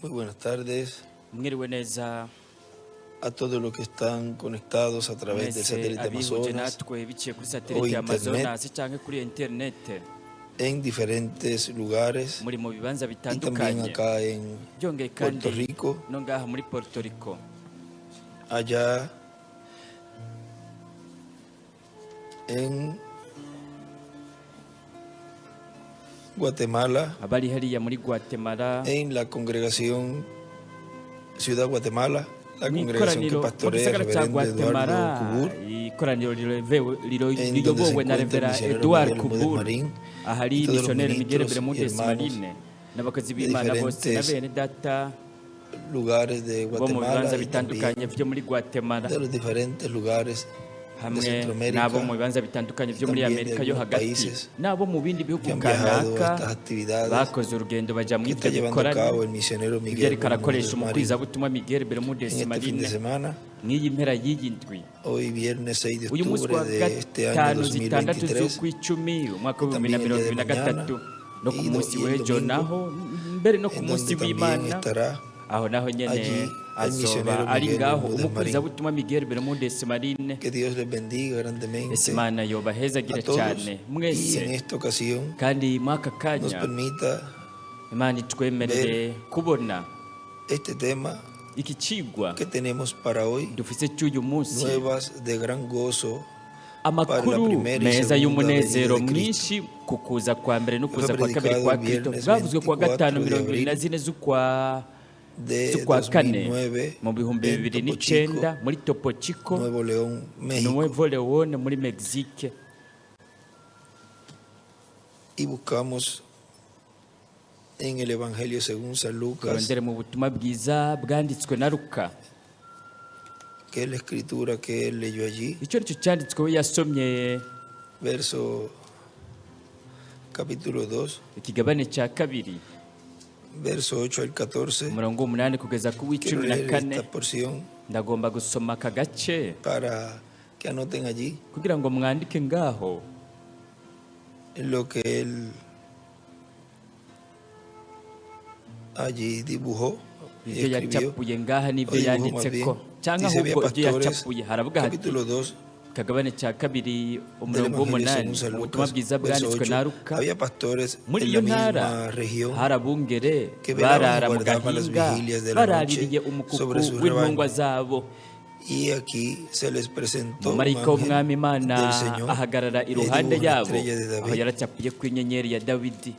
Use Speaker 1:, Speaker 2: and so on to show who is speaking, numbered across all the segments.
Speaker 1: Muy buenas tardes
Speaker 2: Mwiriwe neza
Speaker 1: a todos los que están conectados a través del
Speaker 2: mwese
Speaker 1: satélite
Speaker 2: abihuje
Speaker 1: Amazonas
Speaker 2: natwe biciye kuri
Speaker 1: o
Speaker 2: satelite ya
Speaker 1: internet
Speaker 2: Amazonas canke kuri interinete
Speaker 1: en diferentes lugares
Speaker 2: muri mu bibanza
Speaker 1: y también
Speaker 2: bitandukanye,
Speaker 1: acá en
Speaker 2: byongeye
Speaker 1: Puerto
Speaker 2: kandi
Speaker 1: Rico,
Speaker 2: no ngaha muri Puerto Rico,
Speaker 1: allá en Guatemala,
Speaker 2: abari hariya muri Guatemala,
Speaker 1: en la congregación Ciudad Guatemala, la congregación que
Speaker 2: mw'ikoraniro mu
Speaker 1: pastorea el
Speaker 2: gisagara ca
Speaker 1: reverendo
Speaker 2: Guatemala,
Speaker 1: Eduardo Cubur,
Speaker 2: ikoraniro
Speaker 1: en donde se
Speaker 2: riyobowe na
Speaker 1: encuentra el
Speaker 2: Revera
Speaker 1: misionero
Speaker 2: Edouard
Speaker 1: Miguel Bermúdez
Speaker 2: Kubur,
Speaker 1: Marín
Speaker 2: ahari
Speaker 1: y todos los
Speaker 2: missionnaire Miguel
Speaker 1: ministros y
Speaker 2: Bermúdez
Speaker 1: hermanos
Speaker 2: Marine n'abakozi
Speaker 1: de
Speaker 2: b'Imana bose na
Speaker 1: diferentes
Speaker 2: bene data
Speaker 1: lugares de
Speaker 2: bo mu
Speaker 1: Guatemala
Speaker 2: bibanza
Speaker 1: y también
Speaker 2: bitandukanye vyo muri Guatemala
Speaker 1: de los diferentes lugares de
Speaker 2: hamwe n'abo
Speaker 1: Centroamérica
Speaker 2: mu bibanza bitandukanye
Speaker 1: y
Speaker 2: vyo muri
Speaker 1: también de
Speaker 2: Amerika yo
Speaker 1: algunos
Speaker 2: hagati
Speaker 1: países
Speaker 2: n'abo mu bindi bihugu
Speaker 1: que han viajado a
Speaker 2: kanaka
Speaker 1: estas actividades
Speaker 2: bakoze urugendo baja
Speaker 1: que
Speaker 2: mu
Speaker 1: está
Speaker 2: ivyo
Speaker 1: llevando a
Speaker 2: bikorane
Speaker 1: cabo el misionero
Speaker 2: ivyo
Speaker 1: Miguel
Speaker 2: ariko
Speaker 1: Bermúdez
Speaker 2: arakoresha
Speaker 1: Marín
Speaker 2: umukwizabutumwa Miguel Bermúdez
Speaker 1: en este fin de
Speaker 2: Marine
Speaker 1: semana,
Speaker 2: mw'iyi mpera y'iyi ndwi.
Speaker 1: hoy viernes 6 de
Speaker 2: Uyu munsi
Speaker 1: octubre
Speaker 2: wa
Speaker 1: de este año
Speaker 2: gatanu zitandatu
Speaker 1: 2023
Speaker 2: z'ukwicumi umwaka
Speaker 1: y
Speaker 2: w'ibihumbi na
Speaker 1: también el
Speaker 2: mirongo
Speaker 1: día de
Speaker 2: ibiri na
Speaker 1: mañana
Speaker 2: gatatu no ku munsi
Speaker 1: y el
Speaker 2: w'ejo
Speaker 1: domingo,
Speaker 2: naho mbere no ku
Speaker 1: en
Speaker 2: munsi
Speaker 1: donde también
Speaker 2: w'Imana
Speaker 1: estará
Speaker 2: aho naho nyene
Speaker 1: allí el
Speaker 2: azoba
Speaker 1: misionero
Speaker 2: ari
Speaker 1: Miguel
Speaker 2: ngaho
Speaker 1: Bermúdez Marín.
Speaker 2: umukwizabutumwa Miguel Bermúdez Marine.
Speaker 1: Que Dios les bendiga
Speaker 2: Ese
Speaker 1: grandemente
Speaker 2: Imana yobahezagira
Speaker 1: a todos
Speaker 2: cyane
Speaker 1: y en
Speaker 2: mwese
Speaker 1: esta ocasión
Speaker 2: kandi muri aka
Speaker 1: nos
Speaker 2: kanya
Speaker 1: permita
Speaker 2: Imana itwemerere
Speaker 1: ver
Speaker 2: kubona
Speaker 1: este tema
Speaker 2: iki cigwa
Speaker 1: que tenemos para hoy,
Speaker 2: dufise cy'uyu munsi,
Speaker 1: nuevas de gran gozo para la
Speaker 2: amakuru
Speaker 1: primera y
Speaker 2: meza
Speaker 1: segunda venida
Speaker 2: y'umunezero
Speaker 1: de Cristo,
Speaker 2: mwinshi ku kuza kwa mbere no
Speaker 1: que fue
Speaker 2: kuza kwa kabiri
Speaker 1: predicado
Speaker 2: kwa
Speaker 1: el
Speaker 2: Kristo,
Speaker 1: viernes
Speaker 2: bwavuzwe kuwa gatanu
Speaker 1: 24 de
Speaker 2: mirongo ibiri na
Speaker 1: abril
Speaker 2: zine z'ukwa
Speaker 1: de
Speaker 2: z'ukwa kane
Speaker 1: 2009
Speaker 2: mu bihumbi
Speaker 1: en
Speaker 2: bibiri
Speaker 1: Topo Chico,
Speaker 2: n'icenda muri Topo Chico,
Speaker 1: Nuevo León, México.
Speaker 2: Nuevo León muri Mexique.
Speaker 1: Y buscamos en el Evangelio según San Lucas,
Speaker 2: Turondere mu butumwa bwiza bwanditswe na Luka,
Speaker 1: que es la escritura que él leyó allí,
Speaker 2: icyo nicyo cyanditswe we yasomye,
Speaker 1: verso capítulo 2,
Speaker 2: ikigabane cya kabiri,
Speaker 1: verso 8 al 14.
Speaker 2: umurongo w'umunani kugeza ku
Speaker 1: Quiero
Speaker 2: w'icumi na
Speaker 1: leer
Speaker 2: kane.
Speaker 1: esta porción
Speaker 2: Ndagomba gusoma aka gace
Speaker 1: para que anoten allí
Speaker 2: kugira ngo mwandike ngaho
Speaker 1: lo que él allí dibujó y
Speaker 2: ibyo
Speaker 1: escribió,
Speaker 2: yacapuye ngaha
Speaker 1: o
Speaker 2: n'ibyo
Speaker 1: dibujó más
Speaker 2: yanditseko
Speaker 1: bien.
Speaker 2: cyangwa
Speaker 1: Dice, había
Speaker 2: ahubwo ibyo
Speaker 1: pastores,
Speaker 2: yacapuye. Haravuga hati
Speaker 1: capítulo 2
Speaker 2: kagabane cya kabiri
Speaker 1: del
Speaker 2: umurongo
Speaker 1: Evangelio
Speaker 2: w'umunani
Speaker 1: según San
Speaker 2: mu butumwa
Speaker 1: Lucas,
Speaker 2: bwiza
Speaker 1: verso
Speaker 2: bwanditswe na
Speaker 1: 8,
Speaker 2: Luka,
Speaker 1: había pastores
Speaker 2: muri
Speaker 1: en
Speaker 2: iyo
Speaker 1: la
Speaker 2: ntara
Speaker 1: misma región
Speaker 2: hari abungere
Speaker 1: que velaban y
Speaker 2: barara mu
Speaker 1: guardaban las
Speaker 2: gahinga
Speaker 1: vigilias de la noche
Speaker 2: baraririye umukuku
Speaker 1: sobre sus
Speaker 2: w'intungwa
Speaker 1: rebaños.
Speaker 2: zabo.
Speaker 1: Y aquí se les presentó un
Speaker 2: Umumarayika
Speaker 1: ángel
Speaker 2: w'umwami Imana
Speaker 1: del Señor
Speaker 2: ahagarara
Speaker 1: y
Speaker 2: iruhande
Speaker 1: dibujó una
Speaker 2: yabo
Speaker 1: estrella de
Speaker 2: aho
Speaker 1: David.
Speaker 2: yaracapuye ku inyenyeri ya Dawidi.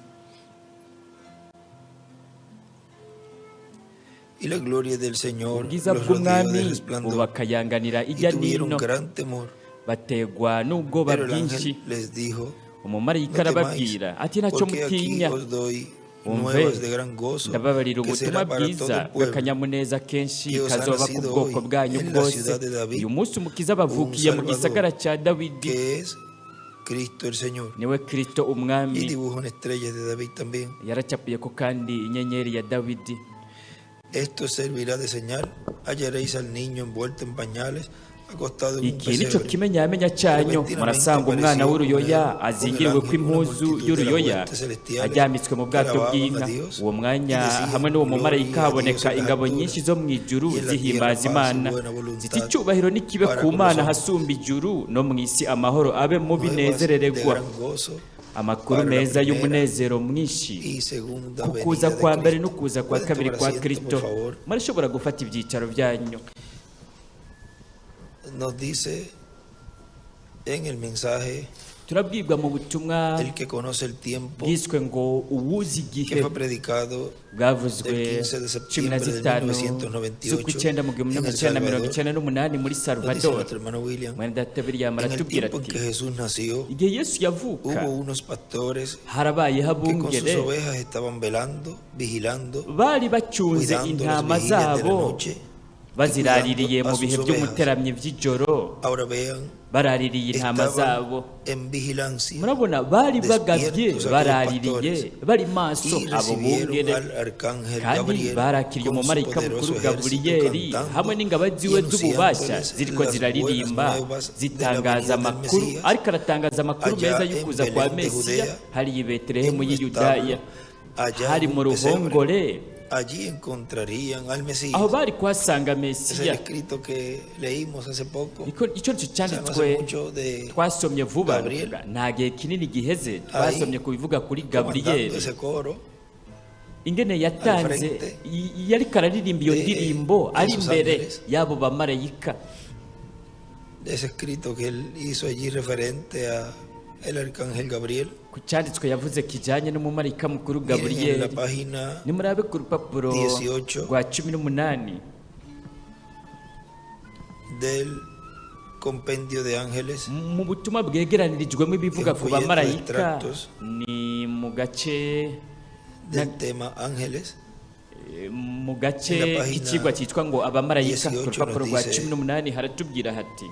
Speaker 1: Y la gloria del Señor
Speaker 2: Ubwiza
Speaker 1: los rodeó de
Speaker 2: bw'umwami
Speaker 1: resplandor
Speaker 2: bubakayanganira
Speaker 1: y
Speaker 2: ijya
Speaker 1: tuvieron
Speaker 2: n'ino
Speaker 1: gran temor.
Speaker 2: bategwa n'ubwoba
Speaker 1: Pero el
Speaker 2: bwinshi.
Speaker 1: ángel les dijo:
Speaker 2: Umumarayika
Speaker 1: No temáis,
Speaker 2: arababwira ati ntacyo
Speaker 1: porque aquí
Speaker 2: mutinya,
Speaker 1: os doy
Speaker 2: umve
Speaker 1: nuevas de gran gozo,
Speaker 2: ndababarira
Speaker 1: que
Speaker 2: ubutumwa
Speaker 1: será para todo
Speaker 2: bwiza
Speaker 1: el pueblo,
Speaker 2: bw'akanyamuneza kenshi
Speaker 1: que os ha
Speaker 2: kazoba ku
Speaker 1: nacido
Speaker 2: bwoko
Speaker 1: hoy
Speaker 2: bwanyu
Speaker 1: en la
Speaker 2: bwose.
Speaker 1: ciudad de David
Speaker 2: Uyu munsi umukiza
Speaker 1: un
Speaker 2: bavukiye mu
Speaker 1: Salvador,
Speaker 2: gisagara cya Dawidi,
Speaker 1: que es Cristo el Señor.
Speaker 2: niwe Kristo
Speaker 1: Y
Speaker 2: umwami.
Speaker 1: dibujó una estrella de David también.
Speaker 2: Yaracapuye ko kandi inyenyeri ya Dawidi.
Speaker 1: Esto servirá de señal: hallaréis al niño envuelto en pañales, acostado en un
Speaker 2: Iki nico
Speaker 1: pesebre.
Speaker 2: kimenyamenya cyanyu,
Speaker 1: Repentinamente
Speaker 2: murasanga umwana
Speaker 1: apareció con
Speaker 2: w'uruyoya
Speaker 1: él, con el
Speaker 2: azingiriwe
Speaker 1: ángel, una
Speaker 2: kw'impuzu
Speaker 1: multitud de las
Speaker 2: y'uruyoya
Speaker 1: huestes celestiales
Speaker 2: aryamitswe mu
Speaker 1: que
Speaker 2: bwato
Speaker 1: alababan a
Speaker 2: bw'inka.
Speaker 1: Dios
Speaker 2: Uwo
Speaker 1: y
Speaker 2: mwanya
Speaker 1: decían:
Speaker 2: hamwe n'uwo mumarayika
Speaker 1: Gloria a Dios
Speaker 2: haboneka
Speaker 1: en las
Speaker 2: ingabo nyinshi
Speaker 1: alturas
Speaker 2: zo mu ijuru
Speaker 1: y en la tierra
Speaker 2: zihimbaza
Speaker 1: paz y
Speaker 2: Imana
Speaker 1: buena
Speaker 2: ziti
Speaker 1: voluntad
Speaker 2: icyubahiro nikibe
Speaker 1: para
Speaker 2: ku
Speaker 1: con los
Speaker 2: Mana
Speaker 1: hombres.
Speaker 2: hasumba ijuru no mu isi amahoro abe mu
Speaker 1: Nuevas de
Speaker 2: binezereregwa.
Speaker 1: gran gozo
Speaker 2: Amakuru
Speaker 1: para la
Speaker 2: meza
Speaker 1: primera
Speaker 2: y'umunezero mwinshi
Speaker 1: y segunda
Speaker 2: ku kuza
Speaker 1: venida de
Speaker 2: kwa mbere
Speaker 1: Cristo.
Speaker 2: no kuza kwa
Speaker 1: Pueden
Speaker 2: kabiri
Speaker 1: tomar
Speaker 2: kwa
Speaker 1: asiento, por
Speaker 2: Kristo.
Speaker 1: favor.
Speaker 2: Murashobora gufata ibyicaro byanyu.
Speaker 1: Nos dice en el mensaje
Speaker 2: Turabwirwa mu butumwa
Speaker 1: El que conoce el tiempo,
Speaker 2: bwiswe ngo uwuzi
Speaker 1: que
Speaker 2: igihe,
Speaker 1: fue predicado
Speaker 2: bwavuzwe
Speaker 1: el 15 de
Speaker 2: cumi na
Speaker 1: septiembre de
Speaker 2: zitanu
Speaker 1: 1998
Speaker 2: z'ukw'icyenda mu gihumbi
Speaker 1: en El
Speaker 2: n'icyenda mirongo
Speaker 1: Salvador.
Speaker 2: icyenda n'umunani muri
Speaker 1: Nos dice
Speaker 2: Salvador.
Speaker 1: nuestro hermano William:
Speaker 2: Mwene data William
Speaker 1: En el
Speaker 2: aratubwira
Speaker 1: tiempo en
Speaker 2: ati
Speaker 1: que Jesús nació,
Speaker 2: igihe Yesu yavuka
Speaker 1: hubo unos pastores
Speaker 2: harabayeho
Speaker 1: que con sus
Speaker 2: abungere
Speaker 1: ovejas estaban velando, vigilando,
Speaker 2: bari bacunze
Speaker 1: cuidando las
Speaker 2: intama
Speaker 1: vigilias de la
Speaker 2: zabo
Speaker 1: noche y
Speaker 2: baziraririye
Speaker 1: cuidando
Speaker 2: mu
Speaker 1: a
Speaker 2: bihe
Speaker 1: sus ovejas.
Speaker 2: by'umuteramyi by'ijoro,
Speaker 1: Ahora vean,
Speaker 2: baraririye intama
Speaker 1: estaban
Speaker 2: zabo.
Speaker 1: en vigilancia,
Speaker 2: Murabona bari bagavye
Speaker 1: despiertos aquellos
Speaker 2: baraririye
Speaker 1: pastores,
Speaker 2: bari maso
Speaker 1: y
Speaker 2: abo
Speaker 1: recibieron
Speaker 2: bungere,
Speaker 1: al arcángel
Speaker 2: kandi
Speaker 1: Gabriel
Speaker 2: barakiriye
Speaker 1: con su
Speaker 2: umumarayika
Speaker 1: poderoso
Speaker 2: mukuru
Speaker 1: ejército
Speaker 2: Gaburiyeli
Speaker 1: cantando
Speaker 2: hamwe n'ingabo
Speaker 1: y
Speaker 2: ziwe z'ububasha
Speaker 1: anunciándoles
Speaker 2: ziriko
Speaker 1: las buenas
Speaker 2: ziraririmba
Speaker 1: nuevas de la
Speaker 2: zitangaza
Speaker 1: venida del
Speaker 2: amakuru,
Speaker 1: Mesías
Speaker 2: ariko aratangaza amakuru meza
Speaker 1: allá en
Speaker 2: y'ukuza kwa
Speaker 1: Belén de
Speaker 2: Mesiya
Speaker 1: Judea,
Speaker 2: hariya i Betelehemu
Speaker 1: en un
Speaker 2: y'i Yudaya,
Speaker 1: establo, allá
Speaker 2: hari
Speaker 1: en
Speaker 2: mu
Speaker 1: un pesebre.
Speaker 2: ruhongore
Speaker 1: Allí encontrarían al Mesías.
Speaker 2: Aho bari kuhasanga
Speaker 1: Es el
Speaker 2: Mesiya.
Speaker 1: Escrito que leímos hace poco,
Speaker 2: Icyo nicyo
Speaker 1: o sea, no hace
Speaker 2: cyanditswe
Speaker 1: mucho, de
Speaker 2: twasomye vuba.
Speaker 1: Gabriel.
Speaker 2: Nta gihe kinini giheze twasomye ku bivuga kuri
Speaker 1: comandando
Speaker 2: Gaburiyeli,
Speaker 1: ese coro
Speaker 2: ingene yatanze
Speaker 1: frente
Speaker 2: yariko araririmba iyo
Speaker 1: de
Speaker 2: ndirimbo ari
Speaker 1: esos
Speaker 2: imbere
Speaker 1: ángeles.
Speaker 2: y'abo bamarayika.
Speaker 1: De ese escrito que él hizo allí referente a el arcángel Gabriel.
Speaker 2: Ku cyanditswe yavuze kijyanye n'umumarayika mukuru
Speaker 1: Miren en la
Speaker 2: Gaburiyeli.
Speaker 1: Página
Speaker 2: Nimurabe ku rupapuro
Speaker 1: 18
Speaker 2: rwa 18
Speaker 1: del compendio de ángeles,
Speaker 2: mu butumwa bwegeranirijwemo ibivuga ku
Speaker 1: Un folleto de
Speaker 2: bamarayika,
Speaker 1: extractos.
Speaker 2: Ni mu gace
Speaker 1: del tema ángeles.
Speaker 2: Mu gace
Speaker 1: En la página
Speaker 2: k'ikigwa cyitwa ngo abamarayika, ku
Speaker 1: 18
Speaker 2: rupapuro
Speaker 1: nos
Speaker 2: rwa
Speaker 1: dice:
Speaker 2: 18 haratubwira hati: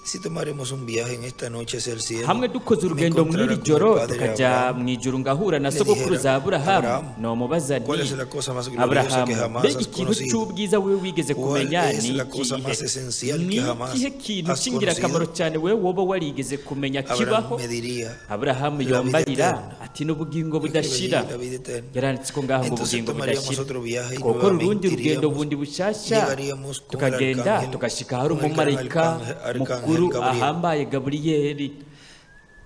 Speaker 1: Si tomaremos un viaje en esta noche hacia el cielo,
Speaker 2: Hamwe dukoze
Speaker 1: y me
Speaker 2: urugendo
Speaker 1: encontrara
Speaker 2: mw'iri
Speaker 1: con el
Speaker 2: joro
Speaker 1: padre
Speaker 2: tukajya
Speaker 1: Abraham,
Speaker 2: mu ijuru ngahura na
Speaker 1: le
Speaker 2: sogokuruza
Speaker 1: dijera,
Speaker 2: Aburahamu,
Speaker 1: Abraham,
Speaker 2: nomubaza
Speaker 1: ¿cuál
Speaker 2: nti:
Speaker 1: es la cosa más gloriosa que
Speaker 2: Aburahamu,
Speaker 1: jamás
Speaker 2: mbega
Speaker 1: has
Speaker 2: ikintu
Speaker 1: conocido?
Speaker 2: c'ubwiza wewe wigeze
Speaker 1: ¿Cuál
Speaker 2: kumenya
Speaker 1: es
Speaker 2: ni
Speaker 1: la cosa
Speaker 2: ikihe?
Speaker 1: Más esencial
Speaker 2: Ni
Speaker 1: que jamás
Speaker 2: ikihe kintu
Speaker 1: has
Speaker 2: c'ingirakamaro
Speaker 1: conocido?
Speaker 2: cyane wewe woba warigeze kumenya
Speaker 1: Abraham
Speaker 2: kibaho?
Speaker 1: Me diría,
Speaker 2: Aburahamu
Speaker 1: la vida
Speaker 2: yombarira
Speaker 1: eterna.
Speaker 2: ati n'ubugingo
Speaker 1: Escribe allí,
Speaker 2: budashira.
Speaker 1: la vida eterna.
Speaker 2: Yaranditse ko ngaho ngo
Speaker 1: Entonces
Speaker 2: ubugingo
Speaker 1: tomaríamos
Speaker 2: budashira.
Speaker 1: Otro viaje y
Speaker 2: Twokora urundi
Speaker 1: nuevamente
Speaker 2: rugendo
Speaker 1: iríamos,
Speaker 2: bundi bushasha,
Speaker 1: llegaríamos con el
Speaker 2: tukagenda
Speaker 1: arcángel,
Speaker 2: tugashika ahari
Speaker 1: con el gran
Speaker 2: umumarayika
Speaker 1: arcángel
Speaker 2: mukuru
Speaker 1: Gabriel,
Speaker 2: ahambaye Gaburiyeli,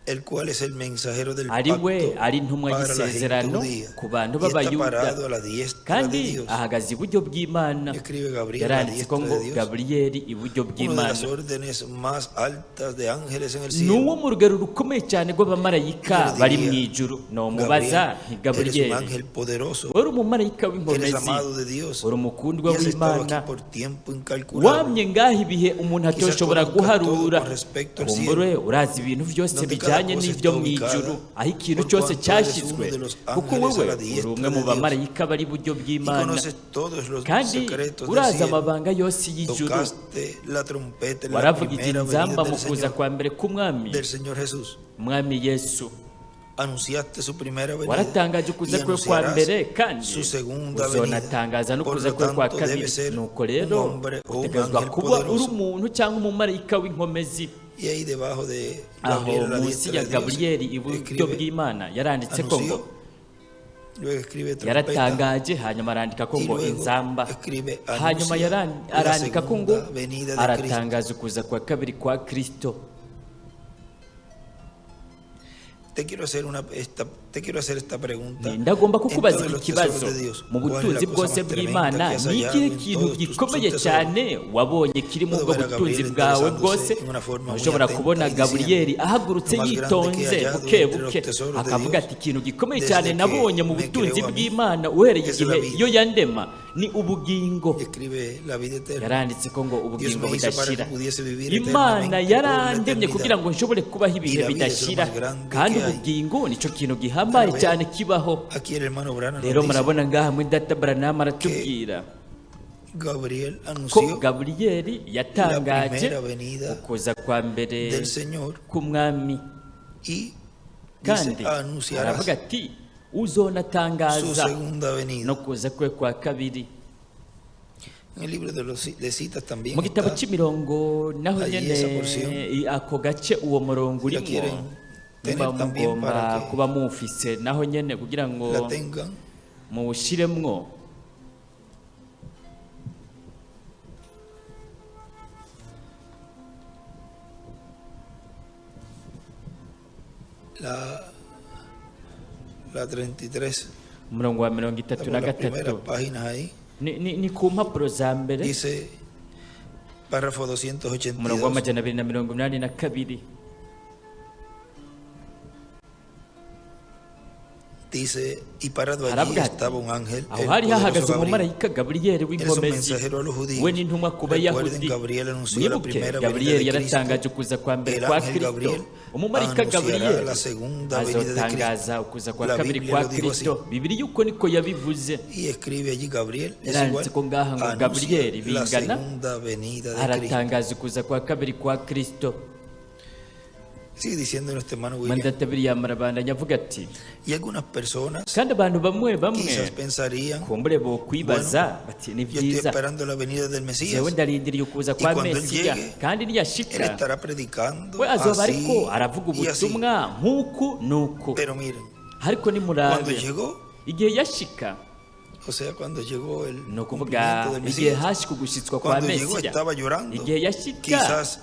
Speaker 1: el cual es el mensajero del
Speaker 2: ari we
Speaker 1: pacto
Speaker 2: ari intumwa
Speaker 1: para la gente
Speaker 2: y'isezerano
Speaker 1: judía
Speaker 2: ku bantu
Speaker 1: y está
Speaker 2: b'Abayuda,
Speaker 1: parado a la diestra de
Speaker 2: kandi
Speaker 1: Dios.
Speaker 2: Ahagaze iburyo bw'Imana.
Speaker 1: Escribe Gabriel a la
Speaker 2: Yaranditse ko
Speaker 1: diestra
Speaker 2: ngo
Speaker 1: de Dios,
Speaker 2: Gaburiyeli iburyo
Speaker 1: una de
Speaker 2: bw'Imana,
Speaker 1: las órdenes más altas de ángeles en el
Speaker 2: ni
Speaker 1: cielo.
Speaker 2: uwo mu rugero rukomeye cyane rw'abamarayika
Speaker 1: Yo le
Speaker 2: bari
Speaker 1: diría,
Speaker 2: mu ijuru. Nomubaza nti:
Speaker 1: Gabriel, eres un
Speaker 2: Gaburiyeli,
Speaker 1: ángel poderoso,
Speaker 2: wari umumarayika
Speaker 1: eres
Speaker 2: w'inkomezi,
Speaker 1: amado de Dios
Speaker 2: uri umukundwa
Speaker 1: y has estado aquí
Speaker 2: w'Imana,
Speaker 1: por tiempo incalculable.
Speaker 2: Wamye ngaho ibihe umuntu
Speaker 1: Quizás
Speaker 2: atoshobora
Speaker 1: conozcas todo
Speaker 2: guharura.
Speaker 1: Con respecto al
Speaker 2: Kumbure
Speaker 1: cielo,
Speaker 2: urazi ibintu byose
Speaker 1: donde cada
Speaker 2: bijyanye
Speaker 1: cosa
Speaker 2: n'ibyo
Speaker 1: está
Speaker 2: mu ijuru,
Speaker 1: ubicada,
Speaker 2: aho ikintu
Speaker 1: por
Speaker 2: cyose
Speaker 1: cuanto eres
Speaker 2: cyashyizwe,
Speaker 1: uno de los
Speaker 2: kuko
Speaker 1: ángeles a
Speaker 2: wowe
Speaker 1: la
Speaker 2: uri
Speaker 1: diestra
Speaker 2: umwe mu
Speaker 1: de Dios
Speaker 2: bamarayika bari iburyo
Speaker 1: y
Speaker 2: bw'Imana,
Speaker 1: conoces todos los
Speaker 2: kandi
Speaker 1: secretos del
Speaker 2: urazi
Speaker 1: cielo.
Speaker 2: Amabanga yose y'ijuru.
Speaker 1: Tocaste la trompeta en la
Speaker 2: Waravuga
Speaker 1: primera
Speaker 2: inzamba
Speaker 1: venida
Speaker 2: mu
Speaker 1: del
Speaker 2: kuza
Speaker 1: Señor,
Speaker 2: kwa mbere k'Umwami,
Speaker 1: del Señor Jesús.
Speaker 2: Umwami Yesu.
Speaker 1: Anunciaste su primera venida
Speaker 2: Waratangaje ukuza
Speaker 1: y
Speaker 2: kwe kwa
Speaker 1: anunciarás
Speaker 2: mbere, kandi
Speaker 1: su segunda venida.
Speaker 2: uzonatangaza
Speaker 1: Por
Speaker 2: n'ukuza
Speaker 1: lo
Speaker 2: kwe kwa
Speaker 1: tanto,
Speaker 2: kabiri.
Speaker 1: debe ser
Speaker 2: Nuko
Speaker 1: un
Speaker 2: rero
Speaker 1: hombre o un
Speaker 2: utegerezwa
Speaker 1: ángel
Speaker 2: kuba uri
Speaker 1: poderoso.
Speaker 2: Umuntu cyangwa umumarayika w'inkomezi.
Speaker 1: Y ahí debajo de
Speaker 2: Aho
Speaker 1: Gabriel a la
Speaker 2: munsi
Speaker 1: diestra
Speaker 2: ya
Speaker 1: de Dios,
Speaker 2: Gaburiyeli iburyo
Speaker 1: escribe,
Speaker 2: bw'Imana yaranditse ko ngo
Speaker 1: anunció, luego escribe trompeta
Speaker 2: yaratangaje, hanyuma arandika ko
Speaker 1: y
Speaker 2: ngo
Speaker 1: luego
Speaker 2: inzamba,
Speaker 1: escribe
Speaker 2: hanyuma
Speaker 1: anuncia la
Speaker 2: arandika ko ngo
Speaker 1: segunda venida de Cristo.
Speaker 2: Aratangaza ukuza kwa kabiri kwa Kristo.
Speaker 1: Te quiero hacer esta pregunta.
Speaker 2: Ndagomba
Speaker 1: En
Speaker 2: kukubaza
Speaker 1: todos
Speaker 2: iki
Speaker 1: los
Speaker 2: kibazo:
Speaker 1: tesoros de Dios,
Speaker 2: mu
Speaker 1: ¿cuál es
Speaker 2: butunzi
Speaker 1: la cosa
Speaker 2: bwose
Speaker 1: más tremenda
Speaker 2: bw'Imana,
Speaker 1: que has
Speaker 2: ni
Speaker 1: hallado
Speaker 2: ikihe
Speaker 1: en
Speaker 2: kintu
Speaker 1: todos tus
Speaker 2: gikomeye
Speaker 1: tesoros?
Speaker 2: Cyane wabonye kiri mu
Speaker 1: Puedo
Speaker 2: bwo
Speaker 1: ver a
Speaker 2: butunzi
Speaker 1: Gabriel
Speaker 2: bwawe bwose?
Speaker 1: interesándose en una forma muy
Speaker 2: Ntushobora
Speaker 1: atenta
Speaker 2: kubona
Speaker 1: y diciendo,
Speaker 2: Gaburiyeli ahagurutse
Speaker 1: lo más grande que he
Speaker 2: yitonze
Speaker 1: hallado
Speaker 2: buke
Speaker 1: entre los
Speaker 2: buke
Speaker 1: tesoros de
Speaker 2: akavuga
Speaker 1: Dios
Speaker 2: ati: ikintu gikomeye
Speaker 1: desde
Speaker 2: cyane
Speaker 1: que
Speaker 2: nabonye mu
Speaker 1: me
Speaker 2: butunzi
Speaker 1: creó a mí
Speaker 2: bw'Imana uhereye
Speaker 1: es la
Speaker 2: igihe
Speaker 1: vida.
Speaker 2: Iyo yandema ni ubugingo.
Speaker 1: Escribe la vida eterna.
Speaker 2: Yaranditse ko ngo
Speaker 1: Dios
Speaker 2: ubugingo
Speaker 1: me hizo para
Speaker 2: budashira.
Speaker 1: Que pudiese vivir
Speaker 2: Imana
Speaker 1: eternamente por una
Speaker 2: yarandemye
Speaker 1: eternidad.
Speaker 2: Kugira ngo nshobore kubaho ibihe
Speaker 1: Y la vida es lo
Speaker 2: bidashira,
Speaker 1: más grande
Speaker 2: kandi
Speaker 1: que hay.
Speaker 2: Ubugingo nicyo kintu gihambaye
Speaker 1: Pero
Speaker 2: cyane kibaho.
Speaker 1: aquí el hermano Branham nos
Speaker 2: Rero
Speaker 1: dice
Speaker 2: murabona ngaha muri data Branham aratubwira
Speaker 1: Gabriel
Speaker 2: ko
Speaker 1: anunció
Speaker 2: Gaburiyeli
Speaker 1: la
Speaker 2: yatangaje
Speaker 1: primera venida
Speaker 2: ukuza kwa mbere
Speaker 1: del Señor
Speaker 2: k'Umwami,
Speaker 1: y
Speaker 2: kandi
Speaker 1: dice, anunciarás
Speaker 2: aravuga ati
Speaker 1: su
Speaker 2: uzonatangaza
Speaker 1: segunda venida.
Speaker 2: No kuza kwe kwa kabiri.
Speaker 1: En el libro de, los, de citas también
Speaker 2: Mu gitabo
Speaker 1: está,
Speaker 2: cy'imirongo naho
Speaker 1: allí
Speaker 2: nyene
Speaker 1: esa porción.
Speaker 2: Ako gace uwo murongo
Speaker 1: Si la
Speaker 2: urimo,
Speaker 1: quieren
Speaker 2: nimba
Speaker 1: tener también
Speaker 2: mugomba
Speaker 1: para que
Speaker 2: kuba muwufise naho nyene kugira ngo
Speaker 1: la tengan.
Speaker 2: Muwushiremwo.
Speaker 1: La 33,
Speaker 2: Umurongo wa mirongo itatu
Speaker 1: está
Speaker 2: na
Speaker 1: por las primeras
Speaker 2: gatatu
Speaker 1: páginas ahí.
Speaker 2: Ni ku mpapuro za mbere.
Speaker 1: Dice párrafo
Speaker 2: Umurongo
Speaker 1: 282.
Speaker 2: wa 282.
Speaker 1: Dice, y parado allí
Speaker 2: Haravuga ati,
Speaker 1: estaba un ángel,
Speaker 2: aho
Speaker 1: el
Speaker 2: hari hahagaze
Speaker 1: poderoso Gabriel.
Speaker 2: Umumarayika Gaburiyeli
Speaker 1: Él es un
Speaker 2: w'inkomezi,
Speaker 1: mensajero a los judíos.
Speaker 2: We n'intumwa ku
Speaker 1: Recuerden,
Speaker 2: Bayahudi.
Speaker 1: Gabriel anunció la
Speaker 2: Mwibuke,
Speaker 1: primera venida
Speaker 2: Gaburiyeli
Speaker 1: de Cristo.
Speaker 2: yaratangaje ukuza kwa mbere
Speaker 1: El
Speaker 2: kwa
Speaker 1: ángel
Speaker 2: Kristo.
Speaker 1: Gabriel
Speaker 2: Umumarayika
Speaker 1: anunciará
Speaker 2: Gaburiyeli
Speaker 1: la segunda venida de Cristo.
Speaker 2: azotangaza ukuza kwa
Speaker 1: La
Speaker 2: kabiri
Speaker 1: Biblia
Speaker 2: kwa
Speaker 1: lo dijo así.
Speaker 2: Kristo. Bibiliya uko niko yabivuze.
Speaker 1: Y escribe allí Gabriel, es igual,
Speaker 2: Yaranditse ko ngaha ngo
Speaker 1: anuncia
Speaker 2: Gaburiyeli
Speaker 1: la
Speaker 2: bingana
Speaker 1: segunda venida de Cristo.
Speaker 2: aratangaza ukuza kwa kabiri kwa Kristo.
Speaker 1: Sigue diciendo nuestro hermano William.
Speaker 2: Mandata William arabandanya avuga ati
Speaker 1: Y algunas personas
Speaker 2: kandi abantu bamwe bamwe
Speaker 1: quizás pensarían,
Speaker 2: kumbure bokwibaza bati ni
Speaker 1: yo estoy
Speaker 2: byiza,
Speaker 1: esperando la venida del Mesías.
Speaker 2: Jewe ndarindiriye ukuza
Speaker 1: Y
Speaker 2: kwa
Speaker 1: cuando él
Speaker 2: Mesiya,
Speaker 1: llegue,
Speaker 2: kandi
Speaker 1: él
Speaker 2: niyashika
Speaker 1: estará predicando
Speaker 2: we azoba
Speaker 1: así
Speaker 2: ariko aravuga
Speaker 1: y así.
Speaker 2: ubutumwa nk'uku n'uku.
Speaker 1: Pero miren,
Speaker 2: Ariko
Speaker 1: Cuando
Speaker 2: nimurabe
Speaker 1: llegó,
Speaker 2: igihe yashika,
Speaker 1: o sea, cuando llegó el
Speaker 2: ni ukuvuga
Speaker 1: cumplimiento del
Speaker 2: igihe
Speaker 1: Mesías,
Speaker 2: hashika ugushitswa kwa
Speaker 1: cuando llegó
Speaker 2: Mesiya,
Speaker 1: estaba llorando,
Speaker 2: igihe yashika
Speaker 1: quizás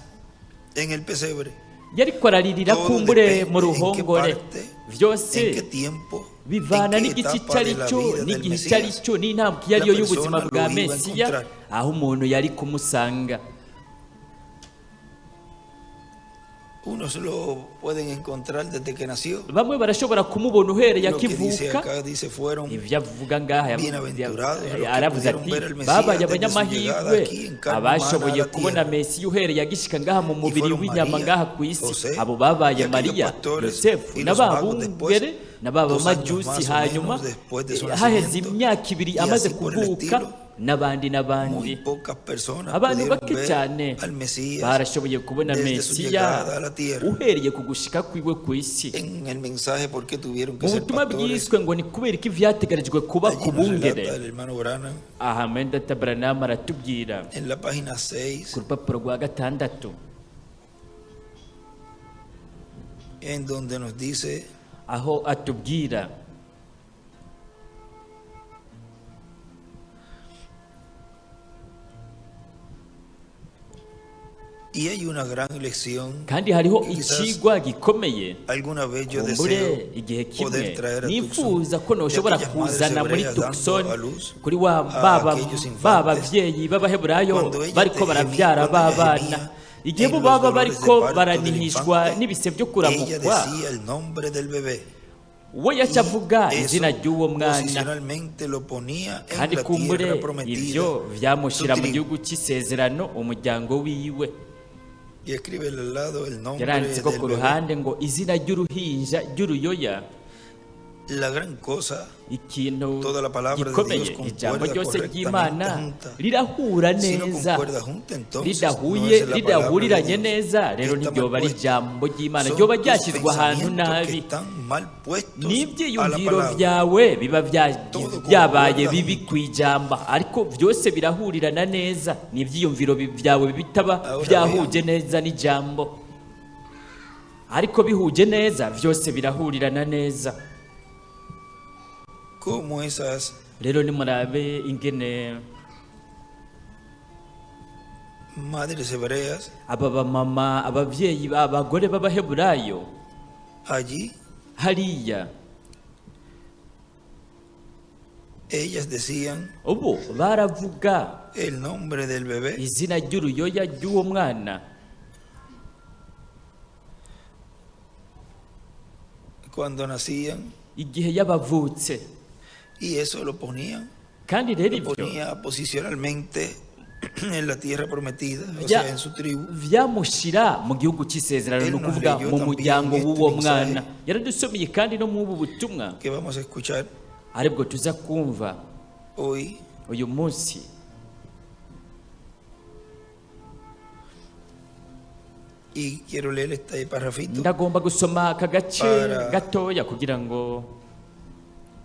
Speaker 1: en el pesebre.
Speaker 2: yariko araririra
Speaker 1: Todo
Speaker 2: kumbure
Speaker 1: depende
Speaker 2: mu
Speaker 1: en qué
Speaker 2: ruhongore.
Speaker 1: parte,
Speaker 2: Vyose
Speaker 1: en qué tiempo,
Speaker 2: bivana
Speaker 1: en qué
Speaker 2: n'igice
Speaker 1: etapa
Speaker 2: icyo
Speaker 1: de
Speaker 2: ari
Speaker 1: la
Speaker 2: cyo
Speaker 1: vida del
Speaker 2: n'igihe icyo ari
Speaker 1: Mesías
Speaker 2: cyo n'intambwe iyo
Speaker 1: la
Speaker 2: ari yo y'ubuzima
Speaker 1: persona
Speaker 2: bwa
Speaker 1: lo iba a
Speaker 2: Mesiya,
Speaker 1: encontrar.
Speaker 2: aho umuntu yari kumusanga.
Speaker 1: Unos lo pueden encontrar desde que nació.
Speaker 2: Bamwe barashobora kumubona uhereye
Speaker 1: Lo que dice
Speaker 2: akivuka.
Speaker 1: acá, dice, fueron
Speaker 2: Ivyo avuga ngaha
Speaker 1: bienaventurados los que
Speaker 2: aravuze
Speaker 1: pudieron
Speaker 2: ati
Speaker 1: ver al Mesías
Speaker 2: babaye
Speaker 1: desde su llegada
Speaker 2: abanyamahirwe
Speaker 1: aquí en carne humana a
Speaker 2: abashoboye
Speaker 1: la
Speaker 2: kubona
Speaker 1: tierra.
Speaker 2: Mesiya uhereye agishika ngaha mu mubiri
Speaker 1: fueron
Speaker 2: w'inyama
Speaker 1: María,
Speaker 2: ngaha ku isi.
Speaker 1: José,
Speaker 2: Abo babaye
Speaker 1: y aquellos
Speaker 2: Mariya,
Speaker 1: pastores
Speaker 2: Yosefu
Speaker 1: y
Speaker 2: na
Speaker 1: los
Speaker 2: ba
Speaker 1: magos después,
Speaker 2: bungere na ba
Speaker 1: 2 años
Speaker 2: bamajusi,
Speaker 1: más o
Speaker 2: hanyuma
Speaker 1: menos después de su
Speaker 2: haheze
Speaker 1: nacimiento,
Speaker 2: imyaka 2
Speaker 1: y
Speaker 2: amaze
Speaker 1: así por el
Speaker 2: kuvuka,
Speaker 1: estilo.
Speaker 2: n'abandi
Speaker 1: Muy
Speaker 2: n'abandi.
Speaker 1: pocas personas
Speaker 2: Abantu
Speaker 1: pudieron
Speaker 2: bake
Speaker 1: ver
Speaker 2: cyane
Speaker 1: al Mesías
Speaker 2: barashoboye kubona
Speaker 1: desde su
Speaker 2: Mesiya
Speaker 1: llegada a la tierra.
Speaker 2: uhereye ku gushika kwiwe ku isi.
Speaker 1: En el mensaje por qué tuvieron que
Speaker 2: Mu
Speaker 1: ser
Speaker 2: butumwa
Speaker 1: pastores,
Speaker 2: bwiswe ngo ni kubera ko ivyateganijwe kuba
Speaker 1: allí
Speaker 2: ku
Speaker 1: nos
Speaker 2: bungere,
Speaker 1: relata el hermano Branham
Speaker 2: aha Mwendata Branham aratubwira
Speaker 1: en la página 6,
Speaker 2: ku rupapuro rwa 6,
Speaker 1: en donde nos dice
Speaker 2: aho atubwira
Speaker 1: y hay una gran lección.
Speaker 2: Kandi hariho
Speaker 1: Quizás
Speaker 2: icigwa gikomeye.
Speaker 1: Alguna vez yo
Speaker 2: Kumbure
Speaker 1: deseo
Speaker 2: igihe kimwe
Speaker 1: poder traer a Tucson
Speaker 2: nifuza ko
Speaker 1: de
Speaker 2: noshobora
Speaker 1: aquellas madres
Speaker 2: kuzana muri
Speaker 1: hebreas dando
Speaker 2: Tucson
Speaker 1: a luz
Speaker 2: kuri wa
Speaker 1: a
Speaker 2: baba
Speaker 1: aquellos infantes.
Speaker 2: ba bavyeyi b'abaheburayo
Speaker 1: Cuando ella
Speaker 2: bariko
Speaker 1: te
Speaker 2: baravyara
Speaker 1: gemía, cuando ella
Speaker 2: b'abana,
Speaker 1: gemía
Speaker 2: igihe
Speaker 1: en
Speaker 2: bo
Speaker 1: los
Speaker 2: baba
Speaker 1: dolores de
Speaker 2: bariko
Speaker 1: parto del
Speaker 2: baranihishwa
Speaker 1: infante,
Speaker 2: n'ibise vyo
Speaker 1: ella
Speaker 2: kuramukwa,
Speaker 1: decía el nombre del bebé.
Speaker 2: we yaca avuga
Speaker 1: Eso
Speaker 2: izina ry'uwo mwana.
Speaker 1: posicionalmente lo ponía en
Speaker 2: Kandi
Speaker 1: la
Speaker 2: kumbure
Speaker 1: tierra prometida,
Speaker 2: ivyo
Speaker 1: su
Speaker 2: vyamushira mu
Speaker 1: tribu.
Speaker 2: gihugu c'isezerano, umuryango wiwe.
Speaker 1: Y escribe al lado el nombre
Speaker 2: Yaranditse ko
Speaker 1: del
Speaker 2: ku
Speaker 1: bebé.
Speaker 2: ruhande ngo izina ry'uruhinja ry'uruyoya.
Speaker 1: La gran cosa,
Speaker 2: Ikintu
Speaker 1: toda la palabra de
Speaker 2: gikomeye,
Speaker 1: Dios concuerda
Speaker 2: ijambo ryose
Speaker 1: correctamente
Speaker 2: ry'Imana
Speaker 1: junta.
Speaker 2: rirahura
Speaker 1: Si no
Speaker 2: neza.
Speaker 1: concuerda junta, entonces no
Speaker 2: Ridahuye,
Speaker 1: es la palabra de
Speaker 2: ridahuriranye
Speaker 1: Dios.
Speaker 2: neza rero
Speaker 1: Está mal
Speaker 2: ntiryoba ari
Speaker 1: puesto.
Speaker 2: ijambo ry'Imana,
Speaker 1: Son
Speaker 2: ryoba
Speaker 1: tus
Speaker 2: ryashyizwe ahantu
Speaker 1: pensamientos que
Speaker 2: nabi.
Speaker 1: están mal puestos a la
Speaker 2: N'ibyiyumviro
Speaker 1: palabra.
Speaker 2: byawe biba
Speaker 1: Todo
Speaker 2: byabaye
Speaker 1: concuerda
Speaker 2: bibi
Speaker 1: junto.
Speaker 2: ku ijambo, ariko byose birahurirana neza. N'ibyiyumviro byawe bitaba
Speaker 1: Ahora
Speaker 2: byahuje neza n'ijambo, ariko bihuje neza byose birahurirana neza.
Speaker 1: Cómo esas
Speaker 2: Rero nimurabe ingene
Speaker 1: madres hebreas
Speaker 2: aba bamama, abavyeyi, abagore b'abaheburayo
Speaker 1: allí,
Speaker 2: hariya,
Speaker 1: ellas decían
Speaker 2: ubu baravuga
Speaker 1: el nombre del bebé
Speaker 2: izina ry'uruyoya ry'uwo mwana
Speaker 1: cuando nacían
Speaker 2: igihe yabavutse.
Speaker 1: y eso lo ponían,
Speaker 2: Kandi rero
Speaker 1: lo
Speaker 2: ivyo
Speaker 1: ponía posicionalmente en la tierra prometida, o
Speaker 2: Vya-
Speaker 1: sea, en su tribu.
Speaker 2: vyamushira mu gihugu c'isezerano,
Speaker 1: Él
Speaker 2: ni
Speaker 1: nos
Speaker 2: ukuvuga
Speaker 1: leyó
Speaker 2: mu
Speaker 1: también
Speaker 2: muryango
Speaker 1: este
Speaker 2: w'uwo
Speaker 1: mensaje
Speaker 2: mwana. Yaradusomeye kandi no mu ubu butumwa
Speaker 1: que vamos a escuchar
Speaker 2: aribwo tuza kumva
Speaker 1: hoy.
Speaker 2: uyu munsi.
Speaker 1: Y quiero leer este parrafito
Speaker 2: Ndagomba gusoma aka gace
Speaker 1: Para-
Speaker 2: gatoya kugira ngo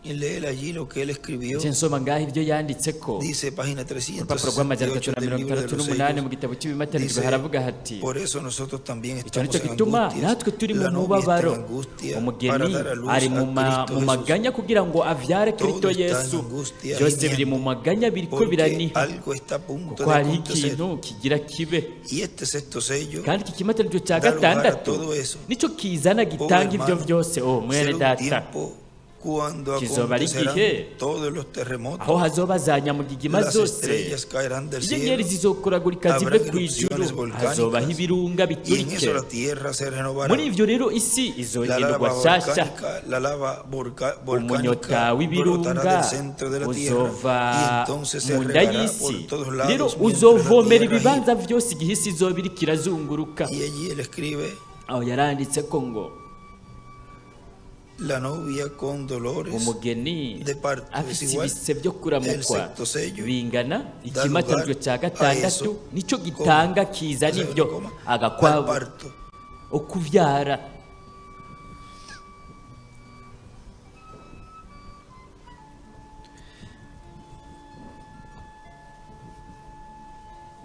Speaker 1: y leer allí lo que él escribió.
Speaker 2: nje nsoma ngaho ibyo yanditse ko
Speaker 1: Dice página
Speaker 2: urupapuro rw'amajana
Speaker 1: 368
Speaker 2: atatu na
Speaker 1: del
Speaker 2: mirongo
Speaker 1: libro de
Speaker 2: itandatu
Speaker 1: los
Speaker 2: n'umunani
Speaker 1: sellos.
Speaker 2: mu gitabo cy'ibimatanijwe
Speaker 1: Dice,
Speaker 2: haravuga hati
Speaker 1: por eso nosotros también
Speaker 2: icyo
Speaker 1: estamos
Speaker 2: nicyo
Speaker 1: en
Speaker 2: gituma
Speaker 1: angustias.
Speaker 2: natwe turi mu
Speaker 1: La novia está
Speaker 2: mubabaro,
Speaker 1: en angustia para
Speaker 2: umugeni
Speaker 1: dar a luz
Speaker 2: ari
Speaker 1: a
Speaker 2: mu
Speaker 1: Cristo
Speaker 2: mu
Speaker 1: Jesús.
Speaker 2: maganya kugira ngo avyare
Speaker 1: Todo
Speaker 2: Kristo
Speaker 1: está en
Speaker 2: Yesu.
Speaker 1: angustia,
Speaker 2: Byose biri mu
Speaker 1: gimiendo,
Speaker 2: maganya biriko
Speaker 1: porque
Speaker 2: biraniha
Speaker 1: algo está a punto
Speaker 2: kuko
Speaker 1: de
Speaker 2: hariho
Speaker 1: acontecer.
Speaker 2: ikintu kigira kibe.
Speaker 1: Y este sexto sello
Speaker 2: Kandi iki kimatanijwe cya
Speaker 1: da lugar a
Speaker 2: gatandatu
Speaker 1: todo eso.
Speaker 2: nico kizana
Speaker 1: Oh,
Speaker 2: gitanga ivyo
Speaker 1: hermano,
Speaker 2: vyose. Oh mwene
Speaker 1: será un
Speaker 2: data,
Speaker 1: tiempo cuando
Speaker 2: kizoba ari
Speaker 1: acontecerán
Speaker 2: igihe
Speaker 1: todos los terremotos,
Speaker 2: aho hazoba za nyamugigima
Speaker 1: las
Speaker 2: zose,
Speaker 1: estrellas caerán del
Speaker 2: inyenyeri
Speaker 1: cielo,
Speaker 2: zizokoragurika zive
Speaker 1: habrá
Speaker 2: ku ijuru,
Speaker 1: erupciones
Speaker 2: hazobaho
Speaker 1: volcánicas,
Speaker 2: ibirunga
Speaker 1: y en
Speaker 2: biturike.
Speaker 1: eso la tierra se renovará.
Speaker 2: Muri ivyo rero isi
Speaker 1: La
Speaker 2: izohindurwa
Speaker 1: lava
Speaker 2: nshasha.
Speaker 1: volcánica, la lava
Speaker 2: Umunyota
Speaker 1: volcánica
Speaker 2: w'ibirunga
Speaker 1: brotará del centro de la tierra y
Speaker 2: uzova
Speaker 1: entonces se
Speaker 2: mu nda
Speaker 1: regará
Speaker 2: y'isi,
Speaker 1: por todos
Speaker 2: rero
Speaker 1: lados mientras la
Speaker 2: uzovomera
Speaker 1: tierra gira.
Speaker 2: ibibanza vyose igihe isi izoba iriko irazunguruka.
Speaker 1: Y allí él escribe
Speaker 2: Aho yaranditse ko ngo
Speaker 1: la novia con dolores
Speaker 2: umugeni
Speaker 1: de parto es
Speaker 2: afise
Speaker 1: igual
Speaker 2: ibise vyo
Speaker 1: el
Speaker 2: kuramukwa
Speaker 1: sexto sello
Speaker 2: bingana
Speaker 1: da
Speaker 2: ikimatanijwe
Speaker 1: lugar
Speaker 2: ca
Speaker 1: a
Speaker 2: gatandatu
Speaker 1: eso,
Speaker 2: nico
Speaker 1: coma,
Speaker 2: gitanga kizana
Speaker 1: o sea,
Speaker 2: ivyo
Speaker 1: coma, al
Speaker 2: agakwabo
Speaker 1: parto.
Speaker 2: okuvyara.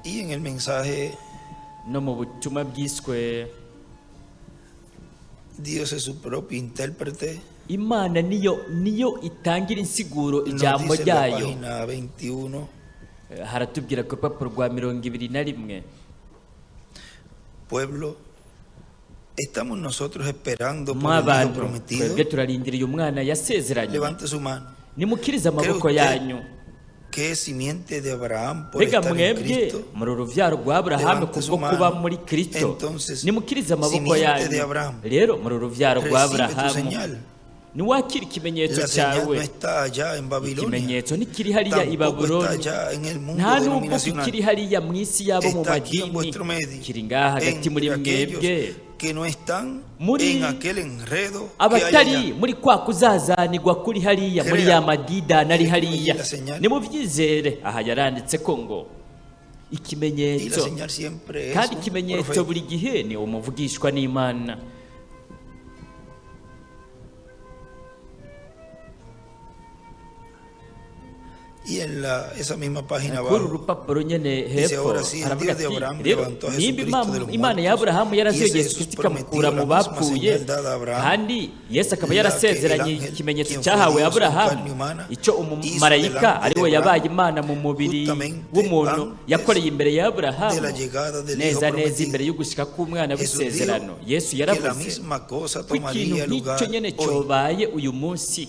Speaker 1: Y en el mensaje
Speaker 2: No mu butumwa bwiswe
Speaker 1: Dios es su propio intérprete,
Speaker 2: Imana niyo itangira insiguro
Speaker 1: Nos
Speaker 2: ijambo
Speaker 1: dice en la
Speaker 2: ryayo.
Speaker 1: página 21,
Speaker 2: Haratubwira ku rupapuro rwa 21:
Speaker 1: pueblo, estamos nosotros esperando por el Hijo
Speaker 2: Mw'abantu,
Speaker 1: prometido.
Speaker 2: twebwe turarindiriye umwana yasezeranye.
Speaker 1: Levante su mano.
Speaker 2: Nimukirize amaboko
Speaker 1: Cree usted
Speaker 2: yanyu.
Speaker 1: que es simiente de Abraham por
Speaker 2: Mbega
Speaker 1: estar en
Speaker 2: mwebwe
Speaker 1: Cristo?
Speaker 2: muri uruvyaro rwa Aburahamu
Speaker 1: Levante su
Speaker 2: kubwo
Speaker 1: mano.
Speaker 2: kuba muri Kristo?
Speaker 1: Entonces,
Speaker 2: Nimukirize amaboko
Speaker 1: simiente de
Speaker 2: yanyu.
Speaker 1: Abraham,
Speaker 2: Rero muri uruvyaro rwa
Speaker 1: recibe tu
Speaker 2: Aburahamu,
Speaker 1: señal.
Speaker 2: niwakira ikimenyetso
Speaker 1: La señal
Speaker 2: cyawe.
Speaker 1: no está allá en Babilonia,
Speaker 2: Ikimenyetso ntikiri hariya i
Speaker 1: tampoco está
Speaker 2: Babuloni,
Speaker 1: allá en el mundo
Speaker 2: nta nubwo
Speaker 1: denominacional.
Speaker 2: kikiri hariya mu isi y'abo mu
Speaker 1: Está aquí en
Speaker 2: madini.
Speaker 1: vuestro medio,
Speaker 2: Kiri ngaha hagati muri
Speaker 1: entre aquellos
Speaker 2: mwebwe,
Speaker 1: que no están
Speaker 2: muri
Speaker 1: en aquel enredo que hay
Speaker 2: abatari
Speaker 1: allá.
Speaker 2: muri kwa kuzazanirwa kuri hariya muri
Speaker 1: Crea
Speaker 2: ya madidani ari hariya.
Speaker 1: la señal.
Speaker 2: Nimubyizere. Aha yaranditse ko ngo
Speaker 1: Y la
Speaker 2: ikimenyetso,
Speaker 1: señal siempre es
Speaker 2: kandi
Speaker 1: un
Speaker 2: ikimenyetso
Speaker 1: profeta.
Speaker 2: buri gihe ni umuvugishwa n'Imana.
Speaker 1: Y en esa misma página
Speaker 2: Kuri uru
Speaker 1: abajo
Speaker 2: rupapuro nyene
Speaker 1: dice,
Speaker 2: hepfo
Speaker 1: ahora sí, el
Speaker 2: haravuga
Speaker 1: Dios de
Speaker 2: ati
Speaker 1: Abraham
Speaker 2: rero
Speaker 1: levantó a
Speaker 2: nimba
Speaker 1: Jesucristo de los
Speaker 2: Imana ya
Speaker 1: muertos,
Speaker 2: Aburahamu
Speaker 1: y
Speaker 2: yarazuye
Speaker 1: ese
Speaker 2: Yesu
Speaker 1: Jesús
Speaker 2: Kristo ikamukura
Speaker 1: prometido
Speaker 2: mu
Speaker 1: la misma
Speaker 2: bapfuye,
Speaker 1: señal dada a Abraham,
Speaker 2: kandi Yesu akaba
Speaker 1: la que el
Speaker 2: yarasezeranye
Speaker 1: ángel,
Speaker 2: ikimenyetso
Speaker 1: quien fue
Speaker 2: cyahawe
Speaker 1: Dios en
Speaker 2: Aburahamu,
Speaker 1: carne humana,
Speaker 2: icyo
Speaker 1: hizo
Speaker 2: umumarayika
Speaker 1: delante de
Speaker 2: ari we yabaye
Speaker 1: Abraham,
Speaker 2: Imana mu mubiri
Speaker 1: justamente
Speaker 2: w'umuntu
Speaker 1: antes
Speaker 2: yakoreye imbere ya
Speaker 1: de
Speaker 2: Aburahamu,
Speaker 1: la llegada del Hijo
Speaker 2: neza neza
Speaker 1: prometido.
Speaker 2: imbere y'ugushika k'umwana
Speaker 1: Jesús
Speaker 2: w'isezerano.
Speaker 1: dijo
Speaker 2: Yesu
Speaker 1: que la
Speaker 2: yaravuze
Speaker 1: misma cosa
Speaker 2: ko ikintu
Speaker 1: tomaría
Speaker 2: nk'icyo
Speaker 1: lugar
Speaker 2: nyene
Speaker 1: hoy.
Speaker 2: cobaye uyu munsi.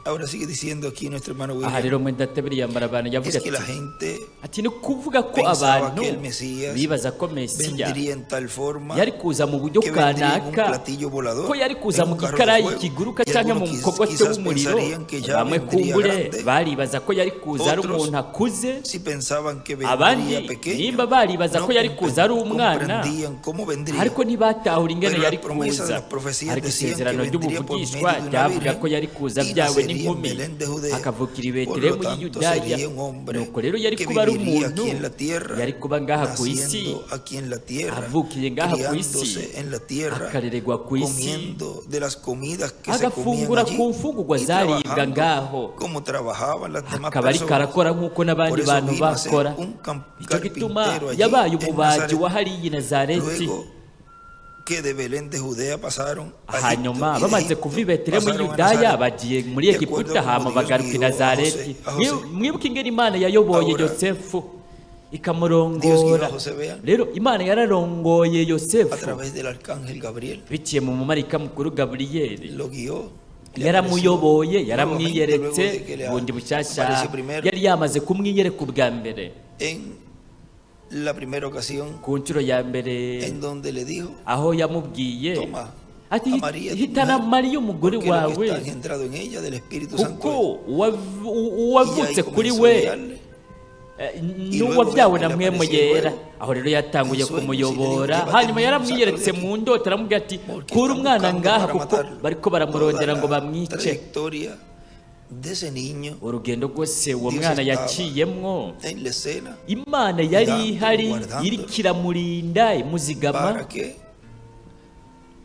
Speaker 1: Ahora sigue diciendo aquí nuestro hermano
Speaker 2: Aha
Speaker 1: William,
Speaker 2: rero mwenda yambara abantu yavuga
Speaker 1: es que la
Speaker 2: ati
Speaker 1: gente
Speaker 2: ati ni kuvuga ko
Speaker 1: pensaba
Speaker 2: abantu
Speaker 1: que el Mesías
Speaker 2: bibaza ko Mesiya
Speaker 1: vendría en tal forma
Speaker 2: yari kuza mu buryo
Speaker 1: que vendría en un
Speaker 2: kanaka,
Speaker 1: platillo volador,
Speaker 2: ko yari kuza
Speaker 1: en
Speaker 2: mu
Speaker 1: un carro de
Speaker 2: gikarayi
Speaker 1: fuego,
Speaker 2: kiguruka
Speaker 1: y
Speaker 2: cyangwa mu
Speaker 1: algunos
Speaker 2: mukogote
Speaker 1: quizás
Speaker 2: w'umuriro.
Speaker 1: pensarían que ya
Speaker 2: Bamwe
Speaker 1: vendría
Speaker 2: kumbure
Speaker 1: grande,
Speaker 2: baribaza ko yari kuza ari
Speaker 1: otros
Speaker 2: umuntu akuze,
Speaker 1: si pensaban que vendría
Speaker 2: abandi
Speaker 1: pequeño,
Speaker 2: nimba baribaza
Speaker 1: no
Speaker 2: ko yari kuza ari umwana,
Speaker 1: comprendían cómo vendría.
Speaker 2: ariko ntibatahura ingene
Speaker 1: Pero
Speaker 2: yari
Speaker 1: las promesas de
Speaker 2: kuza.
Speaker 1: las profecías
Speaker 2: Ariko
Speaker 1: decían que
Speaker 2: isezerano
Speaker 1: vendría por
Speaker 2: ry'ubuvugishwa
Speaker 1: medio de una
Speaker 2: ryavuga
Speaker 1: virgen
Speaker 2: ko yari kuza
Speaker 1: y
Speaker 2: byawe
Speaker 1: nacería en
Speaker 2: n'inkumi,
Speaker 1: Belén de Judea.
Speaker 2: akavukira i
Speaker 1: Por
Speaker 2: Betelehemu
Speaker 1: lo tanto,
Speaker 2: y'Iyudaya.
Speaker 1: sería un hombre
Speaker 2: Nuko rero yari
Speaker 1: que
Speaker 2: kuba ari
Speaker 1: viviría
Speaker 2: umuntu
Speaker 1: aquí en la tierra,
Speaker 2: yari kuba ngaha ku isi,
Speaker 1: naciendo aquí en la tierra,
Speaker 2: avukiye ngaha ku isi,
Speaker 1: criándose en la tierra,
Speaker 2: akarererwa ku isi,
Speaker 1: comiendo de las comidas que se comían
Speaker 2: agafungura
Speaker 1: allí
Speaker 2: ku mfungurwa
Speaker 1: y
Speaker 2: zaribwa
Speaker 1: trabajando
Speaker 2: ngaho,
Speaker 1: como trabajaban las demás
Speaker 2: akaba ariko
Speaker 1: personas.
Speaker 2: arakora nk'uko
Speaker 1: Por
Speaker 2: n'abandi
Speaker 1: eso
Speaker 2: bantu
Speaker 1: vino a ser
Speaker 2: bakora.
Speaker 1: un
Speaker 2: Nicyo gituma
Speaker 1: carpintero allí
Speaker 2: yabaye
Speaker 1: en
Speaker 2: umubaji
Speaker 1: Nazaret.
Speaker 2: wa hariya i Nazareti.
Speaker 1: Luego que de Belén de Judea pasaron a Egipto
Speaker 2: Hanyuma
Speaker 1: y de
Speaker 2: bamaze
Speaker 1: Egipto
Speaker 2: kuva i Betelehemu
Speaker 1: pasaron a
Speaker 2: y'Iyudaya
Speaker 1: Nazaret.
Speaker 2: bagiye muri
Speaker 1: De acuerdo
Speaker 2: Egiputa,
Speaker 1: como
Speaker 2: hama
Speaker 1: Dios
Speaker 2: bagaruka i
Speaker 1: guió a
Speaker 2: Nazareti.
Speaker 1: José, a José.
Speaker 2: Mwibuke ingene Imana yayoboye
Speaker 1: Ahora,
Speaker 2: Yosefu
Speaker 1: Dios guió
Speaker 2: ikamurongora.
Speaker 1: a José, vean,
Speaker 2: Rero Imana yararongoye
Speaker 1: a
Speaker 2: Yosefu
Speaker 1: través del arcángel Gabriel.
Speaker 2: biciye mu mumarayika mukuru Gaburiyeli.
Speaker 1: Lo guió, le apareció
Speaker 2: Yaramuyoboye,
Speaker 1: nuevamente luego
Speaker 2: yaramwiyeretse
Speaker 1: de que le
Speaker 2: bundi bushyashya,
Speaker 1: apareció primero
Speaker 2: yari yamaze kumwiyereka ubwa mbere
Speaker 1: en la primera ocasión
Speaker 2: ku nshuro ya mbere,
Speaker 1: en donde le dijo,
Speaker 2: aho yamubwiye
Speaker 1: toma
Speaker 2: ati
Speaker 1: a María tu
Speaker 2: hitana
Speaker 1: mujer,
Speaker 2: Mariya umugore
Speaker 1: porque lo que
Speaker 2: wawe,
Speaker 1: está engendrado en ella del Espíritu Santo
Speaker 2: kuko
Speaker 1: es. Y ahí
Speaker 2: uwavutse kuri
Speaker 1: comenzó a
Speaker 2: we
Speaker 1: guiarle.
Speaker 2: eh,
Speaker 1: Y luego
Speaker 2: n'uwabyawe
Speaker 1: vean
Speaker 2: na
Speaker 1: que le
Speaker 2: mwemu
Speaker 1: apareció
Speaker 2: yera.
Speaker 1: luego
Speaker 2: Aho rero yatanguye
Speaker 1: en sueños y le dijo,
Speaker 2: kumuyobora.
Speaker 1: llévate
Speaker 2: Hanyuma
Speaker 1: al niño,
Speaker 2: yaramwiyeretse
Speaker 1: sácalo de aquí,
Speaker 2: mu ndoto aramubwira ati
Speaker 1: porque
Speaker 2: kura
Speaker 1: están
Speaker 2: umwana
Speaker 1: buscando
Speaker 2: ngaha
Speaker 1: para
Speaker 2: kuko
Speaker 1: matarlo.
Speaker 2: bariko
Speaker 1: Toda
Speaker 2: baramurondera ngo
Speaker 1: la
Speaker 2: bamwice.
Speaker 1: trayectoria de ese niño,
Speaker 2: Urugendo rwose uwo
Speaker 1: Dios
Speaker 2: mwana
Speaker 1: estaba
Speaker 2: yaciyemwo,
Speaker 1: en la escena,
Speaker 2: Imana yari
Speaker 1: cuidándolo,
Speaker 2: ihari
Speaker 1: guardándolo,
Speaker 2: iriko iramurinda imuzigama,
Speaker 1: para que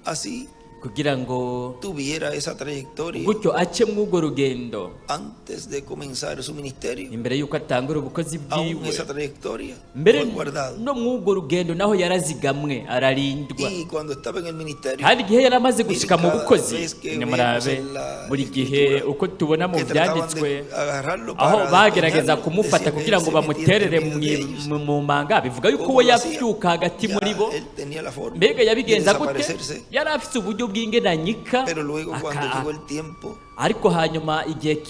Speaker 1: así
Speaker 2: kugira ngo
Speaker 1: tuviera esa trayectoria
Speaker 2: gutyo ace mw'urwo rugendo
Speaker 1: antes de comenzar su ministerio.
Speaker 2: imbere y'uko atangura ubukozi
Speaker 1: Aún
Speaker 2: bwiwe.
Speaker 1: esa trayectoria
Speaker 2: Mbere
Speaker 1: fue guardado.
Speaker 2: no mw'urwo rugendo naho yarazigamwe ararindwa.
Speaker 1: Y cuando estaba en el ministerio,
Speaker 2: Kandi igihe yari amaze
Speaker 1: miren,
Speaker 2: gushika mu
Speaker 1: cada
Speaker 2: bukozi,
Speaker 1: vez que vemos
Speaker 2: nimurabe
Speaker 1: en la
Speaker 2: buri gihe
Speaker 1: escritura
Speaker 2: uko tubona mu
Speaker 1: que trataban
Speaker 2: byanditswe
Speaker 1: de agarrarlo
Speaker 2: aho
Speaker 1: para
Speaker 2: bagerageza
Speaker 1: despeñarlo,
Speaker 2: kumufata
Speaker 1: decía que
Speaker 2: kugira
Speaker 1: él
Speaker 2: ngo
Speaker 1: se metía entre
Speaker 2: bamuterere
Speaker 1: medio de ellos.
Speaker 2: mu manga, bivuga yuko
Speaker 1: ¿Cómo
Speaker 2: we
Speaker 1: lo hacía?
Speaker 2: yavyuka hagati
Speaker 1: Ya
Speaker 2: muri bo.
Speaker 1: él tenía la forma
Speaker 2: Mbega
Speaker 1: de
Speaker 2: yabigenza gute?
Speaker 1: desaparecerse,
Speaker 2: Yari afise uburyo bw'ingenanyika,
Speaker 1: pero luego cuando llegó el tiempo
Speaker 2: ariko hanyuma igihe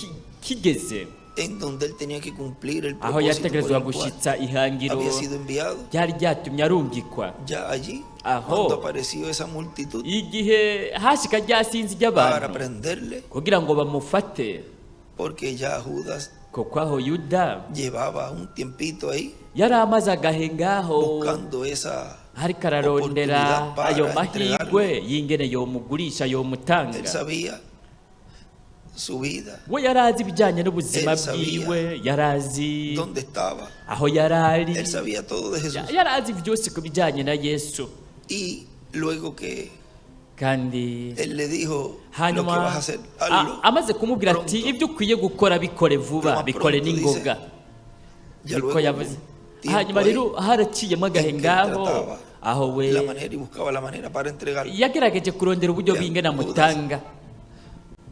Speaker 2: kigeze
Speaker 1: en donde él tenía que cumplir el
Speaker 2: aho
Speaker 1: propósito por
Speaker 2: yategerezwa
Speaker 1: el cual
Speaker 2: gushitsa ihangiro
Speaker 1: había sido enviado,
Speaker 2: ryari ryatumye arungikwa,
Speaker 1: ya allí,
Speaker 2: Aho.
Speaker 1: cuando apareció esa multitud
Speaker 2: igihe hashika rya sinzi
Speaker 1: para
Speaker 2: ry'abantu
Speaker 1: prenderle,
Speaker 2: kugira ngo bamufate,
Speaker 1: porque ya Judas
Speaker 2: kuko aho Yuda
Speaker 1: llevaba un tiempito ahí
Speaker 2: yari amaze agahe ngaho
Speaker 1: buscando esa
Speaker 2: ariko ararondera
Speaker 1: oportunidad para
Speaker 2: ayo mahirwe
Speaker 1: entregarle.
Speaker 2: y'ingene yomugurisha yomutanga.
Speaker 1: Él sabía su vida,
Speaker 2: We yari azi ibijyanye n'ubuzima
Speaker 1: Él sabía
Speaker 2: bwiwe, yari azi
Speaker 1: dónde estaba,
Speaker 2: aho yari ari,
Speaker 1: él sabía todo de Jesús.
Speaker 2: yari azi byose ku bijyanye na Yesu.
Speaker 1: Y luego que
Speaker 2: Kandi
Speaker 1: él le dijo lo que
Speaker 2: hanyuma
Speaker 1: vas a hacer, hazlo
Speaker 2: amaze kumubwira ati
Speaker 1: pronto.
Speaker 2: ibyo ukwiye gukora bikore vuba,
Speaker 1: Lo más
Speaker 2: bikore
Speaker 1: pronto,
Speaker 2: n'ingoga,
Speaker 1: Ya
Speaker 2: niko
Speaker 1: luego
Speaker 2: yavuze.
Speaker 1: tiempo
Speaker 2: Hanyuma
Speaker 1: ahí
Speaker 2: rero haraciyemo agahe
Speaker 1: en que
Speaker 2: ngaho
Speaker 1: trataba
Speaker 2: aho we
Speaker 1: la manera y buscaba la manera para entregarlo.
Speaker 2: Yagerageje kurondera uburyo
Speaker 1: Ya,
Speaker 2: bw'ingene
Speaker 1: Judas
Speaker 2: amutanga.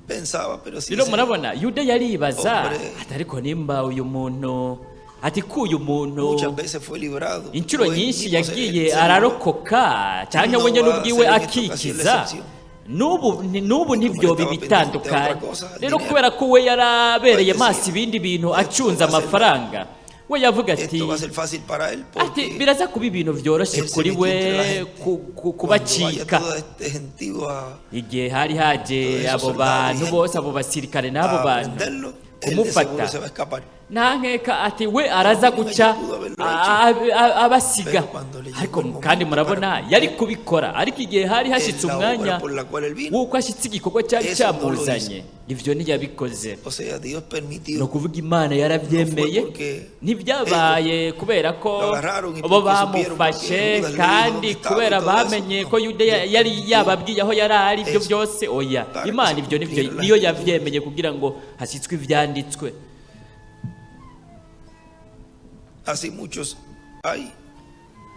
Speaker 1: pensaba, pero si
Speaker 2: Rero
Speaker 1: ese
Speaker 2: murabona Yuda yaribaza
Speaker 1: hombre
Speaker 2: ati ariko nimba uyu muntu ati ko uyu muntu
Speaker 1: muchas veces fue librado,
Speaker 2: inshuro
Speaker 1: o él
Speaker 2: nyinshi
Speaker 1: mismo se,
Speaker 2: yagiye
Speaker 1: se libró,
Speaker 2: ararokoka cyangwa
Speaker 1: no
Speaker 2: we nyine
Speaker 1: va a
Speaker 2: ubwiwe
Speaker 1: ser en esta ocasión la
Speaker 2: akikiza
Speaker 1: excepción.
Speaker 2: N'ubu
Speaker 1: Y como él
Speaker 2: ntibyoba
Speaker 1: estaba pendiente de otra
Speaker 2: ibitandukanye.
Speaker 1: cosa, al
Speaker 2: Rero
Speaker 1: dinero,
Speaker 2: kubera ko we yarabereye
Speaker 1: pues
Speaker 2: maso
Speaker 1: decía,
Speaker 2: ibindi bintu
Speaker 1: esto
Speaker 2: acunze
Speaker 1: va a ser,
Speaker 2: amafaranga we yavuga ati
Speaker 1: esto va a ser fácil para él
Speaker 2: ati
Speaker 1: porque
Speaker 2: biraza kuba ibintu byoroshye
Speaker 1: él se
Speaker 2: kuri
Speaker 1: metió
Speaker 2: we
Speaker 1: entre la gente.
Speaker 2: ku
Speaker 1: Cuando vaya
Speaker 2: kubacika.
Speaker 1: todo este gentío a
Speaker 2: Igihe hari haje
Speaker 1: todos esos
Speaker 2: abo
Speaker 1: soldados y
Speaker 2: bantu bose
Speaker 1: gente
Speaker 2: abo basirikare n'abo
Speaker 1: a
Speaker 2: bantu
Speaker 1: prenderlo, él de seguro
Speaker 2: kumufata
Speaker 1: se va a escapar.
Speaker 2: Nta nkeka ati we araza
Speaker 1: También
Speaker 2: guca
Speaker 1: allí pudo haberlo hecho,
Speaker 2: abasiga.
Speaker 1: pero cuando le llegó
Speaker 2: Ariko
Speaker 1: el
Speaker 2: kandi
Speaker 1: momento para
Speaker 2: murabona
Speaker 1: cumplir
Speaker 2: yari kubikora ariko igihe hari hashitse
Speaker 1: en la obra
Speaker 2: umwanya
Speaker 1: por la cual él vino,
Speaker 2: w'uko ashitse igikorwa cyari
Speaker 1: eso no lo hizo.
Speaker 2: cyamuzanye ivyo ntiyabikoze.
Speaker 1: O sea, Dios
Speaker 2: Ni
Speaker 1: permitió,
Speaker 2: ukuvuga Imana
Speaker 1: no fue
Speaker 2: yarabyemeye
Speaker 1: porque
Speaker 2: ntibyabaye kubera ko
Speaker 1: lo agarraron y
Speaker 2: bo
Speaker 1: porque supieron, porque
Speaker 2: bamufashe
Speaker 1: Judas le dijo
Speaker 2: kandi
Speaker 1: dónde estaba y
Speaker 2: kubera
Speaker 1: todo eso.
Speaker 2: bamenye
Speaker 1: No,
Speaker 2: ko Yuda
Speaker 1: Dios
Speaker 2: yari
Speaker 1: permitió
Speaker 2: yababwiye aho yari ari ibyo
Speaker 1: eso
Speaker 2: byose oya
Speaker 1: para que
Speaker 2: Imana
Speaker 1: se
Speaker 2: ibyo nibyo
Speaker 1: cumplieran las
Speaker 2: niyo
Speaker 1: escrituras.
Speaker 2: yavyemeye kugira ngo hashyitswe ivyanditswe.
Speaker 1: Así muchos hay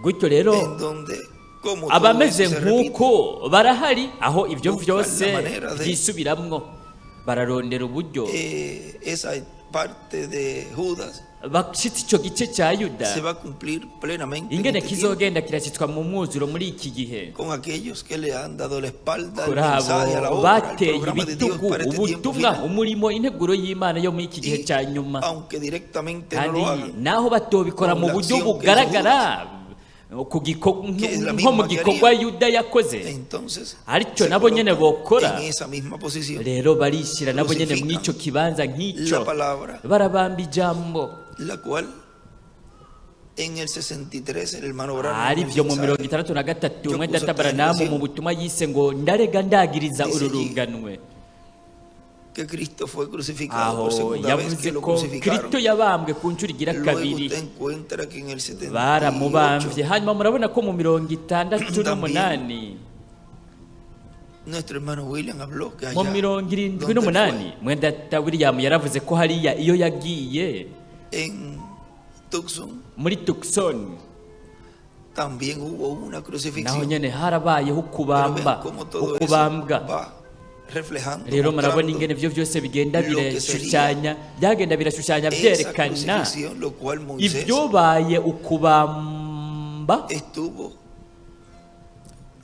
Speaker 2: Gutyo rero
Speaker 1: en donde, como todo
Speaker 2: abameze
Speaker 1: eso se repite,
Speaker 2: nk'uko barahari aho ibyo
Speaker 1: buscan
Speaker 2: byose
Speaker 1: la manera de
Speaker 2: byisubiramwo bararondera uburyo
Speaker 1: esa parte de Judas
Speaker 2: bashitse ico gice cya Yuda
Speaker 1: se va a cumplir plenamente en
Speaker 2: ingene
Speaker 1: este tiempo
Speaker 2: kizogenda kirashyitswa mu mwuzuro muri iki gihe
Speaker 1: con aquellos que le han dado la espalda al
Speaker 2: kuri
Speaker 1: mensaje, a la
Speaker 2: abo
Speaker 1: obra, al
Speaker 2: bateye
Speaker 1: programa de Dios
Speaker 2: ibitugu
Speaker 1: para este tiempo
Speaker 2: ubutumwa
Speaker 1: final.
Speaker 2: umurimo integuro y'Imana yo muri iki gihe
Speaker 1: Y
Speaker 2: cya nyuma.
Speaker 1: aunque directamente no
Speaker 2: Kandi
Speaker 1: lo hagan,
Speaker 2: naho batobikora
Speaker 1: con
Speaker 2: mu
Speaker 1: la
Speaker 2: buryo
Speaker 1: acción que hizo
Speaker 2: bugaragara
Speaker 1: Judas,
Speaker 2: ku
Speaker 1: que es la
Speaker 2: nko mu
Speaker 1: misma que
Speaker 2: gikorwa
Speaker 1: harían,
Speaker 2: Yuda yakoze
Speaker 1: entonces
Speaker 2: aricyo
Speaker 1: se
Speaker 2: nabo nyene
Speaker 1: colocan
Speaker 2: bokora
Speaker 1: en esa misma posición,
Speaker 2: rero barishyira nabo nyene
Speaker 1: crucifican
Speaker 2: mw'ico kibanza nk'icyo
Speaker 1: la palabra,
Speaker 2: barabamba ijambo.
Speaker 1: la cual en el 63 el hermano Branham
Speaker 2: Ari
Speaker 1: en el
Speaker 2: byo mu mirongo
Speaker 1: mensaje
Speaker 2: itandatu na gatatu
Speaker 1: yo
Speaker 2: umwe
Speaker 1: puso
Speaker 2: data
Speaker 1: esta
Speaker 2: Baranamu mu
Speaker 1: generación,
Speaker 2: butumwa yise ngo ndarega ndagiriza
Speaker 1: dice
Speaker 2: uru
Speaker 1: allí
Speaker 2: runganwe
Speaker 1: que Cristo fue crucificado por
Speaker 2: aho
Speaker 1: segunda vez,
Speaker 2: yavuze
Speaker 1: que lo
Speaker 2: ko
Speaker 1: crucificaron.
Speaker 2: Kristo yabambwe ku nshuro igira
Speaker 1: Luego
Speaker 2: kabiri
Speaker 1: usted encuentra que en el 78
Speaker 2: baramubambye hanyuma murabona ko mu mirongo itandatu
Speaker 1: también
Speaker 2: n'umunani
Speaker 1: nuestro hermano William habló que
Speaker 2: mu
Speaker 1: allá
Speaker 2: mirongo irindwi
Speaker 1: donde él
Speaker 2: n'umunani
Speaker 1: fue,
Speaker 2: mwenda William yaravuze ko hariya iyo yagiye
Speaker 1: en Tucson,
Speaker 2: muri Tucson
Speaker 1: también hubo una
Speaker 2: naho
Speaker 1: crucifixión.
Speaker 2: nyene harabayeho
Speaker 1: Pero
Speaker 2: ukubamba
Speaker 1: vean cómo todo eso
Speaker 2: ukubambwa.
Speaker 1: va reflejando,
Speaker 2: Rero murabona
Speaker 1: mostrando
Speaker 2: ingene ivyo byose bigenda
Speaker 1: lo que sería
Speaker 2: birashushanya byagenda birashushanya
Speaker 1: esa
Speaker 2: byerekana
Speaker 1: crucifixión, lo cual Moisés
Speaker 2: ibyobaye ukubamba
Speaker 1: estuvo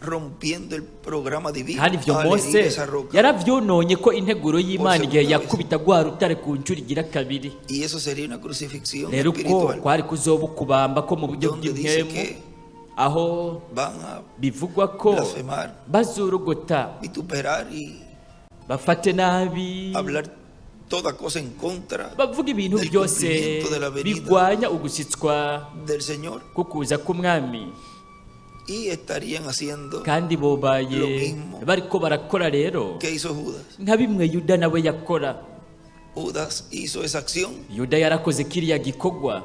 Speaker 1: rompiendo el programa divino
Speaker 2: kandi ivyo
Speaker 1: al herir
Speaker 2: Mose
Speaker 1: esa roca
Speaker 2: yaravyononye ko integuro
Speaker 1: por
Speaker 2: y'Imana igihe
Speaker 1: segunda vez.
Speaker 2: yakubita rwa rutare ku nshuro igira kabiri.
Speaker 1: Y eso sería una crucifixión
Speaker 2: Rero uko
Speaker 1: espiritual,
Speaker 2: kwari kuzoba ukubamba ko mu buryo
Speaker 1: donde dice
Speaker 2: bw'impwemu
Speaker 1: que
Speaker 2: aho
Speaker 1: van a
Speaker 2: bivugwa ko
Speaker 1: blasfemar,
Speaker 2: bazurugota
Speaker 1: vituperar y
Speaker 2: bafate nabi
Speaker 1: hablar toda cosa en contra
Speaker 2: bavuga ibintu
Speaker 1: del
Speaker 2: byose
Speaker 1: cumplimiento de la venida
Speaker 2: bigwanya ugushyitswa
Speaker 1: del Señor
Speaker 2: kukuza k'umwami
Speaker 1: y estarían haciendo
Speaker 2: kandi bobaye
Speaker 1: lo mismo
Speaker 2: bariko barakora rero
Speaker 1: que hizo Judas.
Speaker 2: Nka bimwe Yuda nawe yakora.
Speaker 1: Judas hizo esa acción
Speaker 2: Yuda yarakoze kiriya gikorwa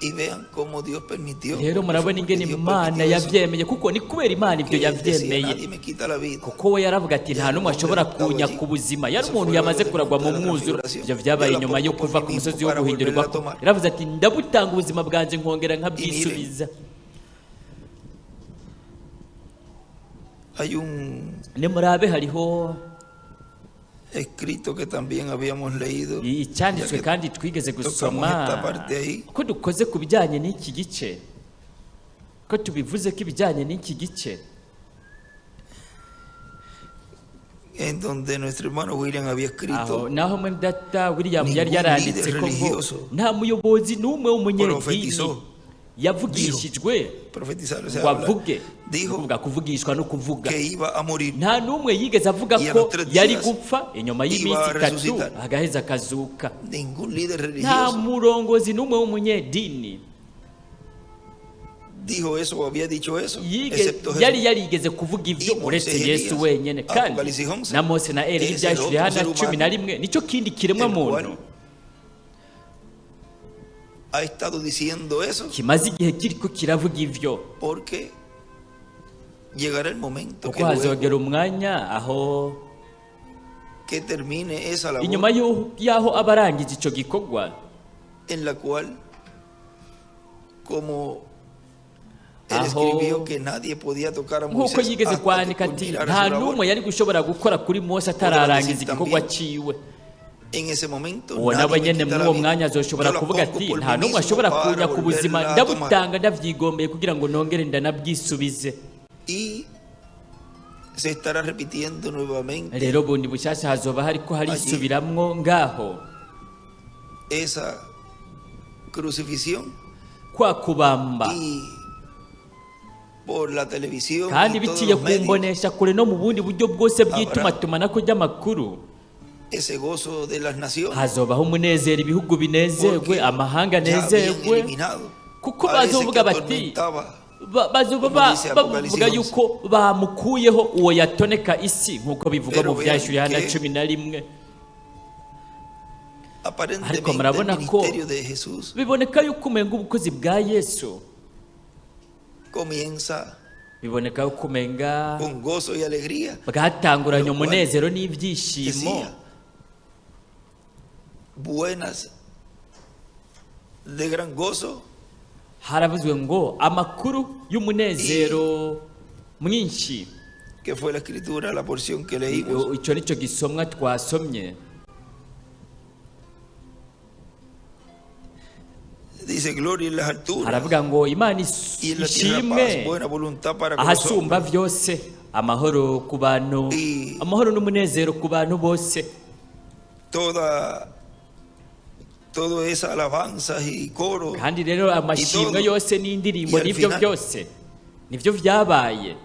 Speaker 1: y vean cómo Dios permitió,
Speaker 2: rero
Speaker 1: porque fue
Speaker 2: murabona
Speaker 1: porque
Speaker 2: ingene
Speaker 1: Dios
Speaker 2: Imana
Speaker 1: permitió eso,
Speaker 2: yavyemeye kuko ni kubera Imana ibyo
Speaker 1: que él decía,
Speaker 2: yavyemeye
Speaker 1: nadie me quita la vida.
Speaker 2: Kuko we yaravuga ati
Speaker 1: Ya
Speaker 2: nta
Speaker 1: era un
Speaker 2: n'umwe
Speaker 1: hombre
Speaker 2: ashobora
Speaker 1: adoptado
Speaker 2: kunya
Speaker 1: allí.
Speaker 2: ku buzima yari
Speaker 1: Eso
Speaker 2: umuntu
Speaker 1: fue luego
Speaker 2: yamaze
Speaker 1: del
Speaker 2: kuragwa
Speaker 1: monte
Speaker 2: mu
Speaker 1: de la
Speaker 2: mwuzuro
Speaker 1: transfiguración.
Speaker 2: ibyo
Speaker 1: Yo
Speaker 2: vyabaye
Speaker 1: la
Speaker 2: nyuma yo
Speaker 1: pongo por
Speaker 2: kuva
Speaker 1: mí
Speaker 2: ku
Speaker 1: mismo
Speaker 2: musozi wo
Speaker 1: para volverla
Speaker 2: guhindurwa
Speaker 1: a tomar.
Speaker 2: yaravuze ati ndabutanga ubuzima bwanje nkongera
Speaker 1: Y miren,
Speaker 2: nkabyisubiza.
Speaker 1: hay un
Speaker 2: Nimurabe hariho
Speaker 1: escrito que también habíamos leído, ya
Speaker 2: icyanditswe
Speaker 1: que
Speaker 2: kandi twigeze
Speaker 1: tocamos
Speaker 2: gusoma
Speaker 1: esta parte ahí,
Speaker 2: ko dukoze ku bijyanye n'iki gice ko tubivuze ko ibijyanye n'iki gice
Speaker 1: en donde nuestro hermano William había
Speaker 2: aho
Speaker 1: escrito,
Speaker 2: naho mwene data William yari
Speaker 1: ningún
Speaker 2: yaranditse
Speaker 1: líder
Speaker 2: ko ngo
Speaker 1: religioso
Speaker 2: nta muyobozi n'umwe w'umunyedini
Speaker 1: profetizó,
Speaker 2: yavugishijwe
Speaker 1: profetizar, o sea,
Speaker 2: ngo
Speaker 1: hablar,
Speaker 2: avuge
Speaker 1: dijo
Speaker 2: kuvuga kuvugishwa no kuvuga
Speaker 1: que iba a morir
Speaker 2: nta n'umwe yigeze avuga
Speaker 1: y a
Speaker 2: ko
Speaker 1: los tres
Speaker 2: yari
Speaker 1: días
Speaker 2: gupfa inyuma
Speaker 1: iba
Speaker 2: y'iminsi
Speaker 1: a
Speaker 2: itatu
Speaker 1: resucitar.
Speaker 2: agaheza akazuka.
Speaker 1: Ningún líder
Speaker 2: Nta
Speaker 1: religioso
Speaker 2: murongozi n'umwe w'umunyedini
Speaker 1: dijo eso o había dicho eso, excepto
Speaker 2: yari
Speaker 1: Jesús.
Speaker 2: Yarigeze kuvuga ibyo
Speaker 1: Y
Speaker 2: uretse
Speaker 1: Moisés y
Speaker 2: Yesu
Speaker 1: Elías,
Speaker 2: wenyine kandi
Speaker 1: Apocalipsis 11,
Speaker 2: na Mose na Eliya
Speaker 1: es el
Speaker 2: ibyahishuriye
Speaker 1: otro
Speaker 2: Yohana
Speaker 1: ser
Speaker 2: cumi na
Speaker 1: humano,
Speaker 2: rimwe nicyo kindi kiremwa
Speaker 1: el
Speaker 2: muntu
Speaker 1: cual ha estado diciendo eso
Speaker 2: kimaze igihe kiriko kiravuga ivyo
Speaker 1: porque llegará el momento
Speaker 2: kuko
Speaker 1: que luego
Speaker 2: hazogera umwanya aho
Speaker 1: que termine esa labor
Speaker 2: inyuma y'aho aba arangije ico gikorwa
Speaker 1: en la cual Como él
Speaker 2: Aho-
Speaker 1: escribió que nadie podía tocar a
Speaker 2: Nk'uko
Speaker 1: Moisés
Speaker 2: yigeze
Speaker 1: hasta que
Speaker 2: kwandika ati
Speaker 1: culminara
Speaker 2: nta
Speaker 1: su labor.
Speaker 2: n'umwe yari gushobora gukora kuri Mose atararangiza igikorwa ciwe.
Speaker 1: En ese momento
Speaker 2: Uwo
Speaker 1: nadie
Speaker 2: nawe
Speaker 1: me
Speaker 2: nyene
Speaker 1: quita
Speaker 2: muri
Speaker 1: la
Speaker 2: uwo
Speaker 1: vida.
Speaker 2: mwanya azoshobora
Speaker 1: Yo la
Speaker 2: kuvuga
Speaker 1: pongo
Speaker 2: ati
Speaker 1: por
Speaker 2: nta
Speaker 1: mí
Speaker 2: n'umwe
Speaker 1: mismo
Speaker 2: ashobora
Speaker 1: para
Speaker 2: kunya ku buzima,
Speaker 1: volverla a tomar.
Speaker 2: ndabutanga ndavyigombeye kugira ngo nongere ndanabwisubize.
Speaker 1: Y se estará repitiendo nuevamente
Speaker 2: Rero bundi bushyashya hazoba hariko harisubiramwo ngaho
Speaker 1: esa crucifixión
Speaker 2: kwa kubamba,
Speaker 1: y por la televisión
Speaker 2: kandi
Speaker 1: y todos
Speaker 2: biciye
Speaker 1: los
Speaker 2: ku
Speaker 1: medios,
Speaker 2: mbonesha kure no mu bundi buryo bwose bw'itumatumanako ry'amakuru,
Speaker 1: ese gozo de las naciones,
Speaker 2: hazobaho umunezero, ibihugu binezerwe,
Speaker 1: porque
Speaker 2: amahanga
Speaker 1: ya habían
Speaker 2: anezerwe,
Speaker 1: eliminado
Speaker 2: kuko
Speaker 1: a ese que
Speaker 2: bazovuga bati
Speaker 1: atormentaba.
Speaker 2: Bazoba
Speaker 1: Como dice Apocalipsis
Speaker 2: bavuga
Speaker 1: 11.
Speaker 2: yuko bamukuyeho uwo yatoneka isi, nk'uko bivugwa
Speaker 1: Pero
Speaker 2: mu
Speaker 1: vean
Speaker 2: Vyahishuriye Yohana
Speaker 1: que
Speaker 2: 11.
Speaker 1: Aparentemente
Speaker 2: Ariko
Speaker 1: el
Speaker 2: murabona ko
Speaker 1: ministerio de Jesús
Speaker 2: biboneka yuko umenga ubukozi bwa Yesu
Speaker 1: comienza
Speaker 2: biboneka yuko umenga
Speaker 1: con gozo y alegría.
Speaker 2: bwatanguranye
Speaker 1: Lo cual
Speaker 2: umunezero n'ibyishimo.
Speaker 1: Decía, buenas de gran gozo
Speaker 2: Haravuzwe ngo amakuru y'umunezero mwinshi.
Speaker 1: Que fue la escritura, la porción que leímos.
Speaker 2: Icyo nicyo gisomwa twasomye.
Speaker 1: Dice gloria en las alturas
Speaker 2: Haravuga ngo Imana
Speaker 1: y en la tierra
Speaker 2: ishimwe
Speaker 1: paz, buena voluntad para con los
Speaker 2: ahasumba
Speaker 1: hombres.
Speaker 2: byose, amahoro ku bantu, amahoro n'umunezero ku bantu bose.
Speaker 1: Toda esa alabanza y coro.
Speaker 2: Kandi rero amashimwe
Speaker 1: todo.
Speaker 2: yose n'indirimbo
Speaker 1: Y al
Speaker 2: n'ibyo
Speaker 1: final-
Speaker 2: byose nibyo byabaye.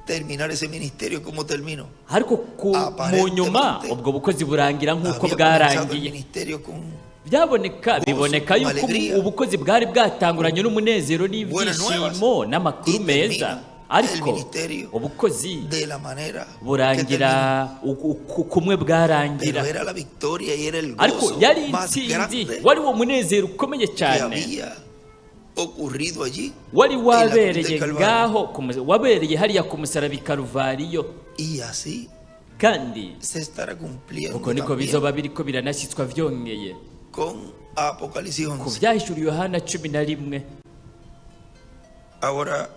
Speaker 1: Terminar ese ministerio como terminó.
Speaker 2: Ariko mu nyuma
Speaker 1: Aparentemente,
Speaker 2: ubwo bukozi burangira nk'uko
Speaker 1: Había comenzado el
Speaker 2: bwarangiye.
Speaker 1: ministerio con
Speaker 2: Byaboneka
Speaker 1: gozo,
Speaker 2: biboneka
Speaker 1: con
Speaker 2: yuko
Speaker 1: alegría,
Speaker 2: ubukozi bwari bwatanguranye n'umunezero
Speaker 1: buenas
Speaker 2: n'ibyishimo
Speaker 1: nuevas,
Speaker 2: n'amakuru
Speaker 1: y
Speaker 2: meza,
Speaker 1: termina el
Speaker 2: ariko
Speaker 1: ministerio
Speaker 2: ubukozi
Speaker 1: de la manera que
Speaker 2: burangira
Speaker 1: terminó.
Speaker 2: kumwe bwarangira.
Speaker 1: Pero era la victoria y era el
Speaker 2: Ariko
Speaker 1: gozo
Speaker 2: yari
Speaker 1: más
Speaker 2: intsinzi,
Speaker 1: grande
Speaker 2: wari uwo munezero ukomeye
Speaker 1: que
Speaker 2: cyane
Speaker 1: había ocurrido allí
Speaker 2: wari
Speaker 1: en la cruz del
Speaker 2: wabereye
Speaker 1: Calvario.
Speaker 2: ngaho wabereye hariya ku musaraba i Karuvariyo.
Speaker 1: Y así
Speaker 2: Kandi
Speaker 1: se estará cumpliendo
Speaker 2: uko niko
Speaker 1: también
Speaker 2: bizoba biriko biranashyitswa vyongeye
Speaker 1: con Apocalipsis
Speaker 2: ku
Speaker 1: 11.
Speaker 2: Vyahishuriwe Yohana 11.
Speaker 1: Ahora,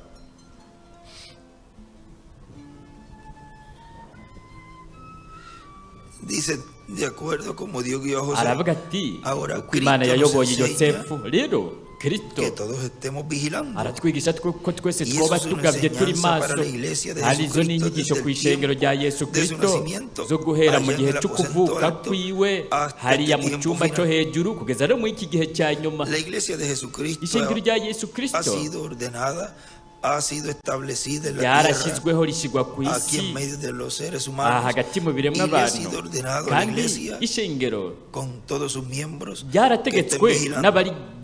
Speaker 1: dice, de acuerdo como Dios guió a José,
Speaker 2: Aravuga ati
Speaker 1: ahora
Speaker 2: uko Imana
Speaker 1: Cristo nos
Speaker 2: yayoboye
Speaker 1: enseña
Speaker 2: Yosefu, rero Kristo
Speaker 1: que todos estemos vigilando.
Speaker 2: aratwigisha ko twese
Speaker 1: Y eso
Speaker 2: twoba
Speaker 1: es una
Speaker 2: tugavye turi
Speaker 1: enseñanza
Speaker 2: maso.
Speaker 1: para la iglesia de
Speaker 2: Kandi izo ni
Speaker 1: Jesucristo
Speaker 2: inyigisho
Speaker 1: desde
Speaker 2: ku
Speaker 1: el
Speaker 2: ishengero rya
Speaker 1: tiempo
Speaker 2: Yesu
Speaker 1: de su
Speaker 2: Kristo
Speaker 1: nacimiento,
Speaker 2: zo guhera mu
Speaker 1: allá en
Speaker 2: gihe
Speaker 1: el
Speaker 2: cyo
Speaker 1: aposento
Speaker 2: kuvuka
Speaker 1: alto,
Speaker 2: kwiwe
Speaker 1: hasta
Speaker 2: hariya
Speaker 1: este
Speaker 2: mu
Speaker 1: tiempo
Speaker 2: cyumba cyo
Speaker 1: final.
Speaker 2: hejuru kugeza no muri iki gihe cya nyuma.
Speaker 1: La iglesia de Jesucristo
Speaker 2: Ishengero rya Yesu
Speaker 1: ha
Speaker 2: Kristo
Speaker 1: sido ordenada, ha sido establecida en la tierra,
Speaker 2: ryarashyizweho rishyirwa ku
Speaker 1: aquí
Speaker 2: isi
Speaker 1: en medio de los seres
Speaker 2: aha
Speaker 1: humanos,
Speaker 2: hagati mu
Speaker 1: y
Speaker 2: biremwa
Speaker 1: le ha
Speaker 2: abantu,
Speaker 1: sido ordenado a la
Speaker 2: kandi
Speaker 1: iglesia
Speaker 2: ishengero
Speaker 1: con todos sus miembros que estén
Speaker 2: ryarategetswe
Speaker 1: vigilando.
Speaker 2: n'abarigize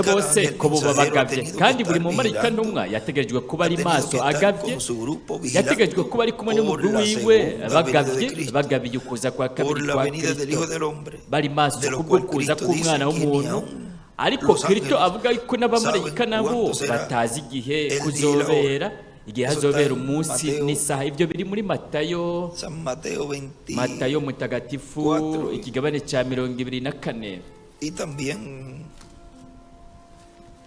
Speaker 1: Cada
Speaker 2: bose
Speaker 1: ángel
Speaker 2: ko boba
Speaker 1: mensajero ha
Speaker 2: bagavye,
Speaker 1: tenido que
Speaker 2: kandi buri
Speaker 1: estar
Speaker 2: mumarayika
Speaker 1: vigilando,
Speaker 2: ntumwa yategerejwe kuba
Speaker 1: ha
Speaker 2: ari
Speaker 1: tenido
Speaker 2: maso
Speaker 1: que estar
Speaker 2: agavye,
Speaker 1: con su grupo
Speaker 2: yategerejwe
Speaker 1: vigilando
Speaker 2: kuba ari kumwe
Speaker 1: por
Speaker 2: n'umugwi
Speaker 1: la
Speaker 2: wiwe
Speaker 1: segunda venida de
Speaker 2: bagavye,
Speaker 1: Cristo,
Speaker 2: bagabiye ukuza kwa
Speaker 1: por
Speaker 2: kabiri
Speaker 1: la
Speaker 2: kwa
Speaker 1: venida del Hijo
Speaker 2: Kristo,
Speaker 1: del Hombre,
Speaker 2: bari maso
Speaker 1: de lo
Speaker 2: kubwo
Speaker 1: cual
Speaker 2: kuza
Speaker 1: Cristo dice
Speaker 2: k'umwana
Speaker 1: que ni
Speaker 2: w'umuntu.
Speaker 1: aún
Speaker 2: Ariko
Speaker 1: los
Speaker 2: Kristo
Speaker 1: ángeles
Speaker 2: avuga yuko n'abamarayika
Speaker 1: saben
Speaker 2: nabo
Speaker 1: cuándo será
Speaker 2: batazi igihe
Speaker 1: el día y la hora.
Speaker 2: kuzobera, igihe
Speaker 1: Eso está
Speaker 2: hazobera
Speaker 1: en
Speaker 2: umunsi
Speaker 1: Mateo,
Speaker 2: n'isaha. Ibyo biri muri Matayo,
Speaker 1: San Mateo 20
Speaker 2: Matayo mutagatifu ikigabane cya 24,
Speaker 1: y también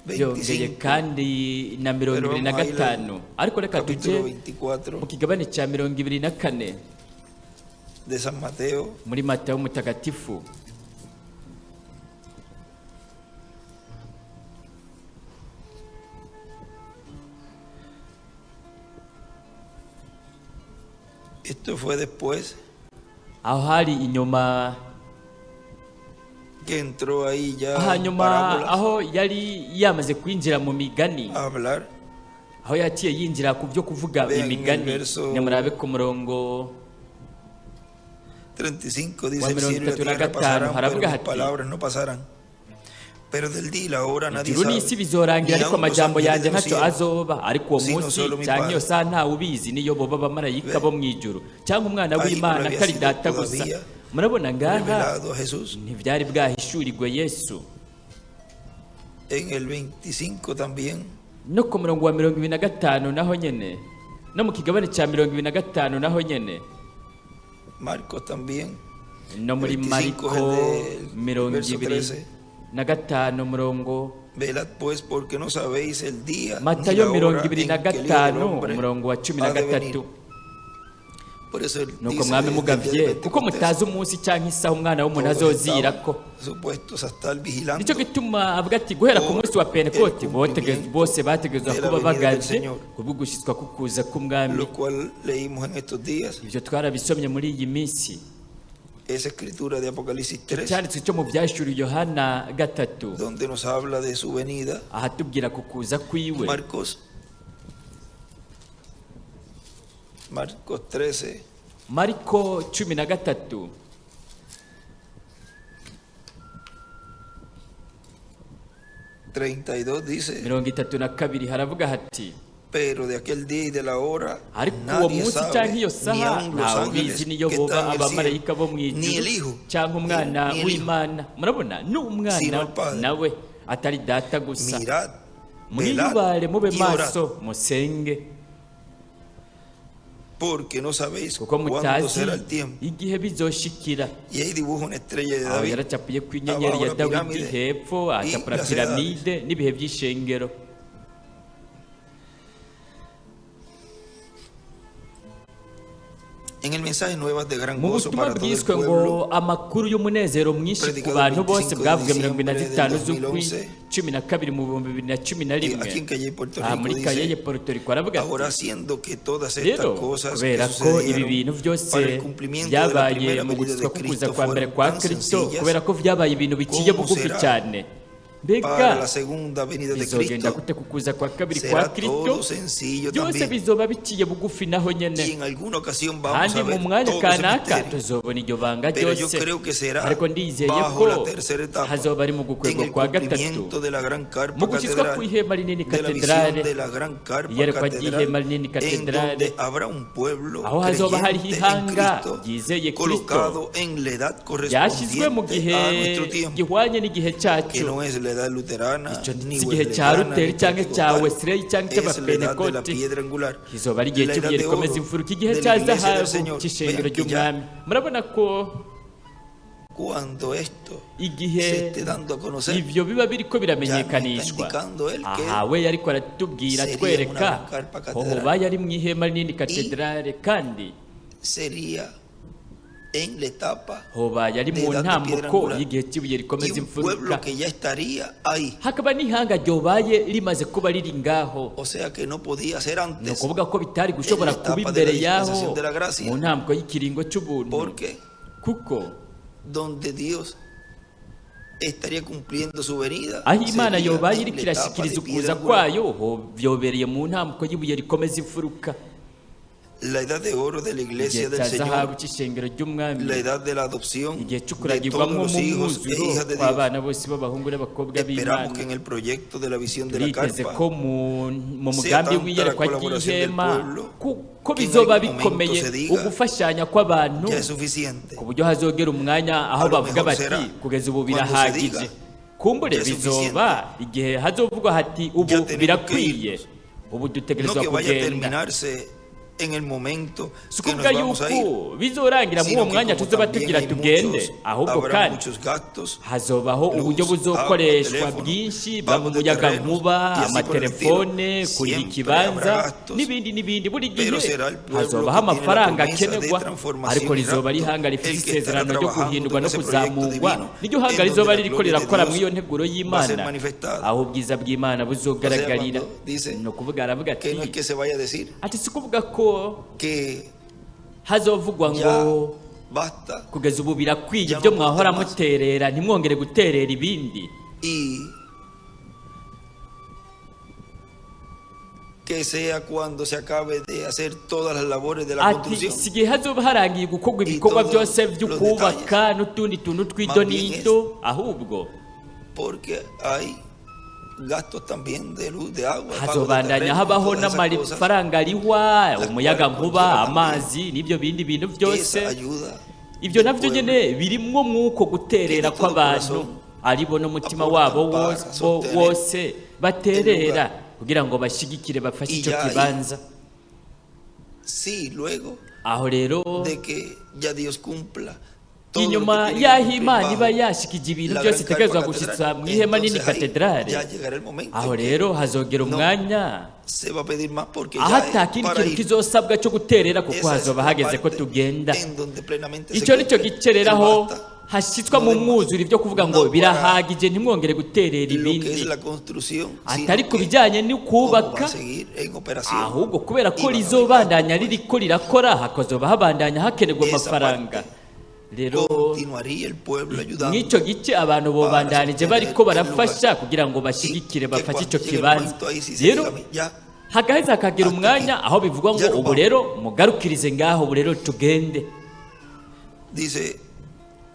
Speaker 2: byongeye
Speaker 1: 25,
Speaker 2: kandi na mirongo
Speaker 1: Pero
Speaker 2: ibiri na
Speaker 1: vamos a ir al
Speaker 2: gatanu Ariko reka
Speaker 1: capítulo
Speaker 2: tujye
Speaker 1: 24
Speaker 2: mu kigabane cya 24
Speaker 1: de San Mateo.
Speaker 2: muri Matayo mutagatifu.
Speaker 1: Esto fue después
Speaker 2: Aho hari inyuma
Speaker 1: que entró ahí ya en
Speaker 2: hanyuma
Speaker 1: parábolas
Speaker 2: aho yari yamaze kwinjira mu migani,
Speaker 1: a hablar.
Speaker 2: aho yaciye yinjira ku byo kuvuga
Speaker 1: Vean el
Speaker 2: imigani.
Speaker 1: verso
Speaker 2: Nimurabe ku murongo
Speaker 1: 35 dice
Speaker 2: wa
Speaker 1: el
Speaker 2: mirongo
Speaker 1: cielo y la
Speaker 2: itatu na
Speaker 1: tierra
Speaker 2: gatanu,
Speaker 1: pasarán, pero
Speaker 2: haravuga
Speaker 1: mis
Speaker 2: hati,
Speaker 1: palabras no pasarán. Pero del día y la hora nadie
Speaker 2: ijuru
Speaker 1: sabe,
Speaker 2: n'isi bizorangira
Speaker 1: ni
Speaker 2: ariko
Speaker 1: aun los
Speaker 2: amajambo
Speaker 1: ángeles
Speaker 2: yanjye
Speaker 1: de los
Speaker 2: ntacyo
Speaker 1: cielos,
Speaker 2: azoba, ariko uwo
Speaker 1: sino
Speaker 2: munsi
Speaker 1: solo mi
Speaker 2: cyangwa iyo
Speaker 1: Padre.
Speaker 2: saha ntawe ubizi, niyo boba abamarayika bo mu ijuru cyangwa umwana
Speaker 1: Ahí no
Speaker 2: w'Imana
Speaker 1: le había
Speaker 2: atari
Speaker 1: sido
Speaker 2: data gusa.
Speaker 1: todavía
Speaker 2: Murabona ngaha
Speaker 1: revelado a Jesús.
Speaker 2: ntibyari bwahishurirwe Yesu.
Speaker 1: En el 25 también,
Speaker 2: No ku murongo wa 25 naho nyene, no mu kigabane cya 25 naho nyene,
Speaker 1: Marcos también,
Speaker 2: no muri
Speaker 1: 25
Speaker 2: Mariko
Speaker 1: es el del
Speaker 2: mirongo
Speaker 1: verso
Speaker 2: ibiri
Speaker 1: 13.
Speaker 2: na gatanu murongo
Speaker 1: Velad pues porque no sabéis el día ni
Speaker 2: Matayo
Speaker 1: la
Speaker 2: mirongo
Speaker 1: hora
Speaker 2: ibiri
Speaker 1: en
Speaker 2: na
Speaker 1: que el Hijo del
Speaker 2: gatanu
Speaker 1: Hombre
Speaker 2: umurongo wa cumi na
Speaker 1: ha de venir.
Speaker 2: gatatu.
Speaker 1: Por eso él
Speaker 2: Nuko
Speaker 1: dice
Speaker 2: mwame
Speaker 1: desde el día de
Speaker 2: mugavye kuko
Speaker 1: Pentecostés,
Speaker 2: mutazi umunsi canke isaha umwana w'umuntu
Speaker 1: todos
Speaker 2: azozirako.
Speaker 1: estaban supuestos a estar vigilando
Speaker 2: Nicyo gituma avuga ati guhera ku
Speaker 1: por
Speaker 2: munsi wa
Speaker 1: el
Speaker 2: Pentekote
Speaker 1: cumplimiento
Speaker 2: bose bategerezwa
Speaker 1: de la
Speaker 2: kuba
Speaker 1: venida del
Speaker 2: bagavye
Speaker 1: Señor,
Speaker 2: kubwo kukuza k'umwami.
Speaker 1: lo cual leímos en estos días,
Speaker 2: Ivyo twarabisomye muri iyi minsi.
Speaker 1: Esa escritura de Apocalipsis 3,
Speaker 2: Cyanditswe cyo mu Byahishuriwe Yohana 3,
Speaker 1: donde nos habla de su venida.
Speaker 2: ahatubwira ku kuza kwiwe.
Speaker 1: Marcos 13,
Speaker 2: Mariko 13,
Speaker 1: 32 dice:
Speaker 2: 32 haravuga hati:
Speaker 1: Pero de aquel día y de la hora
Speaker 2: Ariko uwo
Speaker 1: nadie
Speaker 2: munsi
Speaker 1: sabe,
Speaker 2: canke iyo
Speaker 1: ni
Speaker 2: saha
Speaker 1: aun los
Speaker 2: ntawe
Speaker 1: ángeles
Speaker 2: ubizi, niyo
Speaker 1: que
Speaker 2: boba
Speaker 1: están en el cielo,
Speaker 2: abamarayika bo mu
Speaker 1: ni el
Speaker 2: ijuru
Speaker 1: Hijo,
Speaker 2: canke umwana
Speaker 1: ni el Hijo,
Speaker 2: w'Imana. Murabona
Speaker 1: sino
Speaker 2: n'umwana
Speaker 1: el Padre.
Speaker 2: nawe atari data gusa.
Speaker 1: Mirad, velad
Speaker 2: Mwiyubare mube
Speaker 1: y orad,
Speaker 2: maso musenge,
Speaker 1: porque no sabéis
Speaker 2: kuko
Speaker 1: cuándo
Speaker 2: mutazi
Speaker 1: será el tiempo.
Speaker 2: igihe bizoshikira.
Speaker 1: Y ahí dibuja una estrella de
Speaker 2: Aho
Speaker 1: David,
Speaker 2: yaracapuye ku inyenyeri
Speaker 1: abajo
Speaker 2: ya
Speaker 1: la
Speaker 2: Dawidi
Speaker 1: pirámide
Speaker 2: hepfo
Speaker 1: y
Speaker 2: acapura
Speaker 1: las edades.
Speaker 2: piramide n'ibihe by'ishengero.
Speaker 1: En el mensaje Nuevas de Gran
Speaker 2: Mu
Speaker 1: Gozo
Speaker 2: butumwa
Speaker 1: para todo el
Speaker 2: bwiswe ngo
Speaker 1: pueblo,
Speaker 2: amakuru y'umunezero mwinshi ku
Speaker 1: predicado
Speaker 2: bantu
Speaker 1: el
Speaker 2: bose
Speaker 1: 25 de
Speaker 2: bwavuga mirongo ine na
Speaker 1: diciembre
Speaker 2: zitanu
Speaker 1: del
Speaker 2: z'ukwi
Speaker 1: 2011,
Speaker 2: 12 mu 2011,
Speaker 1: aquí en Cayey, Puerto
Speaker 2: aha
Speaker 1: Rico,
Speaker 2: muri
Speaker 1: dice:
Speaker 2: Kayeye Puerto Rico aravuga ati:
Speaker 1: Ahora, siendo que todas estas
Speaker 2: Rero
Speaker 1: cosas que
Speaker 2: kubera ko ibi
Speaker 1: sucedieron
Speaker 2: bintu byose
Speaker 1: para el cumplimiento de la
Speaker 2: byabaye
Speaker 1: primera
Speaker 2: mu
Speaker 1: venida
Speaker 2: gushyizwa
Speaker 1: de
Speaker 2: kukuza
Speaker 1: Cristo
Speaker 2: kwa mbere
Speaker 1: fueron
Speaker 2: kwa
Speaker 1: tan
Speaker 2: Kristo,
Speaker 1: sencillas,
Speaker 2: kubera ko vyabaye ibintu biciye
Speaker 1: ¿cómo
Speaker 2: bugufi
Speaker 1: será
Speaker 2: cyane, mbega
Speaker 1: para la segunda venida de
Speaker 2: bizogenda
Speaker 1: Cristo?
Speaker 2: gute kukuza kwa kabiri kwa
Speaker 1: Será
Speaker 2: Kristo?
Speaker 1: todo sencillo
Speaker 2: Byose
Speaker 1: también.
Speaker 2: bizoba biciye bugufi naho
Speaker 1: Y
Speaker 2: nyene,
Speaker 1: en alguna ocasión vamos
Speaker 2: kandi
Speaker 1: a
Speaker 2: mu
Speaker 1: ver
Speaker 2: mwanya
Speaker 1: todo ese
Speaker 2: kanaka
Speaker 1: misterio.
Speaker 2: tuzobona iryo banga
Speaker 1: Pero yo
Speaker 2: ryose.
Speaker 1: creo que será
Speaker 2: Ariko ndizeye
Speaker 1: bajo
Speaker 2: ko
Speaker 1: la tercera etapa,
Speaker 2: hazoba ari mu
Speaker 1: en
Speaker 2: gukwego
Speaker 1: el
Speaker 2: kwa gatatu,
Speaker 1: cumplimiento de la gran carpa
Speaker 2: mu gushyizwa
Speaker 1: catedral,
Speaker 2: kw'ihema rinini
Speaker 1: de la visión
Speaker 2: katedrale,
Speaker 1: de la gran carpa
Speaker 2: iyerekwa
Speaker 1: catedral,
Speaker 2: ry'ihema rinini
Speaker 1: en
Speaker 2: katedrale,
Speaker 1: donde habrá un pueblo
Speaker 2: aho hazoba hariho
Speaker 1: creyente en
Speaker 2: ihanga
Speaker 1: Cristo,
Speaker 2: ryizeye Kristo,
Speaker 1: colocado en la edad
Speaker 2: ryashyizwe mu
Speaker 1: correspondiente
Speaker 2: gihe
Speaker 1: a nuestro tiempo,
Speaker 2: gihwanye n'igihe
Speaker 1: que
Speaker 2: cyacu.
Speaker 1: no es la edad luterana,
Speaker 2: Icyo
Speaker 1: ni
Speaker 2: si igihe cya
Speaker 1: wesleyana,
Speaker 2: Luteri
Speaker 1: ni
Speaker 2: cyangwa cya
Speaker 1: pentecostal,
Speaker 2: Wesley cyangwa
Speaker 1: es la edad de la
Speaker 2: cy'abapentekote,
Speaker 1: piedra angular,
Speaker 2: kizoba ari igihe
Speaker 1: la edad
Speaker 2: cy'ibuye
Speaker 1: de
Speaker 2: rikomeza
Speaker 1: oro
Speaker 2: imfuruka, igihe
Speaker 1: de
Speaker 2: cya
Speaker 1: la iglesia del
Speaker 2: zahabu
Speaker 1: Señor.
Speaker 2: cy'ishengero
Speaker 1: Vean que ya
Speaker 2: ry'umwami. Murabona ko
Speaker 1: cuando esto se
Speaker 2: igihe
Speaker 1: esté dando a conocer,
Speaker 2: ivyo biba biriko biramenyekanishwa,
Speaker 1: Ya nos está indicando él que
Speaker 2: aha we yariko aratubwira
Speaker 1: sería
Speaker 2: atwereka
Speaker 1: una gran carpa
Speaker 2: ko
Speaker 1: catedral.
Speaker 2: hobaye ari mu ihema rinini katedrale, kandi
Speaker 1: sería en la etapa
Speaker 2: hobaye ari
Speaker 1: de
Speaker 2: mu
Speaker 1: edad de piedra
Speaker 2: ntambuko
Speaker 1: angular
Speaker 2: y'igihe cy'ibuye
Speaker 1: y
Speaker 2: rikomeza
Speaker 1: un
Speaker 2: imfuruka,
Speaker 1: pueblo que ya estaría ahí.
Speaker 2: hakaba n'ihanga ryobaye rimaze kuba riri ngaho.
Speaker 1: O sea que no podía ser
Speaker 2: Ni
Speaker 1: antes,
Speaker 2: ukuvuga ko bitari gushobora
Speaker 1: en la etapa
Speaker 2: kuba
Speaker 1: de la
Speaker 2: imbere yaho
Speaker 1: dispensación de la gracia.
Speaker 2: mu ntambuko y'ikiringo cy'ubuntu,
Speaker 1: porque
Speaker 2: kuko
Speaker 1: donde Dios estaría cumpliendo su venida
Speaker 2: aho Imana
Speaker 1: sería
Speaker 2: yobaye
Speaker 1: en
Speaker 2: iriko
Speaker 1: la etapa de
Speaker 2: irashikiriza
Speaker 1: piedra
Speaker 2: ukuza
Speaker 1: angular.
Speaker 2: kwayo ho vyobereye mu ntambuko y'ibuye rikomeza imfuruka.
Speaker 1: La edad de oro de la
Speaker 2: Igihe
Speaker 1: iglesia del
Speaker 2: cya zahabu
Speaker 1: Señor,
Speaker 2: cy'ishengero ry'umwami,
Speaker 1: la edad de la adopción
Speaker 2: igihe
Speaker 1: de
Speaker 2: cyo
Speaker 1: todos
Speaker 2: kuragirwamwo
Speaker 1: los
Speaker 2: mu
Speaker 1: hijos e
Speaker 2: mwuzuro
Speaker 1: hijas de Dios.
Speaker 2: kw'abana bose b'abahungu n'abakobwa
Speaker 1: Esperamos
Speaker 2: b'Imana.
Speaker 1: que en el proyecto de la visión de la
Speaker 2: Turiteze
Speaker 1: carpa
Speaker 2: ko mu
Speaker 1: sea
Speaker 2: mugambi
Speaker 1: tanta la
Speaker 2: w'iyerekwa
Speaker 1: colaboración del
Speaker 2: ry'ihema
Speaker 1: pueblo
Speaker 2: ko
Speaker 1: que en
Speaker 2: bizoba
Speaker 1: algún momento
Speaker 2: bikomeye
Speaker 1: se diga,
Speaker 2: ugufashanya kw'abantu,
Speaker 1: ya es suficiente.
Speaker 2: ku buryo hazogera umwanya aho
Speaker 1: A lo
Speaker 2: bavuga
Speaker 1: mejor
Speaker 2: bati
Speaker 1: será
Speaker 2: kugeza ubu
Speaker 1: cuando se
Speaker 2: birahagije.
Speaker 1: diga,
Speaker 2: Kumbure
Speaker 1: ya es
Speaker 2: bizoba igihe hazovugwa hati ubu
Speaker 1: Ya tenemos que
Speaker 2: birakwiye,
Speaker 1: irnos.
Speaker 2: ubu
Speaker 1: No
Speaker 2: dutegerezwa
Speaker 1: que vaya a
Speaker 2: kugenda.
Speaker 1: terminarse en el momento
Speaker 2: Si
Speaker 1: que nos
Speaker 2: ukuvuga
Speaker 1: vamos a ir,
Speaker 2: yuko bizorangira muri
Speaker 1: sino
Speaker 2: uwo
Speaker 1: que
Speaker 2: mwanya
Speaker 1: como
Speaker 2: tuzoba
Speaker 1: también
Speaker 2: tugira
Speaker 1: hay
Speaker 2: tugende,
Speaker 1: muchos,
Speaker 2: ahubwo
Speaker 1: habrá
Speaker 2: kandi
Speaker 1: muchos gastos,
Speaker 2: hazobaho
Speaker 1: luz,
Speaker 2: uburyo
Speaker 1: agua,
Speaker 2: buzokoreshwa
Speaker 1: teléfono,
Speaker 2: bwinshi bwaba
Speaker 1: pago de
Speaker 2: umuyagankuba,
Speaker 1: terrenos, y así por el estilo.
Speaker 2: amatelefone, kuriha
Speaker 1: Siempre
Speaker 2: ikibanza
Speaker 1: habrá gastos,
Speaker 2: n'ibindi n'ibindi. Buri gihe
Speaker 1: pero será el pueblo
Speaker 2: hazobaho
Speaker 1: que tiene la
Speaker 2: amafaranga
Speaker 1: promesa de
Speaker 2: akenerwa,
Speaker 1: transformación
Speaker 2: ariko
Speaker 1: y
Speaker 2: rizoba ari
Speaker 1: rapto,
Speaker 2: ihanga rifite
Speaker 1: el que estará
Speaker 2: isezerano ryo
Speaker 1: trabajando
Speaker 2: guhindurwa
Speaker 1: en
Speaker 2: no
Speaker 1: ese proyecto
Speaker 2: kuzamurwa,
Speaker 1: divino,
Speaker 2: niryo hanga
Speaker 1: en donde
Speaker 2: rizoba
Speaker 1: la
Speaker 2: ririko
Speaker 1: gloria de
Speaker 2: rirakora
Speaker 1: Dios
Speaker 2: muri iyo nteguro
Speaker 1: va a ser
Speaker 2: y'Imana,
Speaker 1: manifestada.
Speaker 2: aho ubwiza bw'Imana buzogaragarira.
Speaker 1: O sea, cuando dice
Speaker 2: Ni ukuvuga aravuga
Speaker 1: Que no es
Speaker 2: ati
Speaker 1: que se vaya a decir
Speaker 2: ati si ukuvuga ko
Speaker 1: que
Speaker 2: hazovugwa ngo
Speaker 1: ya basta
Speaker 2: kugeza ubu birakwiye
Speaker 1: Ya
Speaker 2: ibyo
Speaker 1: no
Speaker 2: mwahora
Speaker 1: aporta más.
Speaker 2: muterera, ntimwongere guterera ibindi,
Speaker 1: y que sea cuando se acabe de hacer todas las labores de la
Speaker 2: ati
Speaker 1: construcción.
Speaker 2: si igihe hazoba harangiye gukorwa ibikorwa
Speaker 1: todos
Speaker 2: byose
Speaker 1: los
Speaker 2: byo kubaka n'utundi tuntu tw'idonito, ahubwo
Speaker 1: Porque hay gastos también de luz, de agua, pago de
Speaker 2: hazobandanya
Speaker 1: terreno,
Speaker 2: habaho
Speaker 1: todas esas cosas.
Speaker 2: n'amafaranga arihwa umuyaga nkuba,
Speaker 1: cuales
Speaker 2: amazi n'ibyo bindi bintu byose.
Speaker 1: Esa ayuda
Speaker 2: Ibyo
Speaker 1: del
Speaker 2: navyo
Speaker 1: pueblo
Speaker 2: nyene birimwo mw'uko guterera
Speaker 1: Que de todo
Speaker 2: kw'abantu
Speaker 1: corazón
Speaker 2: aribo n'umutima
Speaker 1: aportan
Speaker 2: wabo
Speaker 1: para sostener
Speaker 2: wose baterera
Speaker 1: lugar.
Speaker 2: kugira ngo bashigikire bafashe
Speaker 1: Y
Speaker 2: ico
Speaker 1: ya ahí,
Speaker 2: kibanza.
Speaker 1: sí, luego
Speaker 2: Aho rero
Speaker 1: de que ya Dios cumpla todo lo que
Speaker 2: Inyuma
Speaker 1: tiene que
Speaker 2: y'aho
Speaker 1: cumplir
Speaker 2: Imana iba
Speaker 1: bajo
Speaker 2: yashikije ibintu
Speaker 1: la
Speaker 2: byose
Speaker 1: gran
Speaker 2: itegerezwa
Speaker 1: carpa
Speaker 2: gushitsa
Speaker 1: catedral,
Speaker 2: mu ihema nini
Speaker 1: entonces ahí
Speaker 2: katedrale,
Speaker 1: ya llegará el momento
Speaker 2: aho
Speaker 1: en que
Speaker 2: rero hazogera
Speaker 1: no
Speaker 2: umwanya
Speaker 1: se va a pedir más porque
Speaker 2: aho
Speaker 1: ya es
Speaker 2: ata kindi
Speaker 1: para
Speaker 2: kintu
Speaker 1: ir.
Speaker 2: kizosabwa cyo guterera, kuko
Speaker 1: Esa es
Speaker 2: hazoba
Speaker 1: la
Speaker 2: hageze ko
Speaker 1: parte
Speaker 2: tugenda.
Speaker 1: en donde plenamente se
Speaker 2: Icyo nicyo
Speaker 1: cumple
Speaker 2: gice rero
Speaker 1: el
Speaker 2: aho
Speaker 1: basta,
Speaker 2: hashyitswa
Speaker 1: no
Speaker 2: mu
Speaker 1: den más.
Speaker 2: mwuzuro ibyo kuvuga ngo
Speaker 1: No para
Speaker 2: birahagije, ntimwongere guterera
Speaker 1: lo que
Speaker 2: ibindi,
Speaker 1: es la construcción,
Speaker 2: atari
Speaker 1: sino
Speaker 2: ku
Speaker 1: que
Speaker 2: bijyanye
Speaker 1: cómo va
Speaker 2: n'ukubaka,
Speaker 1: a seguir en operación
Speaker 2: ahubwo kubera
Speaker 1: y
Speaker 2: ko
Speaker 1: van a haber gastos
Speaker 2: rizobandanya
Speaker 1: pues.
Speaker 2: ririko rirakora, hakazoba habandanya hakenerwa
Speaker 1: Esa
Speaker 2: amafaranga.
Speaker 1: parte
Speaker 2: Rero
Speaker 1: continuaría el pueblo ayudando
Speaker 2: mw'ico gice abantu
Speaker 1: para
Speaker 2: bobandanije
Speaker 1: sostener
Speaker 2: bariko
Speaker 1: el lugar.
Speaker 2: barafasha kugira ngo
Speaker 1: Y
Speaker 2: bashigikire,
Speaker 1: que
Speaker 2: bafashe
Speaker 1: cuando
Speaker 2: ico
Speaker 1: llegue el
Speaker 2: kibanza.
Speaker 1: momento ahí sí se
Speaker 2: Rero
Speaker 1: diga, ya,
Speaker 2: hagaheza hakagira
Speaker 1: hasta
Speaker 2: umwanya
Speaker 1: aquí,
Speaker 2: aho bivugwa ngo
Speaker 1: ya nos
Speaker 2: ubu
Speaker 1: vamos.
Speaker 2: rero mugarukirize ngaho, ubu rero tugende.
Speaker 1: Dice,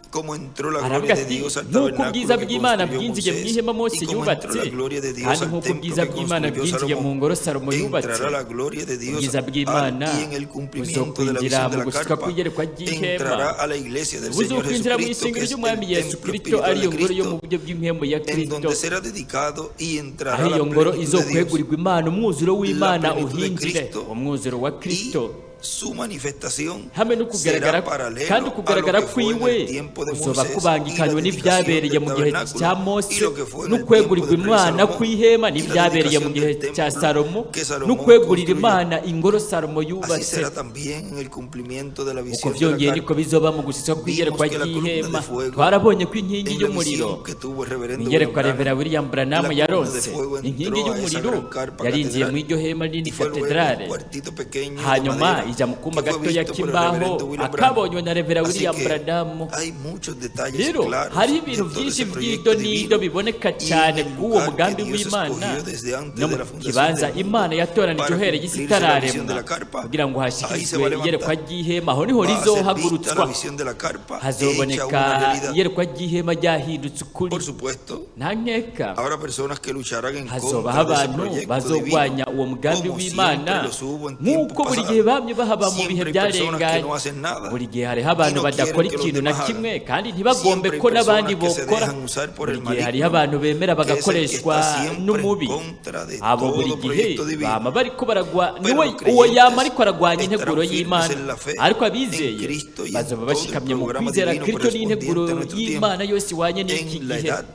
Speaker 1: como entró la
Speaker 2: Aravuga
Speaker 1: gloria de
Speaker 2: ati
Speaker 1: Dios al
Speaker 2: nk'uko ubwiza
Speaker 1: tabernáculo que
Speaker 2: bw'Imana
Speaker 1: construyó
Speaker 2: bwinjiye mu
Speaker 1: Moisés,
Speaker 2: ihema Mose
Speaker 1: y como entró
Speaker 2: yubatse,
Speaker 1: la gloria de Dios
Speaker 2: kandi
Speaker 1: al
Speaker 2: nk'uko
Speaker 1: templo
Speaker 2: ubwiza
Speaker 1: que
Speaker 2: bw'Imana
Speaker 1: construyó
Speaker 2: bwinjiye mu
Speaker 1: Salomón,
Speaker 2: ngoro Salomo yubatse,
Speaker 1: entrará la gloria de Dios
Speaker 2: ubwiza
Speaker 1: al,
Speaker 2: bw'Imana
Speaker 1: y en el cumplimiento de la
Speaker 2: buzokwinjira
Speaker 1: visión de
Speaker 2: mu
Speaker 1: la
Speaker 2: gushika
Speaker 1: carpa,
Speaker 2: kw'iyerekwa ry'ihema,
Speaker 1: entrará a la iglesia del Señor
Speaker 2: buzokwinjira mu
Speaker 1: Jesucristo, que
Speaker 2: isengero
Speaker 1: es
Speaker 2: ry'Umwami
Speaker 1: el
Speaker 2: Yesu
Speaker 1: templo
Speaker 2: Kristo,
Speaker 1: espiritual de
Speaker 2: ariyo ngoro yo mu
Speaker 1: Cristo,
Speaker 2: buryo bw'impemu ya
Speaker 1: en
Speaker 2: Kristo,
Speaker 1: donde será dedicado y entrará
Speaker 2: aho
Speaker 1: la
Speaker 2: iyo ngoro
Speaker 1: plenitud de Dios,
Speaker 2: izokwegurirwa Imana, umwuzuro
Speaker 1: la
Speaker 2: w'Imana
Speaker 1: plenitud de
Speaker 2: uhinjire,
Speaker 1: Cristo,
Speaker 2: umwuzuro wa
Speaker 1: y
Speaker 2: Kristo
Speaker 1: su manifestación
Speaker 2: hamwe no
Speaker 1: será
Speaker 2: kugaragara, kandi
Speaker 1: paralelo a lo
Speaker 2: kugaragara
Speaker 1: que fue en
Speaker 2: kwiwe
Speaker 1: el tiempo de
Speaker 2: kuzoba
Speaker 1: Moisés y la
Speaker 2: kubangikanywe
Speaker 1: dedicación
Speaker 2: n'ivyabereye
Speaker 1: del
Speaker 2: mu gihe cya
Speaker 1: tabernáculo y
Speaker 2: Mose,
Speaker 1: lo que fue en el tiempo
Speaker 2: n'ukwegurirwa
Speaker 1: del rey
Speaker 2: Imana
Speaker 1: Salomón
Speaker 2: kw'ihema
Speaker 1: y la
Speaker 2: n'ivyabereye mu
Speaker 1: dedicación
Speaker 2: gihe
Speaker 1: del
Speaker 2: cya
Speaker 1: templo
Speaker 2: Salomo,
Speaker 1: que Salomón
Speaker 2: n'ukwegurira
Speaker 1: construyó.
Speaker 2: Imana ingoro Salomo
Speaker 1: Así
Speaker 2: yubatse.
Speaker 1: será también en el cumplimiento de la
Speaker 2: Uko
Speaker 1: visión de la
Speaker 2: vyongeye niko
Speaker 1: carpa.
Speaker 2: bizoba mu gushitswa
Speaker 1: Vimos
Speaker 2: kw'iyerekwa
Speaker 1: que la columna de
Speaker 2: ry'ihema.
Speaker 1: fuego
Speaker 2: Twarabonye ko inkingi
Speaker 1: en la
Speaker 2: y'umuriro
Speaker 1: visión que tuvo el reverendo William
Speaker 2: iyerekwa
Speaker 1: Branham,
Speaker 2: Revera William Branham
Speaker 1: la columna de
Speaker 2: yaronse,
Speaker 1: fuego
Speaker 2: inkingi
Speaker 1: entró a esa
Speaker 2: y'umuriro
Speaker 1: gran carpa
Speaker 2: yarinjiye
Speaker 1: catedral
Speaker 2: mu iryo hema nini
Speaker 1: y fue luego un
Speaker 2: katedrale,
Speaker 1: cuartito pequeño de
Speaker 2: hanyuma
Speaker 1: madera
Speaker 2: ija mu kumba
Speaker 1: que fue
Speaker 2: gatoya
Speaker 1: visto por el
Speaker 2: k'imbaho
Speaker 1: reverendo William Branham.
Speaker 2: akabonywe na Revera
Speaker 1: Así
Speaker 2: William
Speaker 1: que
Speaker 2: Branham.
Speaker 1: hay muchos detalles
Speaker 2: Rero
Speaker 1: claros
Speaker 2: hari
Speaker 1: de
Speaker 2: ibintu
Speaker 1: todo
Speaker 2: byinshi
Speaker 1: ese proyecto
Speaker 2: vy'ido n'ido
Speaker 1: divino
Speaker 2: biboneka
Speaker 1: y en
Speaker 2: cyane
Speaker 1: el
Speaker 2: bw'uwo
Speaker 1: lugar que
Speaker 2: mugambi
Speaker 1: Dios
Speaker 2: w'Imana
Speaker 1: escogió desde antes
Speaker 2: no
Speaker 1: de
Speaker 2: mu
Speaker 1: la fundación
Speaker 2: kibanza
Speaker 1: del mundo
Speaker 2: Imana yatoranije
Speaker 1: para
Speaker 2: uhereye isi
Speaker 1: cumplirse la visión de
Speaker 2: itararemwa
Speaker 1: la carpa,
Speaker 2: kugira ngo
Speaker 1: ahí se
Speaker 2: hashikirizwe
Speaker 1: va a
Speaker 2: iyerekwa
Speaker 1: levantar.
Speaker 2: ry'ihema, aho niho
Speaker 1: Va a ser vista la
Speaker 2: rizohagurutswa,
Speaker 1: visión de la carpa hecha
Speaker 2: hazoboneka
Speaker 1: una realidad.
Speaker 2: iyerekwa ry'ihema ryahindutse ukuri.
Speaker 1: Por supuesto,
Speaker 2: Nta nkeka
Speaker 1: habrá personas que lucharán en
Speaker 2: hazobaho
Speaker 1: contra de ese
Speaker 2: abantu
Speaker 1: proyecto divino,
Speaker 2: bazogwanya uwo mugambi
Speaker 1: como
Speaker 2: w'Imana
Speaker 1: siempre los hubo en tiempos
Speaker 2: nk'uko buri gihe
Speaker 1: pasados.
Speaker 2: bamye bahaba mu bihe
Speaker 1: Siempre hay personas que
Speaker 2: byarenganye.
Speaker 1: no hacen nada
Speaker 2: Buri gihe hariho
Speaker 1: y
Speaker 2: abantu
Speaker 1: no quieren
Speaker 2: badakora
Speaker 1: que los
Speaker 2: ikintu na
Speaker 1: demás
Speaker 2: kimwe
Speaker 1: hagan.
Speaker 2: kandi ntibagombe
Speaker 1: Siempre hay
Speaker 2: ko n'abandi
Speaker 1: personas que se
Speaker 2: bokora.
Speaker 1: dejan usar por
Speaker 2: Buri
Speaker 1: el
Speaker 2: gihe hariho
Speaker 1: maligno,
Speaker 2: abantu bemera
Speaker 1: que es el que
Speaker 2: bagakoreshwa
Speaker 1: está siempre en
Speaker 2: n'umubi.
Speaker 1: contra de
Speaker 2: Abo buri
Speaker 1: todo
Speaker 2: gihe
Speaker 1: proyecto divino.
Speaker 2: bama bariko baragwa
Speaker 1: Pero
Speaker 2: niwe
Speaker 1: los
Speaker 2: uwo yama
Speaker 1: creyentes
Speaker 2: ariko aragwanya integuro
Speaker 1: estarán firmes
Speaker 2: y'Imana,
Speaker 1: en la fe,
Speaker 2: ariko
Speaker 1: en
Speaker 2: abizeye
Speaker 1: Cristo y en
Speaker 2: bazoba
Speaker 1: todo el
Speaker 2: bashikamye mu
Speaker 1: programa
Speaker 2: kwizera
Speaker 1: divino
Speaker 2: Kristo n'integuro
Speaker 1: correspondiente a nuestro tiempo,
Speaker 2: y'Imana yose ihwanye n'iki
Speaker 1: en la
Speaker 2: gihe,
Speaker 1: edad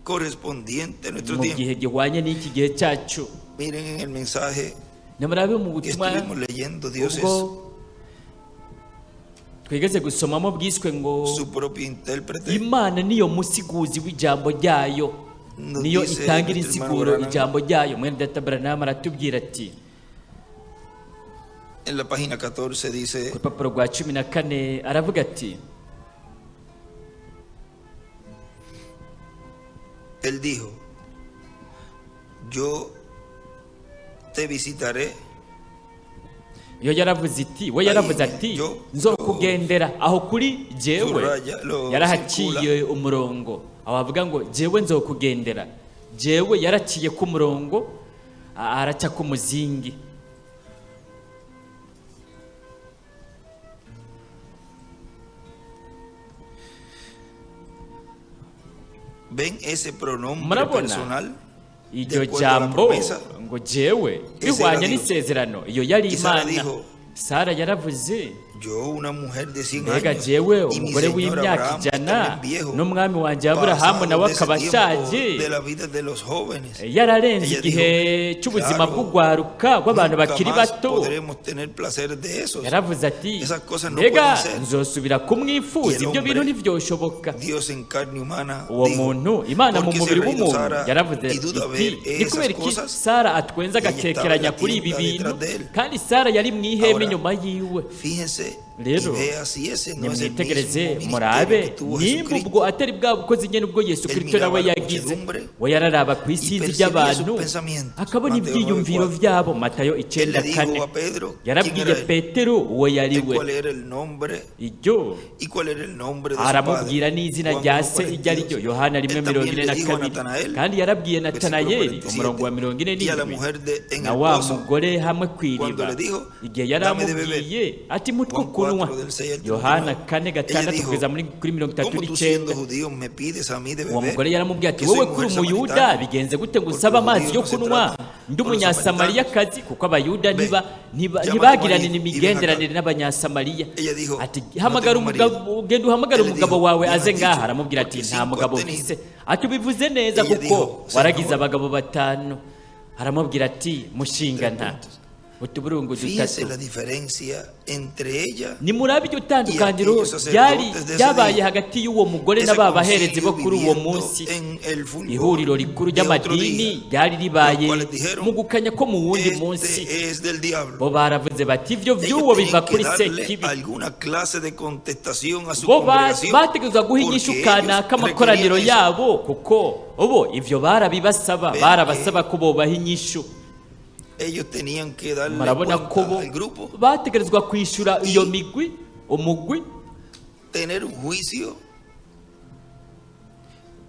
Speaker 1: correspondiente a nuestro
Speaker 2: mu
Speaker 1: tiempo.
Speaker 2: gihe gihwanye n'iki gihe cyacu.
Speaker 1: Miren en el mensaje
Speaker 2: Nimurabe mu
Speaker 1: que
Speaker 2: butumwa
Speaker 1: estuvimos leyendo, Dios es
Speaker 2: ubwo twigeze gusomamo bwiswe ngo
Speaker 1: su propio intérprete.
Speaker 2: Imana niyo musiguzi w'ijambo ryayo,
Speaker 1: Nos
Speaker 2: niyo
Speaker 1: dice
Speaker 2: itangira
Speaker 1: nuestro hermano
Speaker 2: insiguro
Speaker 1: Branham
Speaker 2: ijambo ryayo. Mwene data Branham aratubwira ati
Speaker 1: en la página 14
Speaker 2: ku
Speaker 1: dice,
Speaker 2: rupapuro rwa 14 aravuga ati
Speaker 1: él dijo, yo te visitaré.
Speaker 2: Iyo yaravuze iti, we yaravuze ati
Speaker 1: Yo-
Speaker 2: nzokugendera aho kuri jewe,
Speaker 1: Subraya, lo
Speaker 2: yarahaciye umurongo aho avuga ngo jewe nzokugendera, jewe yaraciye ku murongo, araca ku muzingi.
Speaker 1: Ven ese pronombre
Speaker 2: Murabona
Speaker 1: personal de
Speaker 2: iryo
Speaker 1: acuerdo a la
Speaker 2: jambo
Speaker 1: promesa.
Speaker 2: ngo jewe
Speaker 1: Ese
Speaker 2: bihwanye
Speaker 1: era Dios.
Speaker 2: n'isezerano, iyo yari
Speaker 1: Y Sara
Speaker 2: Imana.
Speaker 1: dijo,
Speaker 2: Sara yaravuze
Speaker 1: yo una mujer de 100
Speaker 2: mbega
Speaker 1: años
Speaker 2: jewe
Speaker 1: y mi
Speaker 2: umugore
Speaker 1: señor
Speaker 2: w'imyaka
Speaker 1: Abraham es
Speaker 2: 100
Speaker 1: también viejo,
Speaker 2: n'umwami wanjye Aburahamu
Speaker 1: pasado
Speaker 2: nawe
Speaker 1: de ese
Speaker 2: akaba
Speaker 1: tiempo
Speaker 2: ashaje,
Speaker 1: de la vida de los jóvenes.
Speaker 2: yararenze
Speaker 1: Ella
Speaker 2: igihe
Speaker 1: dijo,
Speaker 2: cy'ubuzima
Speaker 1: claro,
Speaker 2: bw'ugwaruka rw'abantu
Speaker 1: nunca
Speaker 2: bakiri
Speaker 1: más
Speaker 2: bato.
Speaker 1: podremos tener placer de esos.
Speaker 2: Yaravuze ati
Speaker 1: Esas cosas no
Speaker 2: mbega
Speaker 1: pueden ser.
Speaker 2: nzosubira kumwifuza,
Speaker 1: Y el
Speaker 2: ibyo bintu
Speaker 1: hombre,
Speaker 2: ntivyoshoboka.
Speaker 1: Dios en carne humana,
Speaker 2: Uwo
Speaker 1: dijo,
Speaker 2: muntu Imana mu
Speaker 1: ¿por qué se
Speaker 2: mubiri
Speaker 1: ha reído
Speaker 2: w'umuntu
Speaker 1: Sara
Speaker 2: yaravuze
Speaker 1: y duda
Speaker 2: iti
Speaker 1: ver
Speaker 2: ni
Speaker 1: esas
Speaker 2: kubera iki
Speaker 1: cosas?
Speaker 2: Sara atwenza
Speaker 1: Ella estaba en
Speaker 2: agakekeranya
Speaker 1: la
Speaker 2: kuri ibi
Speaker 1: tienda
Speaker 2: bintu,
Speaker 1: detrás de él.
Speaker 2: kandi Sara yari mu ihema
Speaker 1: Ahora,
Speaker 2: inyuma yiwe.
Speaker 1: Fíjense y
Speaker 2: Rero
Speaker 1: vea si ese no es el mismo
Speaker 2: nimwitegereze
Speaker 1: ministerio
Speaker 2: murabe
Speaker 1: que tuvo
Speaker 2: nimba
Speaker 1: Jesucristo.
Speaker 2: ubwo atari bwa bukozi nyene ubwo Yesu
Speaker 1: Él
Speaker 2: Kristo
Speaker 1: miraba
Speaker 2: nawe
Speaker 1: la
Speaker 2: yagize.
Speaker 1: muchedumbre
Speaker 2: We yararaba ku
Speaker 1: y
Speaker 2: isinzi
Speaker 1: percibía sus
Speaker 2: ry'abantu
Speaker 1: pensamientos.
Speaker 2: akabona
Speaker 1: Mateo
Speaker 2: ibyiyumviro
Speaker 1: 9:4.
Speaker 2: vyabo. Matayo
Speaker 1: Él
Speaker 2: icenda
Speaker 1: le
Speaker 2: kane
Speaker 1: dijo a Pedro quién
Speaker 2: yarabwiye
Speaker 1: era él,
Speaker 2: Petero uwo yari
Speaker 1: y
Speaker 2: we,
Speaker 1: cuál era el nombre
Speaker 2: iryo
Speaker 1: y cuál era el nombre de su padre.
Speaker 2: aramubwira n'izina
Speaker 1: Juan
Speaker 2: rya se iryo ari ryo,
Speaker 1: 1:42.
Speaker 2: Yohana rimwe
Speaker 1: Él
Speaker 2: mirongo
Speaker 1: también
Speaker 2: ine
Speaker 1: le
Speaker 2: na
Speaker 1: dijo a
Speaker 2: kabiri.
Speaker 1: Natanael,
Speaker 2: Kandi yarabwiye
Speaker 1: versículo
Speaker 2: Natanayeli umurongo wa mirongo ine
Speaker 1: 47, y a la
Speaker 2: n'indwi
Speaker 1: mujer de en
Speaker 2: na
Speaker 1: el
Speaker 2: wa
Speaker 1: pozo,
Speaker 2: mugore hamwe
Speaker 1: cuando
Speaker 2: kw'iriba
Speaker 1: le dijo,
Speaker 2: igihe
Speaker 1: dame de beber.
Speaker 2: yaramubwiye ati mutwe
Speaker 1: Juan
Speaker 2: kunywa. kunywa.
Speaker 1: 4, del 6 al
Speaker 2: Yohana
Speaker 1: 39.
Speaker 2: kane
Speaker 1: Ella
Speaker 2: gatandatu
Speaker 1: dijo,
Speaker 2: kugeza kuri mirongo itatu
Speaker 1: ¿Cómo tú
Speaker 2: n'icenda.
Speaker 1: siendo judío me pides a mí de
Speaker 2: Uwo
Speaker 1: beber?
Speaker 2: mugore yaramubwiye ati
Speaker 1: Que soy
Speaker 2: wowe kuri
Speaker 1: mujer
Speaker 2: umuyuda
Speaker 1: samaritana.
Speaker 2: bigenze gute ngo
Speaker 1: Porque
Speaker 2: usabe
Speaker 1: los
Speaker 2: amazi
Speaker 1: judíos
Speaker 2: yo
Speaker 1: no se
Speaker 2: kunywa
Speaker 1: tratan
Speaker 2: ndi
Speaker 1: con los
Speaker 2: umunyasamariyakazi? Kuko abayuda
Speaker 1: Ve, llama a tu
Speaker 2: ntibagiranira
Speaker 1: marido y ven
Speaker 2: imigenderanire
Speaker 1: acá.
Speaker 2: n'abanyasamariya.
Speaker 1: Ella dijo,
Speaker 2: Ati
Speaker 1: no
Speaker 2: hamagara
Speaker 1: tengo
Speaker 2: umugabo,
Speaker 1: marido.
Speaker 2: ugenda uhamagare
Speaker 1: Él le
Speaker 2: umugabo
Speaker 1: dijo,
Speaker 2: wawe
Speaker 1: bien
Speaker 2: aze
Speaker 1: has
Speaker 2: ngaha.
Speaker 1: dicho,
Speaker 2: Aramubwira ati
Speaker 1: porque
Speaker 2: nta
Speaker 1: cinco
Speaker 2: mugabo
Speaker 1: has tenido.
Speaker 2: mfise. Ati ubivuze neza
Speaker 1: Ella
Speaker 2: kuko
Speaker 1: dijo,
Speaker 2: waragize
Speaker 1: Señor,
Speaker 2: abagabo batanu. Aramubwira ati mushingana
Speaker 1: puntos.
Speaker 2: utuburungu
Speaker 1: Fíjese
Speaker 2: dutatu.
Speaker 1: la diferencia entre ella
Speaker 2: Nimurabe iryo tandukaniro
Speaker 1: Y aquellos
Speaker 2: ryari
Speaker 1: sacerdotes de ese
Speaker 2: ryabaye
Speaker 1: día.
Speaker 2: hagati y'uwo mugore
Speaker 1: Ese
Speaker 2: n'aba baherezi bo
Speaker 1: concilio
Speaker 2: kuri uwo
Speaker 1: viviendo
Speaker 2: munsi.
Speaker 1: en el fulgor
Speaker 2: Ihuriro rikuru
Speaker 1: de otro
Speaker 2: ry'amadini
Speaker 1: día,
Speaker 2: ryari ribaye
Speaker 1: los cuales dijeron,
Speaker 2: mu gukanya ko mu wundi munsi.
Speaker 1: Este es del diablo.
Speaker 2: Bo baravuze bati ivyo
Speaker 1: Ellos
Speaker 2: vy'uwo biva
Speaker 1: tenían que
Speaker 2: kuri
Speaker 1: darle
Speaker 2: Sekibi.
Speaker 1: alguna clase de contestación a su
Speaker 2: Bo
Speaker 1: congregación,
Speaker 2: bategerezwa guha inyishu
Speaker 1: porque ellos
Speaker 2: kanaka amakoraniro
Speaker 1: requerían eso.
Speaker 2: yabo, kuko ubo ivyo barabibasaba,
Speaker 1: Vean
Speaker 2: barabasaba ko bobaha inyishu.
Speaker 1: Ellos tenían que darle
Speaker 2: Murabona ko
Speaker 1: cuenta
Speaker 2: bo
Speaker 1: al grupo,
Speaker 2: bategerezwa kwishura iyo migwi, umugwi,
Speaker 1: tener un juicio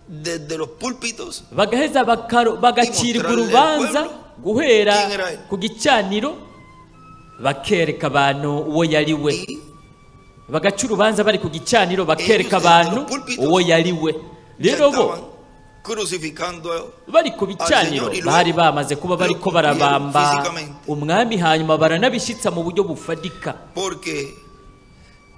Speaker 1: desde los púlpitos
Speaker 2: bagaheza bagacirwa
Speaker 1: mostrarle al
Speaker 2: urubanza
Speaker 1: pueblo
Speaker 2: guhera
Speaker 1: quién era él.
Speaker 2: ku gicaniro, bakereka abantu uwo yari we.
Speaker 1: Y
Speaker 2: Bagaca urubanza bari ku gicaniro, bakereka
Speaker 1: Ellos desde
Speaker 2: abantu
Speaker 1: los púlpitos
Speaker 2: uwo yari we.
Speaker 1: ya
Speaker 2: Rero bo
Speaker 1: estaban crucificando
Speaker 2: bari ku bicaniro
Speaker 1: Señor y luego
Speaker 2: bari bamaze kuba bariko
Speaker 1: lo
Speaker 2: barabamba
Speaker 1: físicamente.
Speaker 2: umwami, hanyuma baranabishitsa mu buryo bufatika,
Speaker 1: porque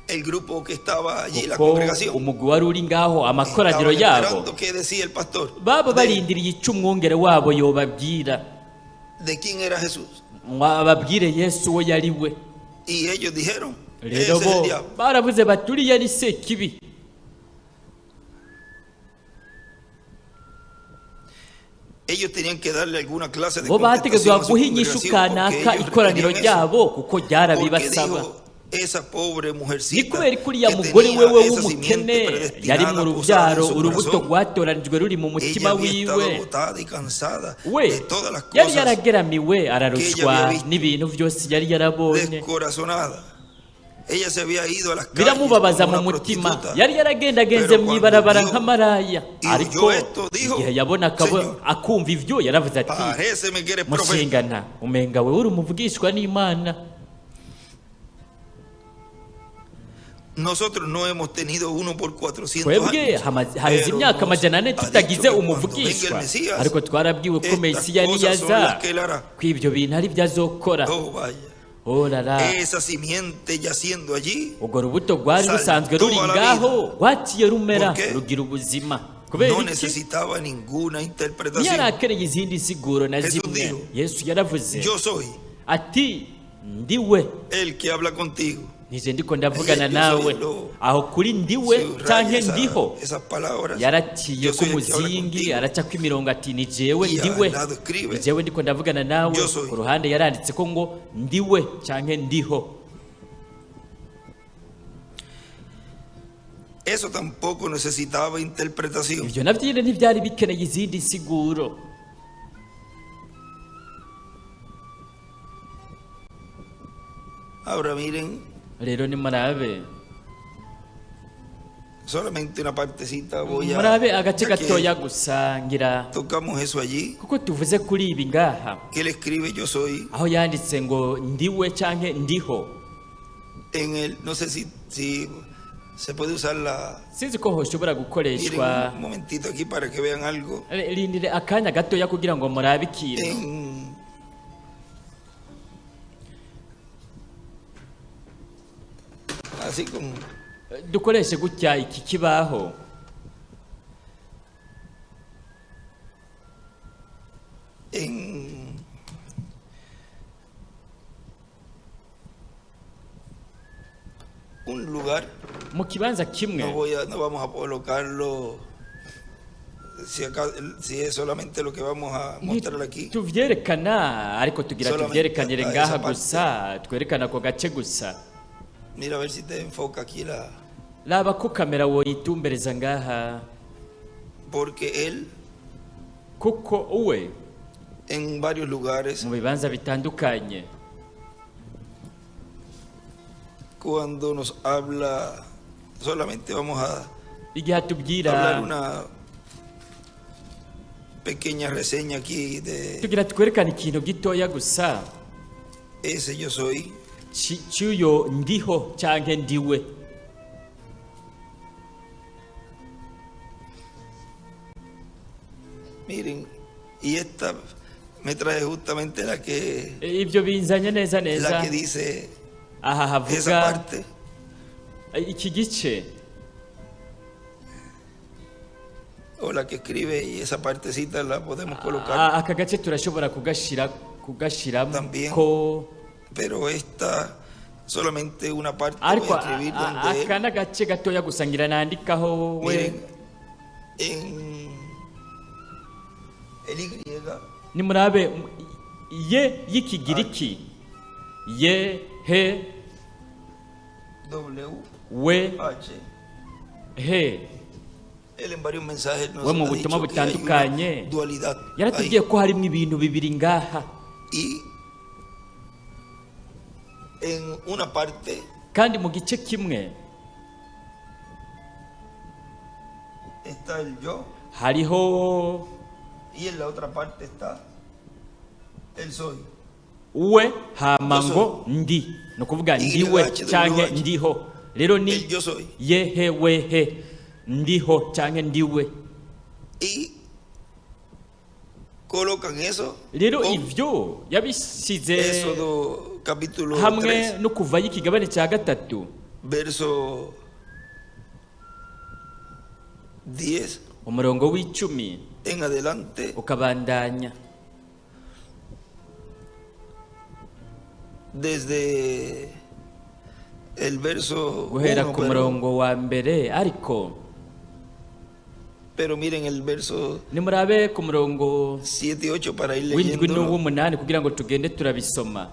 Speaker 1: el grupo que estaba allí, la
Speaker 2: kuko
Speaker 1: congregación,
Speaker 2: umugwi wari uri ngaho, amakoraniro
Speaker 1: estaban
Speaker 2: yabo,
Speaker 1: esperando qué decía el pastor
Speaker 2: baba barindiriye ico umwungere wabo yobabwira,
Speaker 1: de quién era Jesús.
Speaker 2: ngo ababwire Yesu uwo yari we.
Speaker 1: Y ellos dijeron, ese
Speaker 2: Rero
Speaker 1: es el
Speaker 2: bo
Speaker 1: diablo.
Speaker 2: baravuze bati uriya ni Sekibi.
Speaker 1: Ellos tenían que darle alguna clase de
Speaker 2: Bo
Speaker 1: contestación
Speaker 2: bategerezwa
Speaker 1: a su
Speaker 2: guha inyishu
Speaker 1: congregación, porque
Speaker 2: kanaka
Speaker 1: ellos
Speaker 2: ikoraniro
Speaker 1: requerían eso.
Speaker 2: ryabo, kuko
Speaker 1: Porque
Speaker 2: ryarabibasaba.
Speaker 1: dijo esa pobre
Speaker 2: Ni
Speaker 1: mujercita
Speaker 2: kubera ko uriya
Speaker 1: que
Speaker 2: mugore
Speaker 1: tenía
Speaker 2: wewe
Speaker 1: esa
Speaker 2: w'umukene
Speaker 1: simiente
Speaker 2: yari mu
Speaker 1: predestinada posada en
Speaker 2: rubyaro,
Speaker 1: su
Speaker 2: urubuto
Speaker 1: corazón,
Speaker 2: rwatoranijwe ruri mu
Speaker 1: ella
Speaker 2: mutima
Speaker 1: había estado
Speaker 2: wiwe,
Speaker 1: agotada y cansada
Speaker 2: we
Speaker 1: de todas las
Speaker 2: yari
Speaker 1: cosas,
Speaker 2: yarageramiwe ararushwa
Speaker 1: había visto.
Speaker 2: n'ibintu byose yari yarabonye,
Speaker 1: descorazonada. Ella se había ido a las calles
Speaker 2: biramubabaza
Speaker 1: como
Speaker 2: mu
Speaker 1: una
Speaker 2: mutima.
Speaker 1: prostituta.
Speaker 2: Yari yaragendagenze
Speaker 1: Pero
Speaker 2: mu
Speaker 1: cuando
Speaker 2: ibarabara
Speaker 1: vio
Speaker 2: nk'amaraya,
Speaker 1: y
Speaker 2: ariko
Speaker 1: oyó esto, dijo,
Speaker 2: igihe yabona
Speaker 1: Señor,
Speaker 2: akumva ivyo yaravuze ati
Speaker 1: Paréceme que eres profeta.
Speaker 2: mushingana umenga wewe uri umuvugishwa n'Imana.
Speaker 1: Nosotros no hemos tenido uno por 400
Speaker 2: Twebwe
Speaker 1: años.
Speaker 2: haheze
Speaker 1: Pero
Speaker 2: imyaka
Speaker 1: nos
Speaker 2: 400
Speaker 1: ha dicho
Speaker 2: tutagize
Speaker 1: que cuando venga el
Speaker 2: umuvugishwa,
Speaker 1: Mesías,
Speaker 2: ariko twarabwiwe ko
Speaker 1: estas
Speaker 2: Mesiya
Speaker 1: cosas son
Speaker 2: niyaza
Speaker 1: las que él hará.
Speaker 2: ko ivyo bintu ari byo azokora.
Speaker 1: Oh, vaya.
Speaker 2: Oh la la.
Speaker 1: Esa simiente yaciendo allí
Speaker 2: Urwo rubuto rwari
Speaker 1: saltó
Speaker 2: rusanzwe ruri
Speaker 1: a la
Speaker 2: ngaho
Speaker 1: vida.
Speaker 2: rwaciye rumera
Speaker 1: ¿Por qué?
Speaker 2: rugira ubuzima. Kubera
Speaker 1: No
Speaker 2: iki?
Speaker 1: necesitaba ninguna interpretación.
Speaker 2: Ntiyarakeneye izindi siguro na
Speaker 1: Jesús
Speaker 2: zimwe.
Speaker 1: dijo,
Speaker 2: Yesu yaravuze
Speaker 1: Yo soy
Speaker 2: ati ndiwe
Speaker 1: el que habla contigo.
Speaker 2: nije ndiko ndavugana
Speaker 1: Yo soy
Speaker 2: nawe.
Speaker 1: el lobo.
Speaker 2: Aho kuri ndiwe
Speaker 1: Subraya
Speaker 2: canke ndiho
Speaker 1: esas palabras.
Speaker 2: yaraciye
Speaker 1: Yo
Speaker 2: ku
Speaker 1: soy el que habla
Speaker 2: muzingi,
Speaker 1: contigo.
Speaker 2: aracako imirongo ati ni jewe
Speaker 1: Y
Speaker 2: ndiwe,
Speaker 1: al lado escribe,
Speaker 2: ni jewe ndiko ndavugana nawe.
Speaker 1: Yo soy.
Speaker 2: Ku ruhande yaranditse ko ngo ndiwe canke ndiho.
Speaker 1: Eso tampoco necesitaba interpretación.
Speaker 2: Ivyo navyo nyene ntivyari bikeneye izindi nsiguro.
Speaker 1: Ahora miren,
Speaker 2: Rero nimurabe,
Speaker 1: solamente una partecita voy a.
Speaker 2: murabe agace
Speaker 1: ya que
Speaker 2: gatoya gusa ngira
Speaker 1: tocamos eso allí,
Speaker 2: kuko tuvuze kuri ibi ngaha,
Speaker 1: que él escribe yo soy
Speaker 2: aho yanditse ngo ndiwe canke ndiho.
Speaker 1: en el. No sé si se puede usar la.
Speaker 2: Sinzi ko hoshobora
Speaker 1: Miren
Speaker 2: gukoreshwa.
Speaker 1: un momentito aquí para que vean algo.
Speaker 2: Rindire akanya gatoya kugira ngo murabe ikintu.
Speaker 1: En así como
Speaker 2: Dukoreshe gutya iki kibaho.
Speaker 1: En un lugar,
Speaker 2: Mu kibanza kimwe,
Speaker 1: no vamos a colocarlo si, acá, si es solamente lo que vamos a mostrar aquí.
Speaker 2: tuvyerekana ariko tugira
Speaker 1: Solamente
Speaker 2: tuvyerekanire
Speaker 1: a
Speaker 2: ngaha
Speaker 1: esa parte.
Speaker 2: gusa, twerekana ako gace gusa.
Speaker 1: Mira a ver si te enfoca aquí la.
Speaker 2: Raba ko kamera woyitumbereza ngaha,
Speaker 1: Porque él
Speaker 2: kuko uwe
Speaker 1: en varios lugares,
Speaker 2: mu bibanza bitandukanye
Speaker 1: cuando nos habla, solamente vamos a
Speaker 2: igihe atubwira,
Speaker 1: hablar una pequeña reseña aquí de
Speaker 2: tugira twerekane ikintu gitoya gusa
Speaker 1: ese yo soy.
Speaker 2: Cy'uyo ndiho canke ndiwe.
Speaker 1: Miren, y esta me trae justamente la que
Speaker 2: Ibyo binzanye neza neza
Speaker 1: la que dice
Speaker 2: aha havuga
Speaker 1: esa parte.
Speaker 2: Iki gice
Speaker 1: O la que escribe, y esa partecita la podemos colocar.
Speaker 2: Aka gace turashobora kugashira kugashiramo
Speaker 1: También.
Speaker 2: Ko
Speaker 1: Pero esta solamente una parte voy
Speaker 2: ariko
Speaker 1: a escribir donde
Speaker 2: aka
Speaker 1: él,
Speaker 2: n'agace gatoya gusa ngira nandikaho we.
Speaker 1: Miren, en el Y
Speaker 2: Nimurabe ye y'ikigiriki ye he
Speaker 1: W
Speaker 2: we
Speaker 1: H.
Speaker 2: he.
Speaker 1: Él en varios mensajes nos
Speaker 2: We mu
Speaker 1: ha
Speaker 2: butumwa
Speaker 1: dicho que hay una
Speaker 2: butandukanye
Speaker 1: dualidad
Speaker 2: yaratubwiye
Speaker 1: ahí.
Speaker 2: ko harimo ibintu bibiri ngaha.
Speaker 1: Y en una parte
Speaker 2: Kandi mu gice kimwe
Speaker 1: está el yo
Speaker 2: hariho
Speaker 1: y en la otra parte está el soy.
Speaker 2: We hama ngo ndi, ni ukuvuga ndiwe canke ndiho. Rero ni
Speaker 1: El yo soy.
Speaker 2: ye he we he, ndiho canke ndiwe.
Speaker 1: Y colocan eso
Speaker 2: Rero
Speaker 1: con
Speaker 2: ivyo yabisize
Speaker 1: Éxodo capítulo
Speaker 2: hamwe
Speaker 1: 3,
Speaker 2: no kuva y'ikigabane cya gatatu
Speaker 1: verso 10
Speaker 2: umurongo w'icumi
Speaker 1: en adelante.
Speaker 2: Ukabandanya.
Speaker 1: Desde el verso
Speaker 2: Guhera
Speaker 1: 1,
Speaker 2: ku murongo wa mbere, ariko
Speaker 1: pero miren el verso
Speaker 2: nimurabe ku murongo
Speaker 1: 7 y 8 para ir
Speaker 2: w'indwi
Speaker 1: leyéndolo.
Speaker 2: n'uw'umunani kugira ngo tugende turabisoma.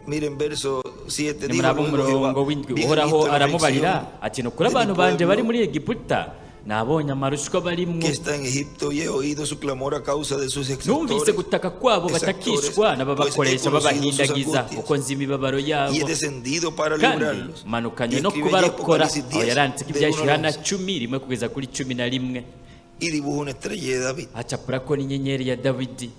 Speaker 1: Miren verso 7, dijo
Speaker 2: Nimuraba
Speaker 1: luego Jehová,
Speaker 2: umurongo w'indwi,
Speaker 1: "Vi en
Speaker 2: Uhoraho
Speaker 1: Egipto la
Speaker 2: aramubarira
Speaker 1: aflicción
Speaker 2: ati ni ukuri
Speaker 1: de mi
Speaker 2: abantu banje bari
Speaker 1: pueblo
Speaker 2: muri Egiputa nabonye amarushwa barimwo,
Speaker 1: que está en Egipto y he oído su clamor a causa de sus
Speaker 2: numvise
Speaker 1: exactores,
Speaker 2: gutaka kwabo batakishwa
Speaker 1: exactores, pues he
Speaker 2: n'ababakoresha
Speaker 1: conocido sus
Speaker 2: babahindagiza,
Speaker 1: angustias
Speaker 2: kuko nzi imibabaro
Speaker 1: y he
Speaker 2: yabo,
Speaker 1: descendido para
Speaker 2: kandi
Speaker 1: librarlos."
Speaker 2: manukanywe
Speaker 1: Y
Speaker 2: no
Speaker 1: escribe allí
Speaker 2: kubarokora.
Speaker 1: Apocalipsis
Speaker 2: Aho
Speaker 1: 10,
Speaker 2: yaranditse ko
Speaker 1: del
Speaker 2: ibya
Speaker 1: 1 al
Speaker 2: Yohana
Speaker 1: 11,
Speaker 2: 10 rimwe kugeza kuri 11,
Speaker 1: y dibuja una estrella de David.
Speaker 2: Acapura ko n'inyenyeri ya Dawidi.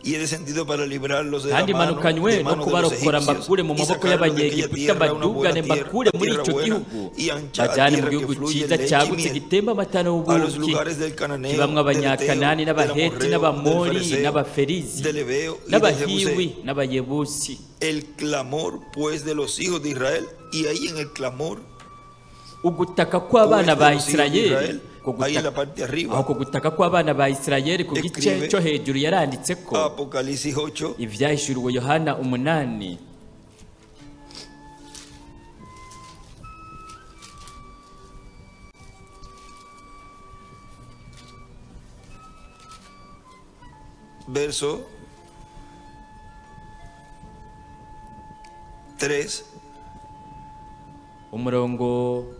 Speaker 1: Y he descendido para librarlos de la
Speaker 2: Kandi
Speaker 1: mano,
Speaker 2: manukanywe
Speaker 1: de
Speaker 2: no
Speaker 1: mano de los
Speaker 2: kubarokora,
Speaker 1: egipcios
Speaker 2: mbakure mu
Speaker 1: y
Speaker 2: maboko
Speaker 1: sacarlos de aquella
Speaker 2: y'Abanyegiputa,
Speaker 1: tierra, una buena
Speaker 2: mbadugane,
Speaker 1: tierra,
Speaker 2: mbakure muri
Speaker 1: tierra
Speaker 2: ico
Speaker 1: buena
Speaker 2: gihugu,
Speaker 1: y ancha,
Speaker 2: bajane mu
Speaker 1: tierra que
Speaker 2: gihugu
Speaker 1: fluye
Speaker 2: ciza
Speaker 1: leche y
Speaker 2: cagutse
Speaker 1: miel,
Speaker 2: gitemba amata
Speaker 1: a los
Speaker 2: n'ubuki,
Speaker 1: lugares del Cananeo,
Speaker 2: kibamwo
Speaker 1: del Eteo,
Speaker 2: Abanyakanani
Speaker 1: del
Speaker 2: n'Abaheti
Speaker 1: Amorreo, del
Speaker 2: n'Abamori
Speaker 1: Fereceo,
Speaker 2: n'Abaferizi
Speaker 1: del Heveo y del
Speaker 2: n'Abahiwi
Speaker 1: Jebuseo.
Speaker 2: n'Abayebusi.
Speaker 1: El clamor pues de los hijos de Israel, y ahí en el clamor
Speaker 2: Ugutaka kw'abana
Speaker 1: pues
Speaker 2: ba
Speaker 1: de los hijos de
Speaker 2: Isirayeli
Speaker 1: Israel,
Speaker 2: ku
Speaker 1: ahí en la
Speaker 2: gutaka-
Speaker 1: parte de arriba,
Speaker 2: aho ku gutaka kw'abana ba Isirayeli ku gice
Speaker 1: Escribe
Speaker 2: cyo hejuru yaranditse ko
Speaker 1: Apocalipsis 8,
Speaker 2: ivyahishuriwe Yohana 8,
Speaker 1: verso 3
Speaker 2: umurongo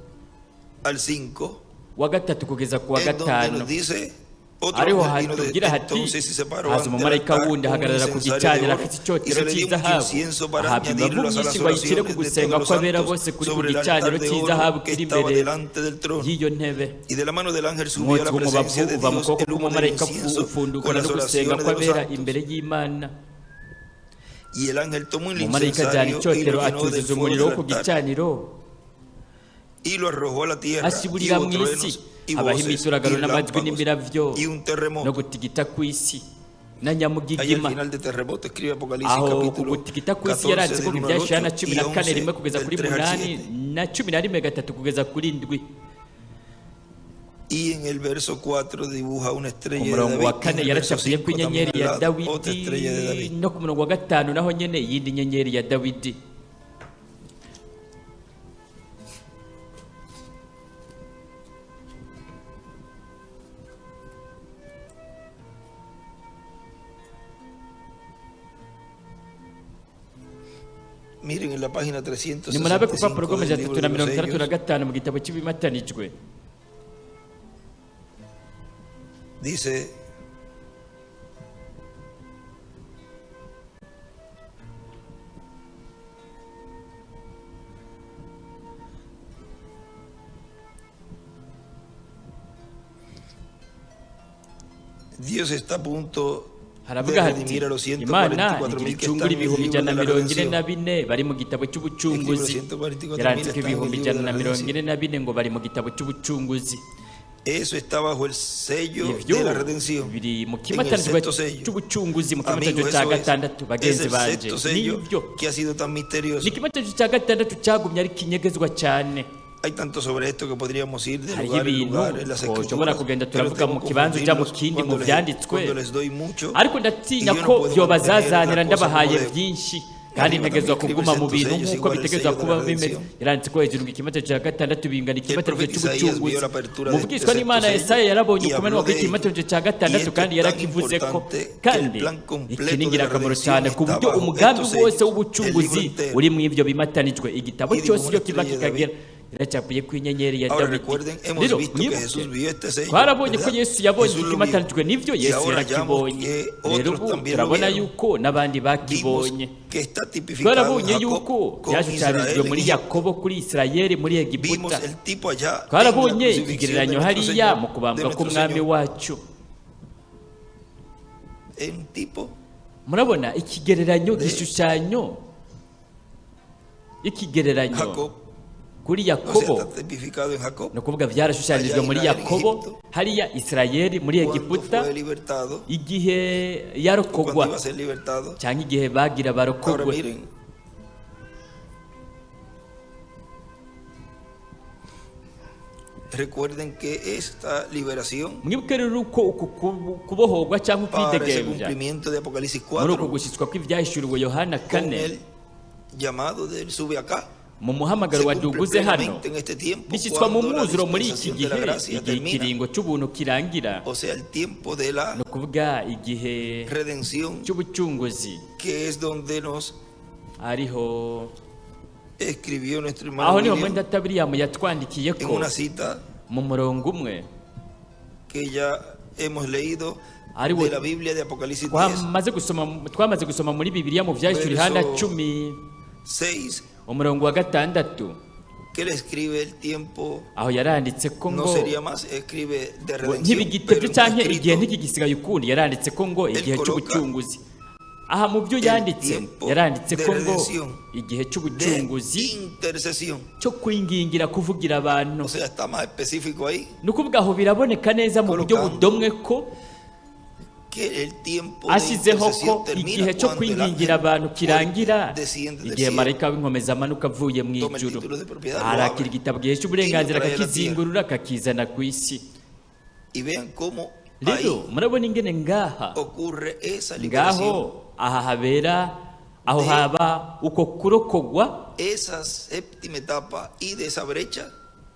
Speaker 1: al 5,
Speaker 2: wa gatatu kugeza ku wa
Speaker 1: en donde
Speaker 2: gatanu,
Speaker 1: nos dice otro
Speaker 2: ariho
Speaker 1: ángel vino de
Speaker 2: hatubwira hati
Speaker 1: entonces y se paró
Speaker 2: haza
Speaker 1: ante el
Speaker 2: umumarayika
Speaker 1: altar
Speaker 2: wundi
Speaker 1: con un
Speaker 2: ahagarara ku
Speaker 1: incensario de
Speaker 2: gicaniro
Speaker 1: oro
Speaker 2: afite
Speaker 1: y se
Speaker 2: icyotero
Speaker 1: le dio mucho
Speaker 2: cy'izahabu,
Speaker 1: incienso para
Speaker 2: ahabwa imibavu
Speaker 1: añadirlo a
Speaker 2: myinshi
Speaker 1: las
Speaker 2: ngo ayishyire ku
Speaker 1: oraciones de
Speaker 2: gusenga
Speaker 1: todos los
Speaker 2: kw'abera
Speaker 1: santos
Speaker 2: bose kuri ku
Speaker 1: sobre el
Speaker 2: gicaniro
Speaker 1: altar de oro
Speaker 2: cy'izahabu
Speaker 1: que
Speaker 2: kiri
Speaker 1: estaba
Speaker 2: imbere
Speaker 1: delante del trono.
Speaker 2: y'iyo ntebe.
Speaker 1: Y de la mano del ángel subió a
Speaker 2: Umwotsi
Speaker 1: la
Speaker 2: w'umubavu
Speaker 1: presencia de
Speaker 2: uva mu
Speaker 1: Dios
Speaker 2: kuboko
Speaker 1: el humo del
Speaker 2: k'umumarayika
Speaker 1: incienso con
Speaker 2: ufundukana
Speaker 1: las
Speaker 2: no gusenga
Speaker 1: oraciones de los
Speaker 2: kw'abera
Speaker 1: santos.
Speaker 2: imbere y'Imana.
Speaker 1: Y el ángel tomó el
Speaker 2: Umumarayika ajyana
Speaker 1: incensario y
Speaker 2: icyotero
Speaker 1: lo llenó del
Speaker 2: acyuzuza
Speaker 1: fuego
Speaker 2: umuriro
Speaker 1: del
Speaker 2: wo ku
Speaker 1: altar
Speaker 2: gicaniro,
Speaker 1: y lo arrojó a la tierra. Y
Speaker 2: asiburira
Speaker 1: hubo
Speaker 2: mu isi,
Speaker 1: truenos y
Speaker 2: habaho
Speaker 1: voces y
Speaker 2: imituragaro n'amajwi
Speaker 1: relámpagos
Speaker 2: n'imiravyo
Speaker 1: y un
Speaker 2: no
Speaker 1: terremoto.
Speaker 2: gutigita kw'isi na
Speaker 1: Ahí al
Speaker 2: nyamugigima.
Speaker 1: final de terremoto escribe Apocalipsis
Speaker 2: Aho ku
Speaker 1: capítulo
Speaker 2: gutigita kw'isi
Speaker 1: 14
Speaker 2: yaranditse ko
Speaker 1: del 1 al
Speaker 2: mu Yohana
Speaker 1: 8
Speaker 2: cumi
Speaker 1: y
Speaker 2: na kane
Speaker 1: 11
Speaker 2: rimwe kugeza
Speaker 1: del
Speaker 2: kuri
Speaker 1: 3 al
Speaker 2: munani
Speaker 1: 7.
Speaker 2: na 11 3 kugeza kuri 7.
Speaker 1: Y en el verso 4 dibuja una
Speaker 2: Ku
Speaker 1: estrella de
Speaker 2: murongo wa
Speaker 1: David. Y en
Speaker 2: kane
Speaker 1: el verso
Speaker 2: yaracapuye ko
Speaker 1: 5 también
Speaker 2: inyenyeri
Speaker 1: al
Speaker 2: ya
Speaker 1: lado otra estrella de
Speaker 2: Dawidi,
Speaker 1: David.
Speaker 2: no ku murongo wa gatanu naho nyene iyindi nyenyeri ya Dawidi.
Speaker 1: Miren en la página
Speaker 2: Nimurabe ku rupapuro
Speaker 1: 365 del
Speaker 2: rw'amajana
Speaker 1: libro
Speaker 2: atatu na
Speaker 1: de los
Speaker 2: 65
Speaker 1: sellos,
Speaker 2: mu gitabo cy'ibimatanijwe,
Speaker 1: dice: Dios está a punto de
Speaker 2: Haravuga hati
Speaker 1: redimir a los
Speaker 2: Imana
Speaker 1: 144
Speaker 2: igira
Speaker 1: mil que
Speaker 2: icungura
Speaker 1: están en el
Speaker 2: ibihumbi
Speaker 1: libro
Speaker 2: ijana
Speaker 1: de
Speaker 2: na
Speaker 1: la
Speaker 2: mirongo ine
Speaker 1: redención.
Speaker 2: na bine bari mu gitabo
Speaker 1: Escribe los
Speaker 2: cy'ubucunguzi.
Speaker 1: 144 mil
Speaker 2: Yaranditse ko
Speaker 1: están en el
Speaker 2: ibihumbi
Speaker 1: libro
Speaker 2: ijana
Speaker 1: de
Speaker 2: na
Speaker 1: la
Speaker 2: mirongo ine
Speaker 1: redención.
Speaker 2: na bine ngo bari mu gitabo cy'ubucunguzi.
Speaker 1: Eso está bajo el sello
Speaker 2: Ivyo
Speaker 1: de la redención,
Speaker 2: biri mu
Speaker 1: en el
Speaker 2: kimatanijwe
Speaker 1: sexto sello.
Speaker 2: cy'ubucunguzi, mu
Speaker 1: Amigos,
Speaker 2: kimatanijwe cya
Speaker 1: eso es,
Speaker 2: gatandatu.
Speaker 1: es
Speaker 2: Bagenzi
Speaker 1: el
Speaker 2: banje,
Speaker 1: sexto sello
Speaker 2: nibyo
Speaker 1: que ha sido tan misterioso.
Speaker 2: ni ikimatanijwe cya gatandatu cyagumye ari kinyegezwa cyane.
Speaker 1: Hay tanto sobre esto que podríamos ir de
Speaker 2: Hariho
Speaker 1: lugar en
Speaker 2: ibintu
Speaker 1: lugar en las
Speaker 2: twoshobora
Speaker 1: escrituras,
Speaker 2: kugenda
Speaker 1: pero
Speaker 2: turavuga
Speaker 1: temo
Speaker 2: mu kibanza uja mu
Speaker 1: confundirlos
Speaker 2: kindi mu
Speaker 1: cuando les,
Speaker 2: vyanditswe,
Speaker 1: cuando les doy mucho
Speaker 2: ariko
Speaker 1: y
Speaker 2: ndatinya
Speaker 1: yo no
Speaker 2: ko
Speaker 1: puedo mantener
Speaker 2: vyobazazanira
Speaker 1: la cosa como
Speaker 2: ndabahaye
Speaker 1: debo.
Speaker 2: byinshi, kandi
Speaker 1: Arriba
Speaker 2: ntegerezwa
Speaker 1: también escribe el
Speaker 2: kuguma mu
Speaker 1: sexto
Speaker 2: bintu
Speaker 1: sello, es
Speaker 2: nk'uko
Speaker 1: igual el
Speaker 2: bitegerezwa
Speaker 1: sello de
Speaker 2: kuba
Speaker 1: la
Speaker 2: bimeze.
Speaker 1: redención.
Speaker 2: Yaranditse ko hejuru ngo ikimatanyo cya gatandatu bingana
Speaker 1: El
Speaker 2: ikimatanyo
Speaker 1: profeta Isaías
Speaker 2: cy'ubucunguzi.
Speaker 1: vio la apertura de este
Speaker 2: Muvugishwa
Speaker 1: sexto
Speaker 2: n'Imana
Speaker 1: sello
Speaker 2: Yesaya yarabonye
Speaker 1: y
Speaker 2: ukumenwa
Speaker 1: habló de ello.
Speaker 2: kw'ikimatanyo cya
Speaker 1: Y
Speaker 2: gatandatu
Speaker 1: esto es
Speaker 2: kandi
Speaker 1: tan
Speaker 2: yarakivuzeko,
Speaker 1: importante que el
Speaker 2: kandi
Speaker 1: plan
Speaker 2: iki
Speaker 1: completo
Speaker 2: ni
Speaker 1: de la
Speaker 2: ingirakamaro
Speaker 1: redención
Speaker 2: cyane ku
Speaker 1: está
Speaker 2: buryo
Speaker 1: bajo
Speaker 2: umugambi
Speaker 1: estos
Speaker 2: wose
Speaker 1: sellos, el libro
Speaker 2: w'ubucunguzi
Speaker 1: entero.
Speaker 2: uri mu ivyo bimatanijwe, igitabo
Speaker 1: Y
Speaker 2: cyose
Speaker 1: dibujó una
Speaker 2: iyo kiva
Speaker 1: estrella de David.
Speaker 2: kikagera iracapuye ku inyenyeri ya
Speaker 1: Ahora
Speaker 2: Dawidi.
Speaker 1: recuerden, hemos
Speaker 2: Rero
Speaker 1: visto que
Speaker 2: mwibuke
Speaker 1: Jesús vio este sello,
Speaker 2: twarabonye ko
Speaker 1: ¿verdad?
Speaker 2: Yesu yabonye
Speaker 1: Jesús lo vio.
Speaker 2: ikimatanijwe, nivyo
Speaker 1: Y
Speaker 2: Yesu
Speaker 1: ahora hallamos
Speaker 2: yarakibonye.
Speaker 1: que
Speaker 2: Rero
Speaker 1: otros
Speaker 2: ubu
Speaker 1: también lo
Speaker 2: turabona
Speaker 1: vieron.
Speaker 2: yuko n'abandi
Speaker 1: Vimos
Speaker 2: bakibonye.
Speaker 1: que está tipificado en
Speaker 2: Twarabonye
Speaker 1: Jacob
Speaker 2: yuko
Speaker 1: con
Speaker 2: byashushanijwe
Speaker 1: Israel en
Speaker 2: muri
Speaker 1: Egipto.
Speaker 2: Yakobo kuri Isirayeli muri
Speaker 1: Vimos
Speaker 2: Egiputa.
Speaker 1: el tipo allá en la
Speaker 2: Twarabonye
Speaker 1: crucifixión de
Speaker 2: ikigereranyo
Speaker 1: nuestro
Speaker 2: hariya
Speaker 1: Señor,
Speaker 2: mu
Speaker 1: de
Speaker 2: kubambwa
Speaker 1: nuestro
Speaker 2: k'umwami
Speaker 1: Señor.
Speaker 2: wacu.
Speaker 1: Es un tipo
Speaker 2: Murabona ikigereranyo,
Speaker 1: de
Speaker 2: igishushanyo, ikigereranyo
Speaker 1: Jacob,
Speaker 2: kuri
Speaker 1: o sea,
Speaker 2: Yakobo,
Speaker 1: está tipificado en Jacob
Speaker 2: ni ukuvuga byarashushanyirijwe
Speaker 1: allá
Speaker 2: muri
Speaker 1: Israel en
Speaker 2: Yakobo,
Speaker 1: Egipto,
Speaker 2: hariya Isirayeli muri
Speaker 1: cuando
Speaker 2: Egiputa
Speaker 1: fue libertado,
Speaker 2: igihe
Speaker 1: cuando
Speaker 2: yarokogwa
Speaker 1: iba a ser libertado.
Speaker 2: cyangwa igihe bagira
Speaker 1: Ahora
Speaker 2: barokogwe.
Speaker 1: miren, recuerden que esta liberación
Speaker 2: Mwibuke rero uko uku kubohorwa cyangwa
Speaker 1: para ese
Speaker 2: ukwidegembya
Speaker 1: cumplimiento de Apocalipsis
Speaker 2: muri uku
Speaker 1: 4,
Speaker 2: gushyitswa kw'ibyahishuriwe Yohana
Speaker 1: con
Speaker 2: kane,
Speaker 1: el llamado del sube acá,
Speaker 2: mu muhamagaro
Speaker 1: se
Speaker 2: wa
Speaker 1: cumple
Speaker 2: duguze hano,
Speaker 1: plenamente en este tiempo
Speaker 2: bishyitswa mu
Speaker 1: cuando la
Speaker 2: mwuzuro muri iki
Speaker 1: dispensación de la
Speaker 2: gihe,
Speaker 1: gracia
Speaker 2: igihe
Speaker 1: termina,
Speaker 2: ikiringo cy'ubuntu kirangira,
Speaker 1: o sea, el tiempo de la
Speaker 2: ni ukuvuga igihe
Speaker 1: redención,
Speaker 2: cy'ubucunguzi,
Speaker 1: que es donde nos
Speaker 2: ariho
Speaker 1: escribió nuestro hermano
Speaker 2: aho niho
Speaker 1: William
Speaker 2: mwenda William yatwandikiye
Speaker 1: en
Speaker 2: ko
Speaker 1: una cita
Speaker 2: mu murongo umwe
Speaker 1: que ya hemos leído
Speaker 2: Ari wo
Speaker 1: de la Biblia de Apocalipsis 10,
Speaker 2: twamaze gusoma muri Bibiliya mu byahishura Yohana
Speaker 1: verso
Speaker 2: 10
Speaker 1: 6,
Speaker 2: umurongo wa gatandatu,
Speaker 1: que él escribe el tiempo
Speaker 2: aho yaranditse ko
Speaker 1: no
Speaker 2: ngo
Speaker 1: sería más, escribe de
Speaker 2: ngo
Speaker 1: redención,
Speaker 2: ntibigitebye
Speaker 1: pero en un
Speaker 2: canke igihe
Speaker 1: escrito
Speaker 2: ntikigisigaye ukundi, yaranditse ko ngo
Speaker 1: él
Speaker 2: igihe
Speaker 1: coloca
Speaker 2: cy'ubucunguzi. Aha mu byo
Speaker 1: el
Speaker 2: yanditse
Speaker 1: tiempo
Speaker 2: yaranditse
Speaker 1: de
Speaker 2: ko ngo
Speaker 1: redención,
Speaker 2: igihe
Speaker 1: de
Speaker 2: cy'ubucunguzi
Speaker 1: intercesión.
Speaker 2: cyo kwingingira kuvugira abantu.
Speaker 1: O sea, está más específico ahí
Speaker 2: Ni ukuvuga aho biraboneka neza mu buryo
Speaker 1: colocando
Speaker 2: budomwe ko
Speaker 1: que el tiempo de
Speaker 2: ashyizeho ko
Speaker 1: intercesión termina
Speaker 2: igihe cyo
Speaker 1: cuando el
Speaker 2: kwingingira
Speaker 1: ángel
Speaker 2: abantu
Speaker 1: fuerte
Speaker 2: kirangira
Speaker 1: desciende del
Speaker 2: igihe
Speaker 1: cielo,
Speaker 2: marayika w'inkomezi amanuka avuye mu
Speaker 1: toma el
Speaker 2: ijuru,
Speaker 1: título de propiedad, lo
Speaker 2: arakira
Speaker 1: abre
Speaker 2: igitabo gihesha
Speaker 1: y lo
Speaker 2: uburenganzira,
Speaker 1: trae a la tierra.
Speaker 2: akakizingurura akakizana ku isi.
Speaker 1: Y vean cómo
Speaker 2: Rero
Speaker 1: ahí
Speaker 2: murabona ingene ngaha
Speaker 1: ocurre esa liberación,
Speaker 2: ngaho aha habera aho
Speaker 1: de
Speaker 2: haba uko kurokogwa
Speaker 1: esa séptima etapa y de esa brecha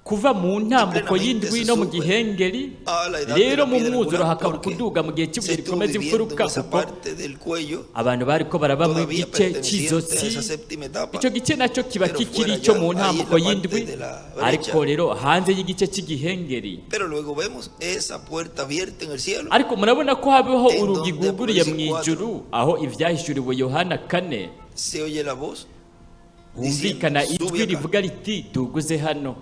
Speaker 2: kuva mu
Speaker 1: y
Speaker 2: ntambuko
Speaker 1: plenamente
Speaker 2: y'indwi
Speaker 1: se
Speaker 2: no mu
Speaker 1: sube
Speaker 2: gihengeri.
Speaker 1: a la edad de
Speaker 2: Rero
Speaker 1: la
Speaker 2: mu
Speaker 1: piedra
Speaker 2: mwuzuro
Speaker 1: angular
Speaker 2: hakaba
Speaker 1: porque
Speaker 2: kuduga mu gihe
Speaker 1: se
Speaker 2: cy'ibuye
Speaker 1: estuvo
Speaker 2: rikomeza
Speaker 1: viviendo en
Speaker 2: imfuruka,
Speaker 1: esa
Speaker 2: kuko
Speaker 1: parte del cuello
Speaker 2: abantu bariko baraba mu
Speaker 1: todavía
Speaker 2: gice
Speaker 1: perteneciente a
Speaker 2: cy'izosi.
Speaker 1: esa séptima etapa,
Speaker 2: Icyo gice nacyo kiba
Speaker 1: pero
Speaker 2: kikiri
Speaker 1: fuera
Speaker 2: icyo
Speaker 1: ya
Speaker 2: mu
Speaker 1: ahí en la
Speaker 2: ntambuko
Speaker 1: parte
Speaker 2: y'indwi,
Speaker 1: de la
Speaker 2: ariko
Speaker 1: brecha.
Speaker 2: rero hanze y'igice cy'igihengeri.
Speaker 1: Pero luego vemos esa puerta abierta en el cielo,
Speaker 2: Ariko murabona ko habaho
Speaker 1: en
Speaker 2: urugi
Speaker 1: donde
Speaker 2: rwuguriye mu
Speaker 1: Apocalipsis 4
Speaker 2: ijuru, aho ivyahishuriwe Yohana kane
Speaker 1: se oye la voz diciendo,
Speaker 2: humvikana
Speaker 1: sube
Speaker 2: ijwi
Speaker 1: acá.
Speaker 2: rivuga riti duguze hano.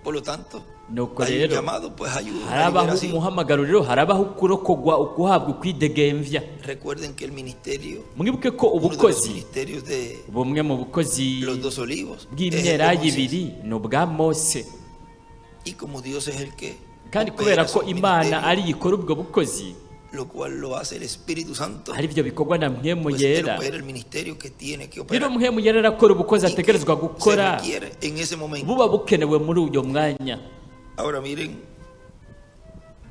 Speaker 1: Por lo tanto,
Speaker 2: Nuko
Speaker 1: hay un
Speaker 2: rero
Speaker 1: llamado, pues hay una
Speaker 2: harabaho
Speaker 1: liberación.
Speaker 2: umuhamagaro, rero harabaho ukurokogwa, ukuhabwa ukwidegembya.
Speaker 1: Recuerden que el ministerio,
Speaker 2: Mwibuke ko
Speaker 1: uno de los
Speaker 2: ubukozi
Speaker 1: ministerios de
Speaker 2: bumwe mu bukozi
Speaker 1: los dos olivos, es el de
Speaker 2: bw'imyelayo
Speaker 1: Moisés.
Speaker 2: ibiri ni ubwa Mose,
Speaker 1: Y como Dios es el que
Speaker 2: kandi
Speaker 1: opera
Speaker 2: kubera ko
Speaker 1: esos
Speaker 2: Imana
Speaker 1: ministerios,
Speaker 2: ari ikora ubwo bukozi,
Speaker 1: lo cual lo hace el Espíritu Santo,
Speaker 2: ari byo bikorwa na mpwemu
Speaker 1: pues él
Speaker 2: yera.
Speaker 1: opera el ministerio que tiene que
Speaker 2: Rero
Speaker 1: operar
Speaker 2: mpwemu yera arakora ubukozi
Speaker 1: y que
Speaker 2: ategerezwa
Speaker 1: se
Speaker 2: gukora
Speaker 1: requiere en ese momento.
Speaker 2: buba bukenewe muri uyo mwanya.
Speaker 1: Ahora miren,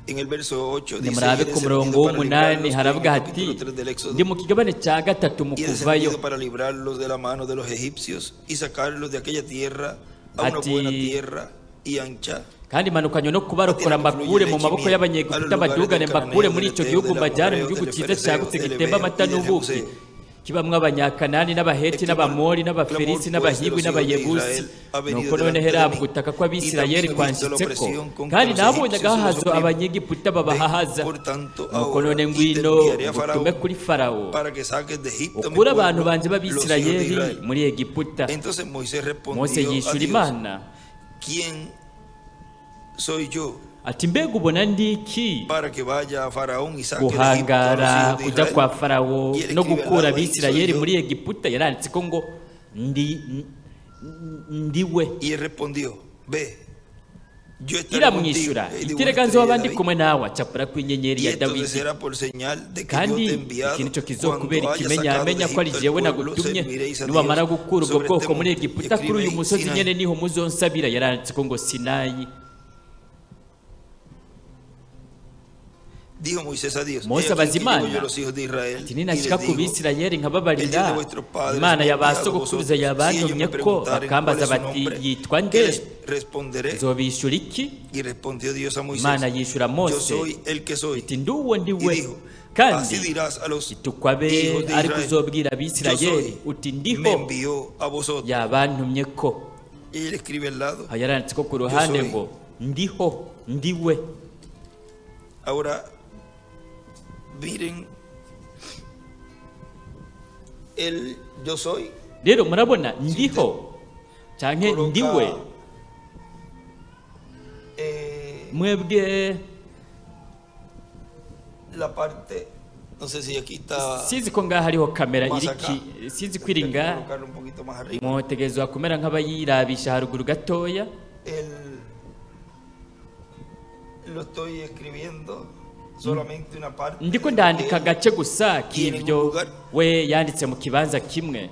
Speaker 1: en el verso 8 dice, y
Speaker 2: Nimurabe
Speaker 1: he
Speaker 2: ku
Speaker 1: descendido
Speaker 2: murongo
Speaker 1: para
Speaker 2: w'umunani
Speaker 1: librarlos, estoy en el
Speaker 2: haravuga hati
Speaker 1: capítulo 3 del Éxodo,
Speaker 2: ndi mu kigabane cya gatatu mu
Speaker 1: y he
Speaker 2: kuvayo,
Speaker 1: descendido para librarlos de la mano de los egipcios y sacarlos de aquella tierra a una buena
Speaker 2: ati
Speaker 1: tierra y ancha,
Speaker 2: kandi manukanywe no
Speaker 1: la
Speaker 2: kubarokora
Speaker 1: tierra que fluye
Speaker 2: mbakure mu
Speaker 1: leche y
Speaker 2: maboko
Speaker 1: miel, a los
Speaker 2: y'abanyegiputa,
Speaker 1: lugares
Speaker 2: mbadugane
Speaker 1: del
Speaker 2: mbakure
Speaker 1: cananeo,
Speaker 2: muri
Speaker 1: del
Speaker 2: icyo
Speaker 1: eteo,
Speaker 2: gihugu,
Speaker 1: del
Speaker 2: mbajyane mu
Speaker 1: amorreo,
Speaker 2: gihugu
Speaker 1: del
Speaker 2: cyiza
Speaker 1: fereceo,
Speaker 2: cyagutse
Speaker 1: del
Speaker 2: gitemba
Speaker 1: heveo
Speaker 2: amata
Speaker 1: y del
Speaker 2: n'ubuki,
Speaker 1: jebuseo.
Speaker 2: kibamwo abanyakanani n'abaheti
Speaker 1: El clamor,
Speaker 2: n'abamori
Speaker 1: clamor
Speaker 2: n'abaferisi
Speaker 1: pues de
Speaker 2: n'abahiwi
Speaker 1: los hijos de
Speaker 2: n'abayebusi.
Speaker 1: Israel ha venido
Speaker 2: Nuko none
Speaker 1: delante de
Speaker 2: herabwa
Speaker 1: mí,
Speaker 2: ubutaka
Speaker 1: y también
Speaker 2: kw'Abisirayeli
Speaker 1: he visto la
Speaker 2: kwanshitseko,
Speaker 1: opresión con que
Speaker 2: kandi
Speaker 1: los
Speaker 2: nabonye
Speaker 1: egipcios los
Speaker 2: agahazo
Speaker 1: oprimen.
Speaker 2: abanyegiputa
Speaker 1: Ven,
Speaker 2: babahahaza.
Speaker 1: por tanto,
Speaker 2: Nuko
Speaker 1: ahora
Speaker 2: none
Speaker 1: y te
Speaker 2: ngwino
Speaker 1: enviaré a
Speaker 2: ngutume
Speaker 1: Faraón
Speaker 2: kuri Farawo
Speaker 1: para que saques de Egipto a mi
Speaker 2: ukure abantu
Speaker 1: pueblo,
Speaker 2: banje
Speaker 1: los hijos de
Speaker 2: b'Abisirayeli
Speaker 1: Israel.
Speaker 2: muri Egiputa.
Speaker 1: Entonces Moisés
Speaker 2: Mose
Speaker 1: respondió a
Speaker 2: yishura
Speaker 1: Dios,
Speaker 2: Imana
Speaker 1: ¿quién soy yo
Speaker 2: Ati mbega ubona ndiki
Speaker 1: para que vaya a Faraón y saque de Egipto a los
Speaker 2: guhangara
Speaker 1: hijos de
Speaker 2: kujya
Speaker 1: Israel?
Speaker 2: kwa Farawo
Speaker 1: Y él
Speaker 2: no
Speaker 1: escribe al
Speaker 2: gukura
Speaker 1: lado ahí, soy
Speaker 2: abisirayeli
Speaker 1: yo.
Speaker 2: muri Egiputa? Yaranditse ko ngo ndi ndiwe.
Speaker 1: Y él respondió: ve, yo estaré contigo.
Speaker 2: Iramwishyura
Speaker 1: Y dibuja
Speaker 2: iti
Speaker 1: una
Speaker 2: reka
Speaker 1: estrella
Speaker 2: nzoba
Speaker 1: de
Speaker 2: ndi
Speaker 1: David.
Speaker 2: kumwe nawe, acapura kw'inyenyeri
Speaker 1: Y
Speaker 2: ya
Speaker 1: esto te
Speaker 2: Dawidi.
Speaker 1: será por señal de que yo
Speaker 2: Kandi
Speaker 1: te he
Speaker 2: iki
Speaker 1: enviado.
Speaker 2: nicyo
Speaker 1: Cuando
Speaker 2: kizokubera
Speaker 1: haya sacado de
Speaker 2: ikimenyamenya ko ari
Speaker 1: Egipto el
Speaker 2: jewe
Speaker 1: pueblo,
Speaker 2: nagutumye.
Speaker 1: serviréis a
Speaker 2: Niwamara
Speaker 1: Dios
Speaker 2: gukura ubwo
Speaker 1: sobre este
Speaker 2: bwoko muri
Speaker 1: monte. Y
Speaker 2: Egiputa, kuri
Speaker 1: escribe
Speaker 2: uyu
Speaker 1: ahí
Speaker 2: musozi
Speaker 1: Sinaí.
Speaker 2: nyene niho muzonsabira. Yaranditse ko ngo Sinayi.
Speaker 1: Dijo Moisés a Dios:
Speaker 2: Mose
Speaker 1: he aquí
Speaker 2: abaza
Speaker 1: que llego
Speaker 2: Imana
Speaker 1: yo a los hijos de Israel
Speaker 2: ati
Speaker 1: y les
Speaker 2: ninashika ku
Speaker 1: digo:
Speaker 2: bisirayeli
Speaker 1: el Dios de
Speaker 2: nkababarira
Speaker 1: vuestros padres
Speaker 2: Imana
Speaker 1: me ha
Speaker 2: ya ba
Speaker 1: enviado a
Speaker 2: sogokuruza
Speaker 1: vosotros. Si ellos
Speaker 2: yabantumye
Speaker 1: me
Speaker 2: ko
Speaker 1: preguntaren cuál
Speaker 2: bakambaza
Speaker 1: es su
Speaker 2: bati
Speaker 1: nombre,
Speaker 2: yitwa
Speaker 1: ¿qué
Speaker 2: nde,
Speaker 1: les responderé?
Speaker 2: nzobishura iki?
Speaker 1: Y respondió Dios a
Speaker 2: Imana
Speaker 1: Moisés:
Speaker 2: yishura
Speaker 1: yo
Speaker 2: Mose
Speaker 1: soy el que soy.
Speaker 2: iti nduwo
Speaker 1: Y
Speaker 2: ndiwe.
Speaker 1: dijo:
Speaker 2: Kandi
Speaker 1: así dirás a los
Speaker 2: iti uko abe
Speaker 1: hijos de
Speaker 2: ariko
Speaker 1: Israel:
Speaker 2: uzobwira
Speaker 1: yo
Speaker 2: abisirayeli
Speaker 1: soy,
Speaker 2: uti
Speaker 1: me
Speaker 2: ndiho
Speaker 1: envió a vosotros.
Speaker 2: yabantumye ko.
Speaker 1: Y él escribe al lado:
Speaker 2: Aho yaranditse ko ku ruhande
Speaker 1: soy.
Speaker 2: ngo ndiho ndiwe.
Speaker 1: Ahora, miren, el yo soy
Speaker 2: Rero murabona ndiho canke ndiwe.
Speaker 1: coloca
Speaker 2: Mwebwe
Speaker 1: la parte, no sé si aquí está,
Speaker 2: sinzi ko ngaha hariho kamera
Speaker 1: más
Speaker 2: iriki,
Speaker 1: acá.
Speaker 2: sinzi ko iri
Speaker 1: Tendría que
Speaker 2: ngaha.
Speaker 1: colocarlo un poquito más arriba.
Speaker 2: Mwotegerezwa kumera nk'abayirabisha haruguru gatoya.
Speaker 1: Lo estoy escribiendo solamente una parte
Speaker 2: Ndiko
Speaker 1: de lo que
Speaker 2: ndandika
Speaker 1: él
Speaker 2: agace gusa
Speaker 1: tiene en un
Speaker 2: k'ibyo
Speaker 1: lugar.
Speaker 2: we yanditse mu kibanza kimwe.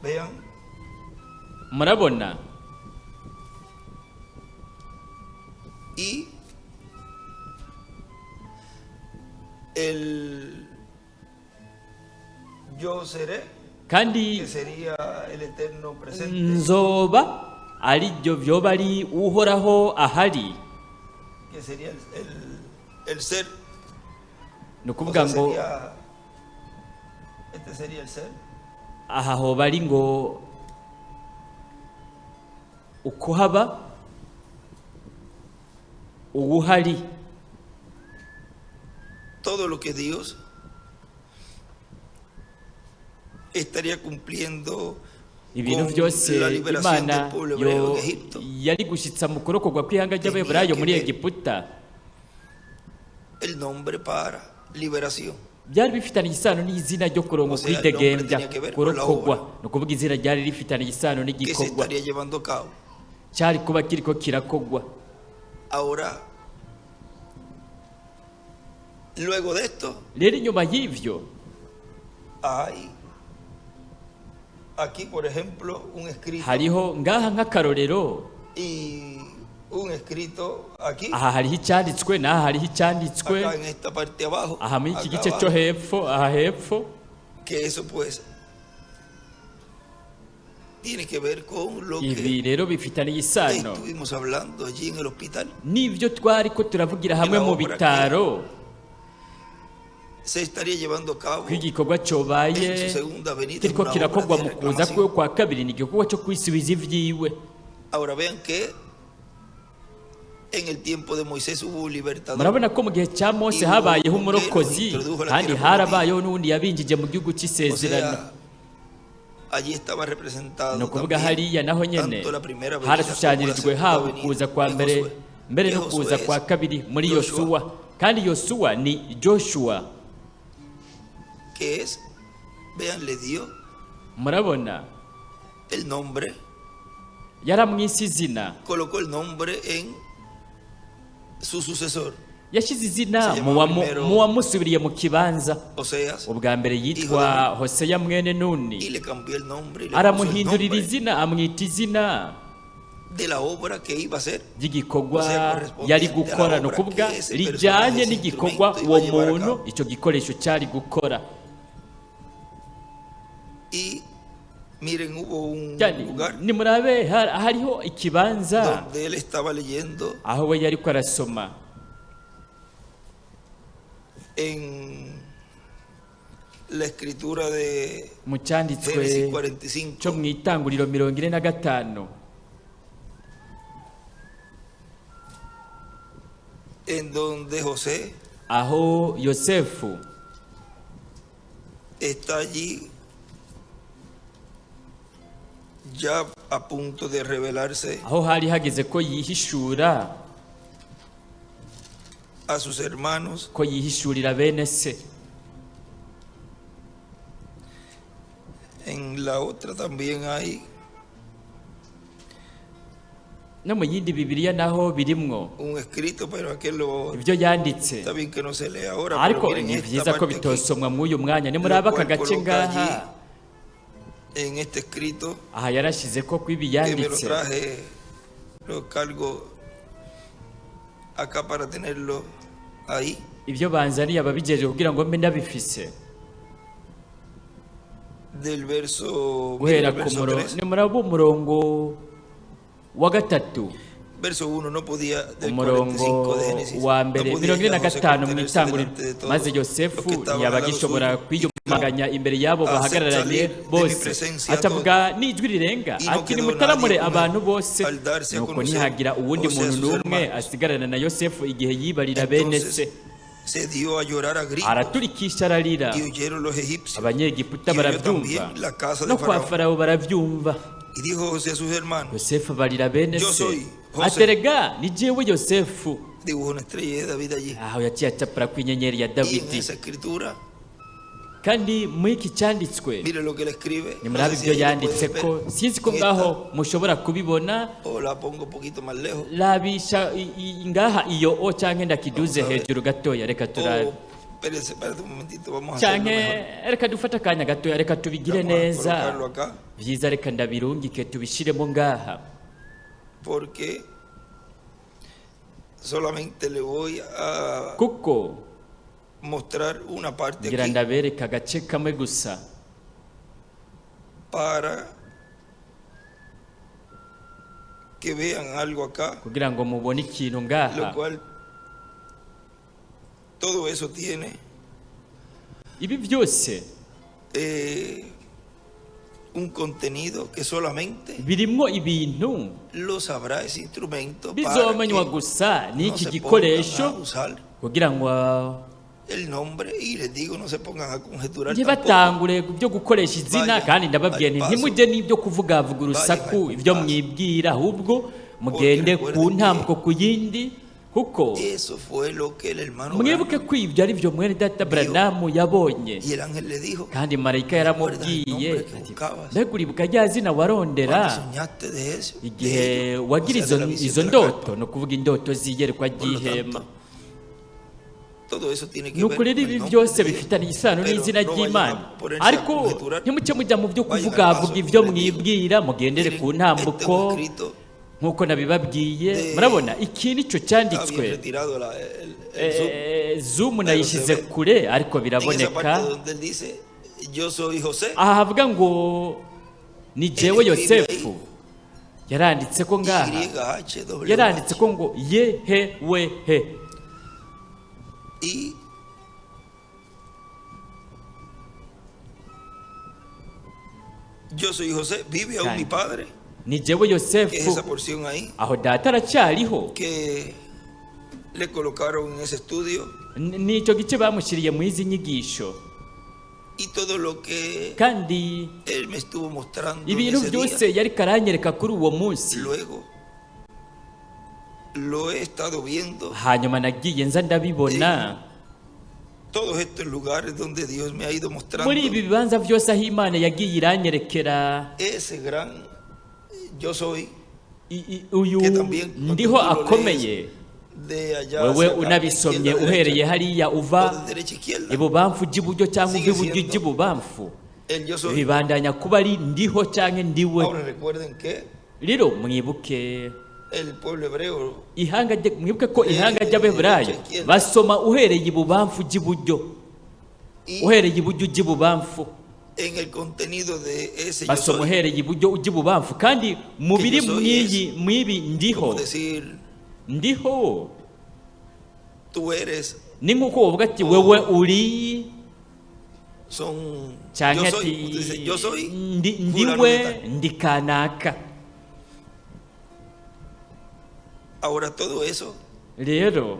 Speaker 1: Vean,
Speaker 2: Murabona
Speaker 1: y el yo seré,
Speaker 2: kandi
Speaker 1: que sería el eterno presente,
Speaker 2: nzoba ari byo vyoba ari uhoraho ahari,
Speaker 1: que sería el ser,
Speaker 2: ni
Speaker 1: o
Speaker 2: ukuvuga
Speaker 1: sea,
Speaker 2: ngo
Speaker 1: sería, este sería el ser,
Speaker 2: aha hoba ari ngo ukuhaba uwuhari.
Speaker 1: Todo lo que Dios estaría cumpliendo
Speaker 2: Ibintu
Speaker 1: con
Speaker 2: byose
Speaker 1: la liberación
Speaker 2: Imana
Speaker 1: del pueblo hebreo
Speaker 2: yo
Speaker 1: en Egipto
Speaker 2: yari gushitsa mu kurokorwa kw'ihanga
Speaker 1: tenía
Speaker 2: ry'Abaheburayo
Speaker 1: que
Speaker 2: muri
Speaker 1: ver
Speaker 2: Egiputa
Speaker 1: el nombre para liberación.
Speaker 2: byari bifitanye isano n'izina ryo kurongo
Speaker 1: O sea, el nombre
Speaker 2: kwidegembya
Speaker 1: tenía que ver con la
Speaker 2: kurokorwa,
Speaker 1: obra
Speaker 2: ni ukuvuga izina ryari rifitanye isano
Speaker 1: que se
Speaker 2: n'igikorwa
Speaker 1: estaría llevando a cabo.
Speaker 2: cyari kuba kiriko kirakogwa.
Speaker 1: Ahora, luego de esto,
Speaker 2: Rero inyuma y'ivyo
Speaker 1: hay aquí, por ejemplo, un escrito
Speaker 2: hariho ngaha nk'akarorero
Speaker 1: y un escrito aquí,
Speaker 2: aha hariho icyanditswe n'aha hariho icyanditswe,
Speaker 1: acá en esta parte abajo,
Speaker 2: aha muri iki
Speaker 1: acá
Speaker 2: gice cyo
Speaker 1: abajo,
Speaker 2: hepfo, aha hepfo,
Speaker 1: que eso pues tiene que ver con lo
Speaker 2: ibi
Speaker 1: que
Speaker 2: rero bifitaniye isano
Speaker 1: estuvimos hablando allí en el hospital,
Speaker 2: n'ibyo twari ko turavugira
Speaker 1: que
Speaker 2: hamwe
Speaker 1: la
Speaker 2: mu
Speaker 1: obra que
Speaker 2: bitaro
Speaker 1: se estaría llevando a cabo
Speaker 2: ko igikorwa cobaye
Speaker 1: en su segunda venida es
Speaker 2: kiriko
Speaker 1: una obra
Speaker 2: kirakorwa
Speaker 1: de
Speaker 2: mu kuza kwiwe
Speaker 1: reclamación.
Speaker 2: kwa kabiri ni igikorwa cyo kwisubiza ivyiwe.
Speaker 1: Ahora vean que en el tiempo de Moisés hubo un libertador
Speaker 2: Murabona ko mu gihe cya Mose
Speaker 1: y hubo
Speaker 2: habayeho
Speaker 1: uno que los
Speaker 2: umurokozi
Speaker 1: introdujo a la
Speaker 2: kandi
Speaker 1: tierra prometida.
Speaker 2: harabayeho n'uwundi yabinjije mu gihugu
Speaker 1: O
Speaker 2: c'isezerano.
Speaker 1: sea, allí estaba
Speaker 2: Ni
Speaker 1: representado
Speaker 2: ukuvuga
Speaker 1: también
Speaker 2: hariya naho nyene
Speaker 1: tanto la primera venida como la
Speaker 2: harashushanyirijwe
Speaker 1: segunda
Speaker 2: haba
Speaker 1: venida
Speaker 2: ukuza kwa
Speaker 1: de
Speaker 2: mbere
Speaker 1: Josué.
Speaker 2: mbere
Speaker 1: Que
Speaker 2: no kuza
Speaker 1: Josué
Speaker 2: kwa
Speaker 1: es
Speaker 2: kabiri muri
Speaker 1: Joshua,
Speaker 2: Yosuwa, kandi Yosuwa ni Joshua.
Speaker 1: que es, vean, le dio
Speaker 2: Murabona
Speaker 1: el nombre,
Speaker 2: yaramwise izina,
Speaker 1: colocó el nombre en su sucesor.
Speaker 2: yashyize izina
Speaker 1: Se
Speaker 2: mu
Speaker 1: llamaba
Speaker 2: wamu-
Speaker 1: primero
Speaker 2: mu wamusubiriye mu kibanza.
Speaker 1: Oseas
Speaker 2: Ubwa mbere
Speaker 1: hijo de
Speaker 2: yitwa
Speaker 1: Nun,
Speaker 2: Hoseya mwene
Speaker 1: y
Speaker 2: Nuni,
Speaker 1: le cambió el nombre y le puso el
Speaker 2: aramuhindurira
Speaker 1: nombre
Speaker 2: izina, amwita izina
Speaker 1: de la obra que iba a hacer,
Speaker 2: ry'igikorwa
Speaker 1: o sea,
Speaker 2: yari
Speaker 1: correspondiente a la
Speaker 2: gukora, ni
Speaker 1: obra
Speaker 2: ukuvuga
Speaker 1: que ese personaje,
Speaker 2: rijyanye
Speaker 1: ese
Speaker 2: n'igikorwa
Speaker 1: instrumento iba
Speaker 2: uwo
Speaker 1: a llevar a
Speaker 2: muntu
Speaker 1: cabo.
Speaker 2: icyo gikoresho cyari gukora.
Speaker 1: Y miren, hubo un
Speaker 2: Cyane,
Speaker 1: lugar
Speaker 2: nimurabe hariho ikibanza
Speaker 1: donde él estaba leyendo
Speaker 2: aho we yariko arasoma
Speaker 1: en la escritura de
Speaker 2: mu cyanditswe
Speaker 1: Génesis
Speaker 2: cyo
Speaker 1: 45,
Speaker 2: mu itanguriro 45,
Speaker 1: en donde José
Speaker 2: aho Yosefu
Speaker 1: está allí ya a punto de revelarse
Speaker 2: Aho hari hageze ko yihishura,
Speaker 1: a sus hermanos.
Speaker 2: Ko yihishurira bene se.
Speaker 1: En la otra también hay
Speaker 2: No mu yindi Bibiliya naho birimwo
Speaker 1: un escrito, pero aquel lo
Speaker 2: ibyo yanditse.
Speaker 1: Está bien que no se lee ahora, pero
Speaker 2: Ariko
Speaker 1: miren
Speaker 2: ni
Speaker 1: esta
Speaker 2: vyiza ko
Speaker 1: parte aquí,
Speaker 2: bitosomwa mw'uyu mwanya. Nimuraba aka
Speaker 1: lo cual
Speaker 2: gace
Speaker 1: coloca
Speaker 2: ngaha,
Speaker 1: allí en este escrito
Speaker 2: aha yarashize ko kw'ibi
Speaker 1: que me lo
Speaker 2: yanditse.
Speaker 1: Traje, lo cargo acá para tenerlo ahí.
Speaker 2: Ibyo banzaniye ababigejeje kugira ngo mbe ndabifise.
Speaker 1: Del verso, miren
Speaker 2: Guhera
Speaker 1: el
Speaker 2: ku
Speaker 1: verso
Speaker 2: murongo,
Speaker 1: 3,
Speaker 2: nimuraba umurongo wa gatatu.
Speaker 1: Verso 1, no podía, del
Speaker 2: Umurongo
Speaker 1: 45 de Génesis,
Speaker 2: wa
Speaker 1: no
Speaker 2: mbere,
Speaker 1: podía
Speaker 2: 45
Speaker 1: ya José
Speaker 2: mu
Speaker 1: contenerse
Speaker 2: itanguriro.
Speaker 1: delante de todos
Speaker 2: Maze
Speaker 1: los
Speaker 2: Yosefu
Speaker 1: que estaban
Speaker 2: ntiyaba
Speaker 1: al lado
Speaker 2: agishobora
Speaker 1: suyo,
Speaker 2: kwiyumanganya imbere y'abo
Speaker 1: "Haced
Speaker 2: bahagararanye
Speaker 1: salir de mi
Speaker 2: bose.
Speaker 1: presencia a
Speaker 2: Acavuga n'ijwi rirenga
Speaker 1: Y no
Speaker 2: ati
Speaker 1: quedó
Speaker 2: nimutaramure
Speaker 1: nadie con él
Speaker 2: abantu bose.
Speaker 1: al darse a
Speaker 2: Nuko
Speaker 1: conocer
Speaker 2: ntihagira uwundi
Speaker 1: José a
Speaker 2: muntu
Speaker 1: sus
Speaker 2: n'umwe
Speaker 1: hermanos.
Speaker 2: asigarana na Yosefu igihe yibarira bene se.
Speaker 1: Entonces se dio a llorar a gritos
Speaker 2: Araturikisha ararira.
Speaker 1: Y oyeron los egipcios.
Speaker 2: Abanyegiputa
Speaker 1: Y oyó
Speaker 2: barabyumva,
Speaker 1: también la casa de
Speaker 2: no kwa
Speaker 1: Faraón.
Speaker 2: Farawo barabyumva.
Speaker 1: Y dijo José a sus hermanos,
Speaker 2: Yosefu abarira bene
Speaker 1: Yo
Speaker 2: se
Speaker 1: soy José.
Speaker 2: ati erega ni jewe Yosefu.
Speaker 1: Dibujó una estrella de David allí.
Speaker 2: Aho yaciye acapura ku inyenyeri ya
Speaker 1: Y en
Speaker 2: Dawidi.
Speaker 1: Esa escritura,
Speaker 2: Kandi muri iki cyanditswe,
Speaker 1: mire lo que él escribe. No
Speaker 2: nimurabe
Speaker 1: sé si
Speaker 2: ibyo
Speaker 1: ahí lo
Speaker 2: yanditse
Speaker 1: pueden
Speaker 2: ko
Speaker 1: ver.
Speaker 2: sinzi ko
Speaker 1: En
Speaker 2: ngaho
Speaker 1: esta,
Speaker 2: mushobora kubibona.
Speaker 1: O la pongo un poquito más lejos.
Speaker 2: Labisha ngaha iyo o canke ndakiduze
Speaker 1: Vamos a ver.
Speaker 2: hejuru gatoya, reka turabe.
Speaker 1: O, espérese, espérate un momentito, vamos a hacerlo
Speaker 2: Canke
Speaker 1: mejor.
Speaker 2: reka dufate akanya gatoya, reka tubigire
Speaker 1: Vamos a
Speaker 2: neza.
Speaker 1: Colocarlo acá,
Speaker 2: Vyiza, reka ndabirungike tubishiremo ngaha.
Speaker 1: Porque solamente le voy a
Speaker 2: Kuko
Speaker 1: mostrar una parte
Speaker 2: ngira
Speaker 1: aquí
Speaker 2: ndabereka agace kamwe gusa
Speaker 1: para que vean algo acá,
Speaker 2: kugira ngo mubone ikintu ngaha.
Speaker 1: Lo cual todo eso tiene
Speaker 2: Ibi byose
Speaker 1: un contenido que solamente
Speaker 2: birimwo ibintu
Speaker 1: lo sabrá ese instrumento para
Speaker 2: bizomenywa
Speaker 1: que
Speaker 2: gusa
Speaker 1: no
Speaker 2: n'iki
Speaker 1: se pongan
Speaker 2: gikoresho
Speaker 1: a usar
Speaker 2: kugira ngo
Speaker 1: el nombre y les digo, no se pongan a conjeturar tampoco.
Speaker 2: Ntibatangure byo gukoresha izina.
Speaker 1: Vayan
Speaker 2: Kandi ndababwiye nti
Speaker 1: al paso.
Speaker 2: Ntimujye n'ibyo kuvugavuga urusaku
Speaker 1: Vayan al
Speaker 2: ibyo
Speaker 1: paso.
Speaker 2: Mwibwira, ahubwo mugende
Speaker 1: Porque
Speaker 2: ku
Speaker 1: recuerden
Speaker 2: ntambwe ku yindi, kuko
Speaker 1: eso fue lo que el hermano
Speaker 2: mwibuke
Speaker 1: Branham
Speaker 2: ko ibyo ari byo mwene data Branham yabonye.
Speaker 1: Y el ángel le dijo,
Speaker 2: Kandi marayika yaramubwiye
Speaker 1: nombre que
Speaker 2: ati
Speaker 1: buscabas?
Speaker 2: Mbega uribuka rya zina warondera
Speaker 1: Cuando soñaste de eso, de
Speaker 2: igihe
Speaker 1: ello,
Speaker 2: wagira
Speaker 1: o sea,
Speaker 2: izo
Speaker 1: de la visión
Speaker 2: izo
Speaker 1: de la
Speaker 2: ndoto,
Speaker 1: carpa?
Speaker 2: Ni ukuvuga indoto z'iyerekwa
Speaker 1: Por lo
Speaker 2: ry'ihema.
Speaker 1: tanto, todo eso tiene que
Speaker 2: Ni
Speaker 1: ver
Speaker 2: ukuri
Speaker 1: con el
Speaker 2: ibi
Speaker 1: nombre
Speaker 2: byose
Speaker 1: de Dios.
Speaker 2: bifitanye isano
Speaker 1: Pero
Speaker 2: n'izina
Speaker 1: no vayan a
Speaker 2: ry'Imana,
Speaker 1: ponerse a
Speaker 2: ariko
Speaker 1: conjeturar.
Speaker 2: ntimuce mujya mu byo
Speaker 1: Vayan al
Speaker 2: kuvugavuga
Speaker 1: paso,
Speaker 2: ibyo
Speaker 1: les digo.
Speaker 2: mwibwira, mugendere
Speaker 1: Miren,
Speaker 2: ku
Speaker 1: este es
Speaker 2: ntambuko
Speaker 1: un escrito,
Speaker 2: nk'uko nabibabwiye. Murabona iki nicyo
Speaker 1: está
Speaker 2: cyanditswe.
Speaker 1: Bien retirado el zoom.
Speaker 2: Zoom nayishyize
Speaker 1: Se ve.
Speaker 2: Kure ariko
Speaker 1: En esa
Speaker 2: biraboneka.
Speaker 1: Parte donde él dice, yo soy José,
Speaker 2: Aha havuga ngo ni jewe
Speaker 1: Él escribe
Speaker 2: Yosefu, yaranditse ko ngaha,
Speaker 1: Y H W
Speaker 2: yaranditse ko ngo ye he we he.
Speaker 1: Y yo soy José, vive aún
Speaker 2: Claro.
Speaker 1: Mi padre,
Speaker 2: Ni jewe
Speaker 1: que es
Speaker 2: Yosefu,
Speaker 1: esa porción ahí
Speaker 2: aho data aracyariho.
Speaker 1: Que le colocaron en ese estudio
Speaker 2: Nicyo gice bamushyiriye mu izi nyigisho.
Speaker 1: Y todo lo que
Speaker 2: Kandi
Speaker 1: él me estuvo mostrando en
Speaker 2: ibintu
Speaker 1: ese día,
Speaker 2: byose yari karanyereka kuri uwo munsi,
Speaker 1: luego lo he estado viendo
Speaker 2: hanyuma nagiye nza ndabibona
Speaker 1: todos estos lugares donde Dios me ha ido mostrando
Speaker 2: muri ibi bibanza byose aho Imana yagiye iranyerekera
Speaker 1: ese gran yo soy
Speaker 2: uyu
Speaker 1: que también cuando
Speaker 2: ndiho
Speaker 1: tú lo
Speaker 2: akomeye.
Speaker 1: Lees de allá
Speaker 2: Wewe
Speaker 1: hacia acá,
Speaker 2: unabisomye
Speaker 1: izquierda,
Speaker 2: uhereye
Speaker 1: derecha,
Speaker 2: hariya
Speaker 1: o
Speaker 2: uva
Speaker 1: de derecha a izquierda,
Speaker 2: ibubamfu ujya iburyo cyangwa uva
Speaker 1: Sigue
Speaker 2: iburyo
Speaker 1: siendo
Speaker 2: ujya ibubamfu,
Speaker 1: el yo soy.
Speaker 2: Bibandanya kuba ari ndiho cyangwa ndiwe.
Speaker 1: Ahora recuerden que
Speaker 2: Rero mwibuke
Speaker 1: el pueblo hebreo
Speaker 2: ihanga mwibuke ko ihanga ry'Abeburayo basoma uhereye ibubamfu ujya iburyo,
Speaker 1: y
Speaker 2: uhereye iburyo ujya ibubamfu.
Speaker 1: En el contenido de ese yo
Speaker 2: Basoma
Speaker 1: soy,
Speaker 2: uhereye iburyo ujya ibubamfu, kandi mu biri
Speaker 1: Que yo soy
Speaker 2: mw'iyi mw'ibi ndiho,
Speaker 1: como decir
Speaker 2: ndiho
Speaker 1: tú eres,
Speaker 2: ni nk'uko wovuga ati wewe uri
Speaker 1: son
Speaker 2: cyangwa
Speaker 1: yo soy,
Speaker 2: ati
Speaker 1: tú dices, yo soy
Speaker 2: ndiwe,
Speaker 1: fulano de tal.
Speaker 2: Ndi kanaka.
Speaker 1: Ahora todo eso
Speaker 2: Rero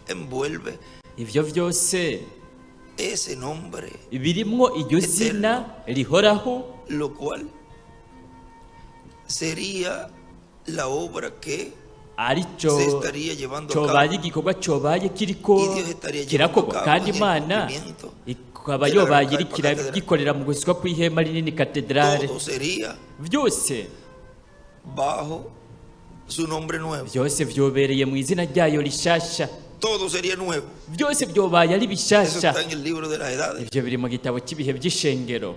Speaker 1: envuelve
Speaker 2: ivyo vyose
Speaker 1: ese nombre,
Speaker 2: birimwo iryo zina rihoraho,
Speaker 1: lo cual Sería la obra que
Speaker 2: aricyo
Speaker 1: se estaría llevando a
Speaker 2: cobaye
Speaker 1: cabo.
Speaker 2: Igikorwa cobaye kiriko
Speaker 1: Y Dios estaría llevando
Speaker 2: kirakorwa
Speaker 1: a cabo
Speaker 2: kandi
Speaker 1: en el
Speaker 2: Imana
Speaker 1: cumplimiento
Speaker 2: ikaba
Speaker 1: de la
Speaker 2: yobaye
Speaker 1: gran
Speaker 2: iriko
Speaker 1: catedral.
Speaker 2: iragikorera mu gushyirwa kw'ihema rinini katedrale.
Speaker 1: Todo sería
Speaker 2: Byose
Speaker 1: bajo su nombre nuevo.
Speaker 2: byose vyobereye mu izina ryayo rishasha.
Speaker 1: Todo sería nuevo.
Speaker 2: Byose byobaye ari
Speaker 1: Eso
Speaker 2: bishasha.
Speaker 1: está en el libro de las edades.
Speaker 2: Ibyo biri mu gitabo cy'ibihe by'ishengero.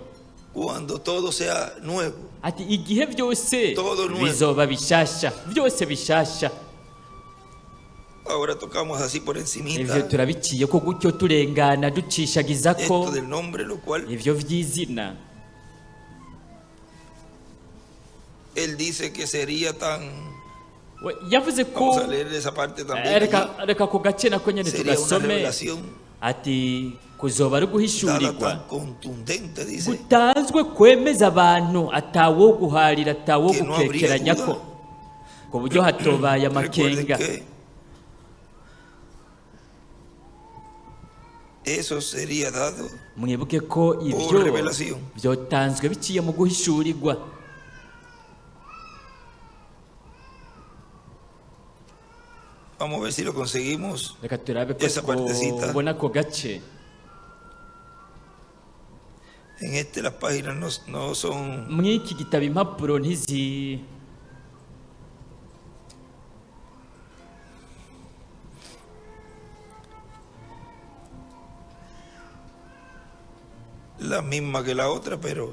Speaker 1: Cuando todo sea nuevo.
Speaker 2: Ati igihe byose
Speaker 1: Todo nuevo.
Speaker 2: bizoba bishasha, byose bishasha.
Speaker 1: Ahora tocamos así por encimita
Speaker 2: Ivyo turabiciye ko gutyo turengana ducishagiza ko
Speaker 1: esto del nombre, lo cual
Speaker 2: ivyo vy'izina.
Speaker 1: Él dice que sería tan.
Speaker 2: Yavuze ko
Speaker 1: Vamos a leer esa parte también.
Speaker 2: Eh, reka reka ako gace nako nyene
Speaker 1: Allí. Sería una
Speaker 2: tugasome.
Speaker 1: revelación
Speaker 2: Ati kuzoba ari
Speaker 1: dada
Speaker 2: uguhishurirwa
Speaker 1: tan contundente, dice,
Speaker 2: gutanzwe kwemeza abantu atawo guharira atawo
Speaker 1: que no habría
Speaker 2: gukekeranya ko
Speaker 1: duda.
Speaker 2: ku buryo hatobaye
Speaker 1: Recuerden
Speaker 2: amakenga.
Speaker 1: que eso sería dado
Speaker 2: Mwibuke ko ibyo
Speaker 1: por revelación.
Speaker 2: byotanzwe biciye mu guhishurirwa.
Speaker 1: Vamos a ver si lo conseguimos.
Speaker 2: Reka turabe ko
Speaker 1: Esa partecita.
Speaker 2: twobona ako gace.
Speaker 1: En este las páginas no, no son
Speaker 2: Mw'iki gitabo impapuro ntizi
Speaker 1: las mismas que la otra, pero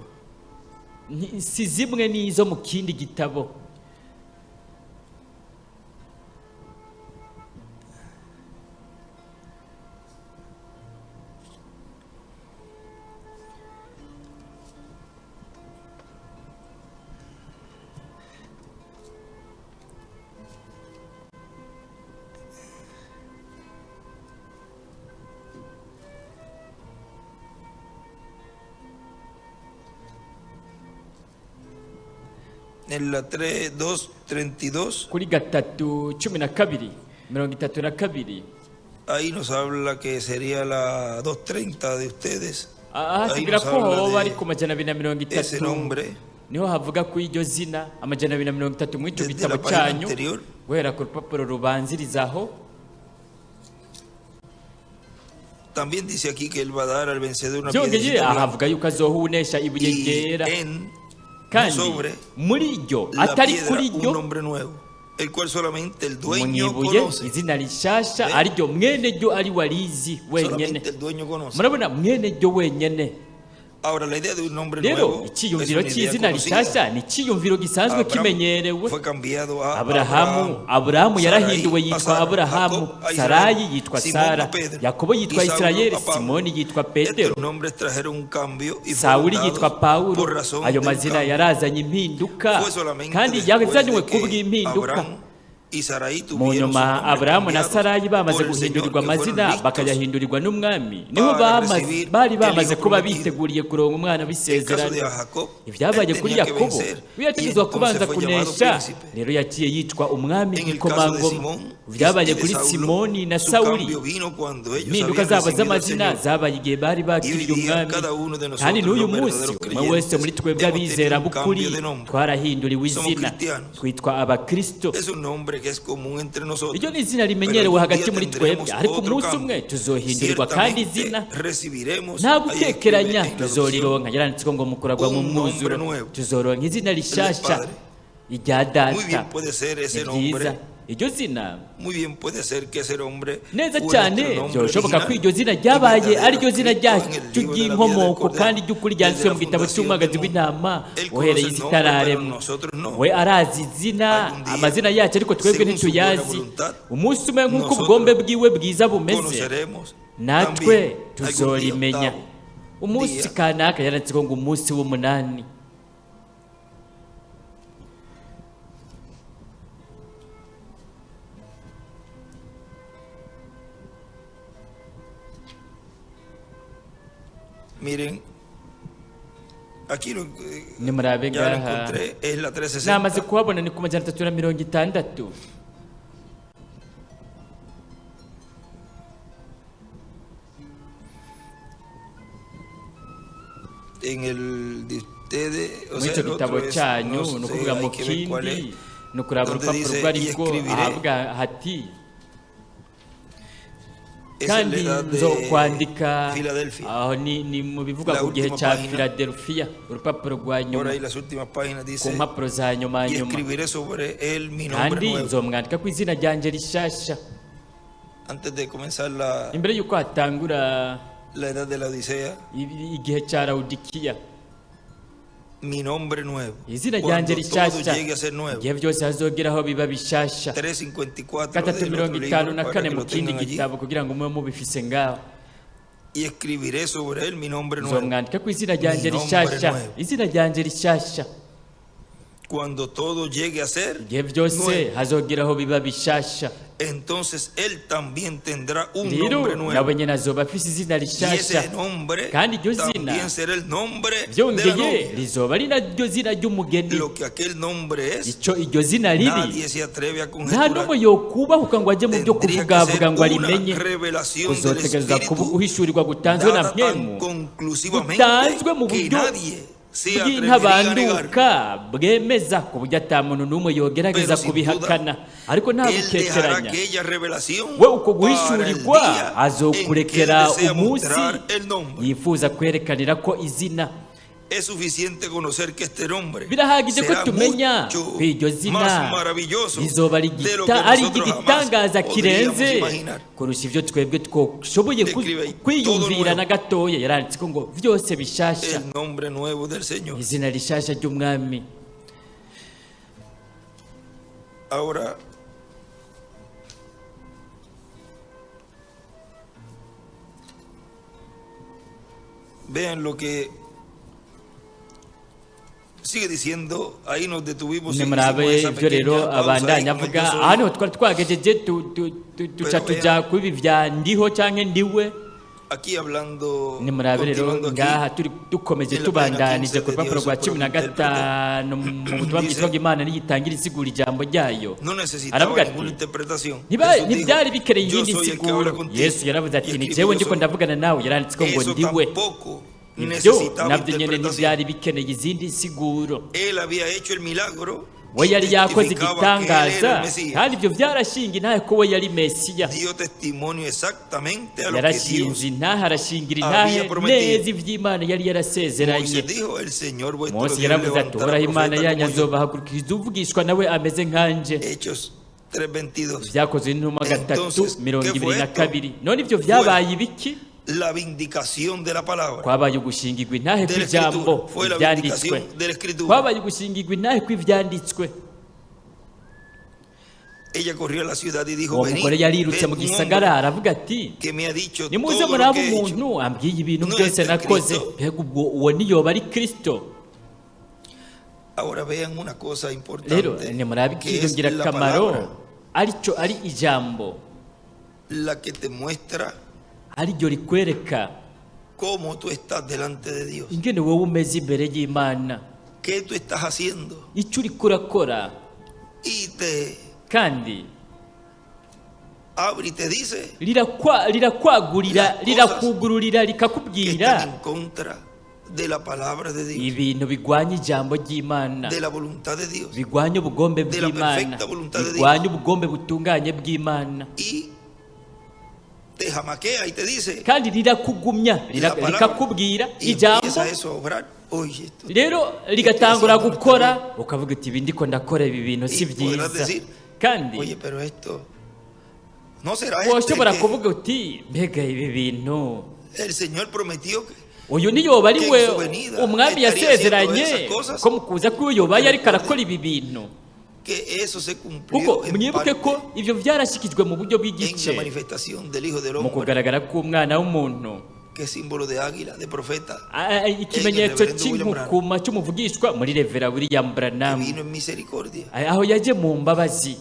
Speaker 2: si zimwe n'izo mu kindi gitabo.
Speaker 1: En la 3, 2, 32,
Speaker 2: Kuri 3:12 32.
Speaker 1: Ahí nos habla que sería la 230 de ustedes.
Speaker 2: Aha
Speaker 1: Ahí
Speaker 2: tubwira
Speaker 1: nos
Speaker 2: ko hoba
Speaker 1: habla
Speaker 2: ari
Speaker 1: de
Speaker 2: ku 230.
Speaker 1: ese nombre
Speaker 2: Niho havuga ku iryo zina 230 muri icyo
Speaker 1: desde
Speaker 2: gitabo
Speaker 1: la página
Speaker 2: cyanyu
Speaker 1: anterior.
Speaker 2: guhera ku rupapuro rubanzirizaho.
Speaker 1: También dice aquí que él va a dar al vencedor una
Speaker 2: Byongeye
Speaker 1: piedrecita
Speaker 2: aha
Speaker 1: blanca
Speaker 2: avuga yuko azohunesha ibuye
Speaker 1: y
Speaker 2: ryera
Speaker 1: en
Speaker 2: kandi
Speaker 1: sobre
Speaker 2: muri ryo
Speaker 1: la
Speaker 2: atari
Speaker 1: piedra
Speaker 2: kuri
Speaker 1: un
Speaker 2: ryo
Speaker 1: nombre nuevo, el cual solamente el
Speaker 2: mu
Speaker 1: dueño
Speaker 2: ibuye
Speaker 1: conoce.
Speaker 2: izina rishasha
Speaker 1: Eh?
Speaker 2: ariryo mwene ryo ari warizi wenyene.
Speaker 1: Solamente el dueño conoce.
Speaker 2: Murabona mwene ryo wenyene.
Speaker 1: Ahora, la idea de un nombre
Speaker 2: Rero
Speaker 1: nuevo es
Speaker 2: icyiyumviro
Speaker 1: una idea
Speaker 2: cy'izina
Speaker 1: conocida.
Speaker 2: rishasha ni icyiyumviro gisanzwe
Speaker 1: Abraham
Speaker 2: kimenyerewe.
Speaker 1: fue cambiado a
Speaker 2: Aburahamu
Speaker 1: Abraham,
Speaker 2: Aburahamu yarahinduwe
Speaker 1: Sarai a
Speaker 2: yitwa
Speaker 1: Sara,
Speaker 2: Aburahamu,
Speaker 1: Jacob a
Speaker 2: Sarayi
Speaker 1: Israel,
Speaker 2: yitwa
Speaker 1: Simón
Speaker 2: Sara,
Speaker 1: a Pedro
Speaker 2: Yakobo
Speaker 1: y
Speaker 2: yitwa
Speaker 1: Saulo
Speaker 2: Isirayeli,
Speaker 1: a Pablo.
Speaker 2: Simoni yitwa Petero,
Speaker 1: Estos nombres trajeron un cambio y fueron
Speaker 2: Sawuli
Speaker 1: dados
Speaker 2: yitwa Pawulo.
Speaker 1: por razón
Speaker 2: Ayo
Speaker 1: del
Speaker 2: mazina
Speaker 1: cambio.
Speaker 2: yarazanye impinduka
Speaker 1: Fue solamente
Speaker 2: kandi
Speaker 1: después
Speaker 2: yazanywe
Speaker 1: de que
Speaker 2: kubw'impinduka.
Speaker 1: Abraham y Sarai
Speaker 2: Mu
Speaker 1: tuvieron sus
Speaker 2: nyuma
Speaker 1: nombres
Speaker 2: Aburahamu na
Speaker 1: cambiados
Speaker 2: Sarayi bamaze
Speaker 1: por el Señor,
Speaker 2: guhindurirwa
Speaker 1: que fueron
Speaker 2: amazina
Speaker 1: listos
Speaker 2: bakayahindurirwa n'umwami niho
Speaker 1: para
Speaker 2: bamaze
Speaker 1: recibir
Speaker 2: bari
Speaker 1: el
Speaker 2: bamaze
Speaker 1: hijo
Speaker 2: kuba
Speaker 1: prometido.
Speaker 2: biteguriye kuronka umwana
Speaker 1: El caso de
Speaker 2: w'isezerano.
Speaker 1: Jacob,
Speaker 2: Ibyabaye
Speaker 1: él
Speaker 2: kuri
Speaker 1: tenía que
Speaker 2: Yakobo
Speaker 1: vencer
Speaker 2: we
Speaker 1: y
Speaker 2: yategetswe
Speaker 1: entonces
Speaker 2: kubanza
Speaker 1: fue llamado
Speaker 2: kunesha
Speaker 1: príncipe.
Speaker 2: rero yaciye yitwa umwami
Speaker 1: En el caso de
Speaker 2: igikomangoma.
Speaker 1: Simón
Speaker 2: Ibyabaye
Speaker 1: y de
Speaker 2: kuri
Speaker 1: Saulo,
Speaker 2: Simoni na
Speaker 1: su
Speaker 2: Sawuli
Speaker 1: cambio vino cuando ellos
Speaker 2: impinduka
Speaker 1: habían
Speaker 2: zabo
Speaker 1: recibido al
Speaker 2: z'amazina
Speaker 1: Señor.
Speaker 2: zabaye igihe bari
Speaker 1: Y hoy
Speaker 2: bakiriye
Speaker 1: día
Speaker 2: umwami.
Speaker 1: cada uno de
Speaker 2: Kandi
Speaker 1: nosotros,
Speaker 2: n'uyu
Speaker 1: los
Speaker 2: munsi
Speaker 1: verdaderos
Speaker 2: umwe wese muri
Speaker 1: creyentes,
Speaker 2: twebwe
Speaker 1: hemos
Speaker 2: abizera
Speaker 1: tenido un
Speaker 2: b'ukuri
Speaker 1: cambio de nombre.
Speaker 2: twarahinduriwe
Speaker 1: Somos
Speaker 2: izina
Speaker 1: cristianos.
Speaker 2: twitwa abakristo.
Speaker 1: Es un nombre que es común entre nosotros.
Speaker 2: Iryo ni izina
Speaker 1: Pero
Speaker 2: rimenyerewe
Speaker 1: algún
Speaker 2: hagati
Speaker 1: día
Speaker 2: muri twebwe
Speaker 1: tendremos
Speaker 2: ariko
Speaker 1: otro
Speaker 2: umunsi umwe
Speaker 1: cambio.
Speaker 2: tuzohindurirwa kandi
Speaker 1: Ciertamente
Speaker 2: izina
Speaker 1: recibiremos,
Speaker 2: nta
Speaker 1: ahí escribe
Speaker 2: gukekeranya
Speaker 1: en la adopción,
Speaker 2: tuzorironka yaranditswe ngo mukuragwa mu
Speaker 1: un nombre
Speaker 2: mwuzuro
Speaker 1: nuevo,
Speaker 2: tuzoronka izina
Speaker 1: el del
Speaker 2: rishasha
Speaker 1: Padre.
Speaker 2: irya
Speaker 1: Muy
Speaker 2: data.
Speaker 1: bien puede ser
Speaker 2: Ni
Speaker 1: ese
Speaker 2: byiza
Speaker 1: nombre,
Speaker 2: iryo zina
Speaker 1: muy bien puede ser que ese nombre
Speaker 2: neza
Speaker 1: fue
Speaker 2: cyane
Speaker 1: nuestro nombre
Speaker 2: byoshoboka ko
Speaker 1: original
Speaker 2: iryo zina
Speaker 1: y
Speaker 2: ryabaye
Speaker 1: verdadero
Speaker 2: ariryo zina
Speaker 1: escrito en el
Speaker 2: ryacu
Speaker 1: libro de la vida del
Speaker 2: ry'inkomoko
Speaker 1: Cordero
Speaker 2: kandi ry'ukuri
Speaker 1: desde
Speaker 2: ryanditswe
Speaker 1: la
Speaker 2: mu gitabo
Speaker 1: fundación del
Speaker 2: cy'umwagazi
Speaker 1: mundo.
Speaker 2: w'intama
Speaker 1: Él conoce
Speaker 2: uhereye
Speaker 1: el
Speaker 2: isi
Speaker 1: nombre, pero
Speaker 2: itararemwa.
Speaker 1: nosotros no.
Speaker 2: We arazi izina
Speaker 1: Algún día,
Speaker 2: amazina yacu ariko twebwe
Speaker 1: según su buena
Speaker 2: ntituyazi.
Speaker 1: voluntad,
Speaker 2: Umunsi umwe nk'uko
Speaker 1: nosotros
Speaker 2: ubugombe bwiwe bwiza bumeze
Speaker 1: conoceremos
Speaker 2: natwe
Speaker 1: también algún día
Speaker 2: tuzorimenya
Speaker 1: octavo
Speaker 2: umunsi
Speaker 1: día.
Speaker 2: kanaka yaranditswe ngo umunsi w'umunani.
Speaker 1: Miren, aquí lo,
Speaker 2: Nimurabe
Speaker 1: ya lo
Speaker 2: ngaha
Speaker 1: encontré, es la
Speaker 2: namaze
Speaker 1: 360.
Speaker 2: kuhabona ni ku 360.
Speaker 1: En el ustedes, o
Speaker 2: Muri
Speaker 1: sea,
Speaker 2: icyo
Speaker 1: el
Speaker 2: gitabo
Speaker 1: otro es,
Speaker 2: cyanyu,
Speaker 1: no
Speaker 2: ni
Speaker 1: sé,
Speaker 2: ukuvuga
Speaker 1: hay
Speaker 2: mu
Speaker 1: que ver cuál
Speaker 2: kindi,
Speaker 1: es,
Speaker 2: ni ukuraba
Speaker 1: donde
Speaker 2: urupapuro
Speaker 1: dice,
Speaker 2: urwo
Speaker 1: y
Speaker 2: ariko
Speaker 1: escribiré.
Speaker 2: ahavuga hati
Speaker 1: Esa es la
Speaker 2: kandi
Speaker 1: edad de
Speaker 2: nzokwandika.
Speaker 1: Filadelfia.
Speaker 2: Aho ni mu bivugwa
Speaker 1: La
Speaker 2: ku gihe
Speaker 1: última
Speaker 2: cya
Speaker 1: página.
Speaker 2: Filadelfiya, urupapuro rwa
Speaker 1: Por
Speaker 2: nyuma,
Speaker 1: ahí las últimas páginas
Speaker 2: ku
Speaker 1: dice,
Speaker 2: mpapuro za nyuma
Speaker 1: y
Speaker 2: nyuma,
Speaker 1: escribiré sobre él mi nombre
Speaker 2: kandi
Speaker 1: nuevo.
Speaker 2: nzomwandika ku izina ryanjye rishasha.
Speaker 1: Antes de comenzar la,
Speaker 2: Imbere y'uko hatangura
Speaker 1: la edad de la Odisea,
Speaker 2: igihe cya Lawodikiya,
Speaker 1: mi nombre nuevo.
Speaker 2: Izina
Speaker 1: Cuando
Speaker 2: ryanjye
Speaker 1: todo
Speaker 2: rishasha,
Speaker 1: llegue a ser nuevo.
Speaker 2: igihe byose hazogeraho biba bishasha.
Speaker 1: 3.54
Speaker 2: Gatatu
Speaker 1: del
Speaker 2: mirongo
Speaker 1: otro
Speaker 2: itanu
Speaker 1: libro
Speaker 2: na
Speaker 1: para
Speaker 2: kane
Speaker 1: que
Speaker 2: mu
Speaker 1: lo
Speaker 2: kindi
Speaker 1: tengan allí.
Speaker 2: gitabo kugira ngo mube mubifise ngaho.
Speaker 1: Y escribiré sobre él mi nombre nuevo.
Speaker 2: Nzomwandika ku izina ryanjye
Speaker 1: Mi nombre
Speaker 2: rishasha,
Speaker 1: nuevo.
Speaker 2: Izina ryanjye rishasha.
Speaker 1: Cuando todo llegue a ser
Speaker 2: Igihe byose
Speaker 1: nuevo,
Speaker 2: hazogeraho biba bishasha,
Speaker 1: entonces él también tendrá un
Speaker 2: rero
Speaker 1: nombre
Speaker 2: nawe
Speaker 1: nuevo.
Speaker 2: nyine azoba afise izina
Speaker 1: Y
Speaker 2: rishasha,
Speaker 1: ese nombre
Speaker 2: kandi iryo zina
Speaker 1: también será el nombre de la
Speaker 2: byongeye
Speaker 1: novia.
Speaker 2: rizoba ari naryo zina ry'umugeni.
Speaker 1: Lo que aquel nombre es,
Speaker 2: Ico iryo zina riri,
Speaker 1: nadie se atreve a
Speaker 2: nta
Speaker 1: conjeturar.
Speaker 2: n'umwe yokubahuka ngo ajye mu byo
Speaker 1: Tendría que ser
Speaker 2: kuvugavuga ngo
Speaker 1: una
Speaker 2: arimenye.
Speaker 1: revelación del
Speaker 2: Kuzotegereza kuba
Speaker 1: Espíritu
Speaker 2: uguhishurirwa gutanzwe na
Speaker 1: dada tan
Speaker 2: mpwemu,
Speaker 1: conclusivamente
Speaker 2: gutanzwe mu
Speaker 1: que
Speaker 2: buryo
Speaker 1: nadie se atrevería a negarlo.
Speaker 2: bw'intabanduka, bwemeza ku buryo ata muntu n'umwe yogerageza
Speaker 1: Pero sin
Speaker 2: kubihakana.
Speaker 1: duda,
Speaker 2: Ariko nta
Speaker 1: él dejará
Speaker 2: gukekeranya,
Speaker 1: aquella revelación
Speaker 2: we uko
Speaker 1: para el
Speaker 2: guhishurirwa
Speaker 1: día en que él
Speaker 2: azokurekera
Speaker 1: desea
Speaker 2: umunsi
Speaker 1: mostrar el nombre.
Speaker 2: yifuza kwerekanira ko izina.
Speaker 1: Es suficiente conocer que este nombre
Speaker 2: Birahagije ko
Speaker 1: será
Speaker 2: tumenya
Speaker 1: mucho
Speaker 2: ko iryo zina
Speaker 1: más maravilloso
Speaker 2: rizoba
Speaker 1: de lo
Speaker 2: rigita
Speaker 1: que
Speaker 2: ari
Speaker 1: nosotros jamás
Speaker 2: igitangaza
Speaker 1: podríamos
Speaker 2: kirenze
Speaker 1: imaginar.
Speaker 2: kurusha ivyo twebwe twoshoboye
Speaker 1: Describe ahí, todo
Speaker 2: kwiyumvira
Speaker 1: nuevo.
Speaker 2: Na gatoya. Yaranditse ko ngo vyose bishasha,
Speaker 1: El nombre nuevo del Señor.
Speaker 2: Izina rishasha ry'umwami.
Speaker 1: Ahora, vean lo que sigue diciendo. Ahí nos detuvimos y hicimos
Speaker 2: Nimurabe
Speaker 1: esa
Speaker 2: ivyo rero
Speaker 1: pequeña pausa ahí
Speaker 2: abandanya
Speaker 1: con el
Speaker 2: avuga.
Speaker 1: yo soy.
Speaker 2: Aha niho twari twagejeje tuca
Speaker 1: Pero
Speaker 2: tuja
Speaker 1: vean,
Speaker 2: kubi vya ndiho canke ndiwe.
Speaker 1: Aquí hablando,
Speaker 2: Nimurabe rero
Speaker 1: continuando aquí,
Speaker 2: ngaha turi dukomeje
Speaker 1: en la página
Speaker 2: tubandanije
Speaker 1: 15
Speaker 2: ku
Speaker 1: de
Speaker 2: rupapuro
Speaker 1: Dios
Speaker 2: rwa
Speaker 1: es
Speaker 2: cumi na
Speaker 1: puro intérprete,
Speaker 2: gatanu mu butumwa
Speaker 1: dice,
Speaker 2: bwitwa ngo Imana niyitangira isigura ijambo ryayo,
Speaker 1: no necesitaba
Speaker 2: aravuga ati
Speaker 1: ninguna interpretación.
Speaker 2: "Ntiba-
Speaker 1: Jesús dijo,
Speaker 2: ntibyari bikereye
Speaker 1: yo
Speaker 2: iyindi
Speaker 1: soy el que habla
Speaker 2: nsiguro.
Speaker 1: contigo.
Speaker 2: Yesu yaravuze
Speaker 1: Y
Speaker 2: ati ni
Speaker 1: escribió,
Speaker 2: jewe
Speaker 1: yo
Speaker 2: ndiko
Speaker 1: soy.
Speaker 2: ndavugana nawe. Yaranditse ko ngo
Speaker 1: Eso
Speaker 2: ndiwe.
Speaker 1: tampoco
Speaker 2: Ibyo
Speaker 1: necesitaba
Speaker 2: nabyo nyene
Speaker 1: interpretación.
Speaker 2: ntibyari bikeneye izindi nsiguro.
Speaker 1: Él había hecho el milagro
Speaker 2: We
Speaker 1: y
Speaker 2: yari yakoze
Speaker 1: testificaba que él era
Speaker 2: igitangaza,
Speaker 1: el Mesías.
Speaker 2: kandi ibyo byarashinga intahe ko we yari Mesiya.
Speaker 1: Dio testimonio exactamente a lo que
Speaker 2: Yarashinze
Speaker 1: Dios
Speaker 2: intahe, arashingira intahe
Speaker 1: había prometido.
Speaker 2: neza ivy'Imana yari yarasezeranye.
Speaker 1: Moisés dijo, el Señor vuestro
Speaker 2: Mose
Speaker 1: Dios
Speaker 2: yaravuze ati
Speaker 1: levantará
Speaker 2: Uhoraho Imana
Speaker 1: profeta
Speaker 2: yanyu
Speaker 1: como yo.
Speaker 2: azobahagurukiriza uvugishwa nawe ameze nkanje.
Speaker 1: Hechos 3:22.
Speaker 2: Vyakozwe n'intumwa gatatu
Speaker 1: Entonces,
Speaker 2: mirongo
Speaker 1: ¿qué
Speaker 2: ibiri
Speaker 1: fue
Speaker 2: na
Speaker 1: esto?
Speaker 2: kabiri. None ivyo vyabaye ibiki?
Speaker 1: La vindicación de la palabra,
Speaker 2: Kwabaye ugushingirwa intahe
Speaker 1: de la
Speaker 2: kw'ijambo,
Speaker 1: escritura. Fue la
Speaker 2: ivyanditswe.
Speaker 1: vindicación de la escritura.
Speaker 2: Kwabaye ugushingirwa intahe kw'ivyanditswe.
Speaker 1: Ella corrió a la ciudad y dijo,
Speaker 2: Uwo
Speaker 1: venid,
Speaker 2: mugore yarirutse
Speaker 1: ved
Speaker 2: mu
Speaker 1: un
Speaker 2: gisagara,
Speaker 1: hombre
Speaker 2: aravuga ati
Speaker 1: que me ha dicho
Speaker 2: nimuze
Speaker 1: todo lo
Speaker 2: murabe
Speaker 1: que he hecho.
Speaker 2: umuntu ambwiye ibintu
Speaker 1: No
Speaker 2: byose
Speaker 1: es el
Speaker 2: nakoze.
Speaker 1: Kristo.
Speaker 2: Mbega ubwo uwo niyoba ari Kristo?
Speaker 1: Ahora vean una cosa
Speaker 2: Rero
Speaker 1: importante,
Speaker 2: nimurabe
Speaker 1: que
Speaker 2: ikintu
Speaker 1: es la
Speaker 2: ngirakamaro,
Speaker 1: palabra
Speaker 2: aricyo ari ijambo,
Speaker 1: la que te muestra
Speaker 2: ariryo rikwereka
Speaker 1: cómo tú estás delante de Dios,
Speaker 2: ingene wowe umeze imbere y'Imana,
Speaker 1: qué tú estás haciendo
Speaker 2: icyo uriko urakora,
Speaker 1: y te
Speaker 2: kandi
Speaker 1: abre y te dice
Speaker 2: rirakwagurira,
Speaker 1: Las cosas
Speaker 2: rirakugururira,
Speaker 1: que
Speaker 2: rikakubwira
Speaker 1: están en contra de la palabra de Dios,
Speaker 2: ibintu bigwanya ijambo ry'Imana,
Speaker 1: de la voluntad de Dios,
Speaker 2: bigwanya ubugombe
Speaker 1: de la
Speaker 2: bw'Imana,
Speaker 1: perfecta voluntad de Dios.
Speaker 2: bigwanya ubugombe butunganye bw'Imana,
Speaker 1: Y te jamaquea y te dice
Speaker 2: kandi rirakugumya,
Speaker 1: la palabra
Speaker 2: rikakubwira
Speaker 1: y
Speaker 2: ijambo.
Speaker 1: empieza eso a obrar. Oye, esto
Speaker 2: Rero rigatangura gukora, ukavuga uti ibi ndiko ndakora, ibi bintu si
Speaker 1: Y podrás
Speaker 2: byiza.
Speaker 1: decir,
Speaker 2: Kandi
Speaker 1: oye, pero esto no será este
Speaker 2: woshobora
Speaker 1: que
Speaker 2: kuvuga uti mbega ibi bintu,
Speaker 1: el Señor prometió que
Speaker 2: uyu niyoba ari
Speaker 1: que
Speaker 2: we
Speaker 1: en su venida
Speaker 2: umwami
Speaker 1: estaría haciendo
Speaker 2: yasezeranye
Speaker 1: esas cosas?
Speaker 2: ko mu kuza kwiwe yoba yariko arakora ibi bintu?
Speaker 1: Que eso se cumplió
Speaker 2: Kuko
Speaker 1: en
Speaker 2: mwibuke
Speaker 1: parte
Speaker 2: ko ivyo vyarashikijwe mu buryo
Speaker 1: en la
Speaker 2: bw'igice
Speaker 1: manifestación del Hijo del
Speaker 2: mu
Speaker 1: Hombre,
Speaker 2: kugaragara k'umwana w'umuntu,
Speaker 1: que es símbolo de águila, de profeta,
Speaker 2: ikimenyetso
Speaker 1: Reverendo William Branham.
Speaker 2: cy'inkukuma cy'umuvugishwa muri Revera William
Speaker 1: que
Speaker 2: Branham,
Speaker 1: vino en misericordia.
Speaker 2: Aho yaje mu mbabazi,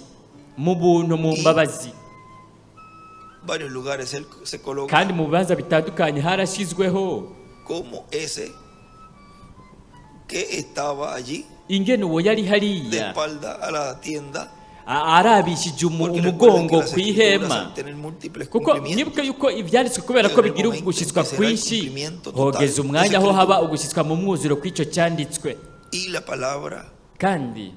Speaker 2: mu buntu, mu mbabazi.
Speaker 1: Varios lugares él se coloca
Speaker 2: Kandi mu bibanza bitandukanye harashyizweho
Speaker 1: como ese que estaba allí
Speaker 2: ingene uwo yari
Speaker 1: de
Speaker 2: hariya
Speaker 1: espalda a la tienda
Speaker 2: Arabishije
Speaker 1: Porque recuerden que
Speaker 2: umugongo
Speaker 1: las
Speaker 2: ku
Speaker 1: escrituras
Speaker 2: ihema,
Speaker 1: al tener múltiples
Speaker 2: kuko
Speaker 1: cumplimientos,
Speaker 2: mwibuke yuko ibyanditswe kubera ko
Speaker 1: llegará el
Speaker 2: bigira
Speaker 1: momento en
Speaker 2: ugushyitswa
Speaker 1: que será el
Speaker 2: kwinshi,
Speaker 1: cumplimiento total
Speaker 2: hogeza
Speaker 1: de
Speaker 2: umwanya
Speaker 1: esa
Speaker 2: aho haba
Speaker 1: escritura.
Speaker 2: ugushyitswa mu mwuzuro kw'icyo cyanditswe.
Speaker 1: Y la palabra
Speaker 2: Kandi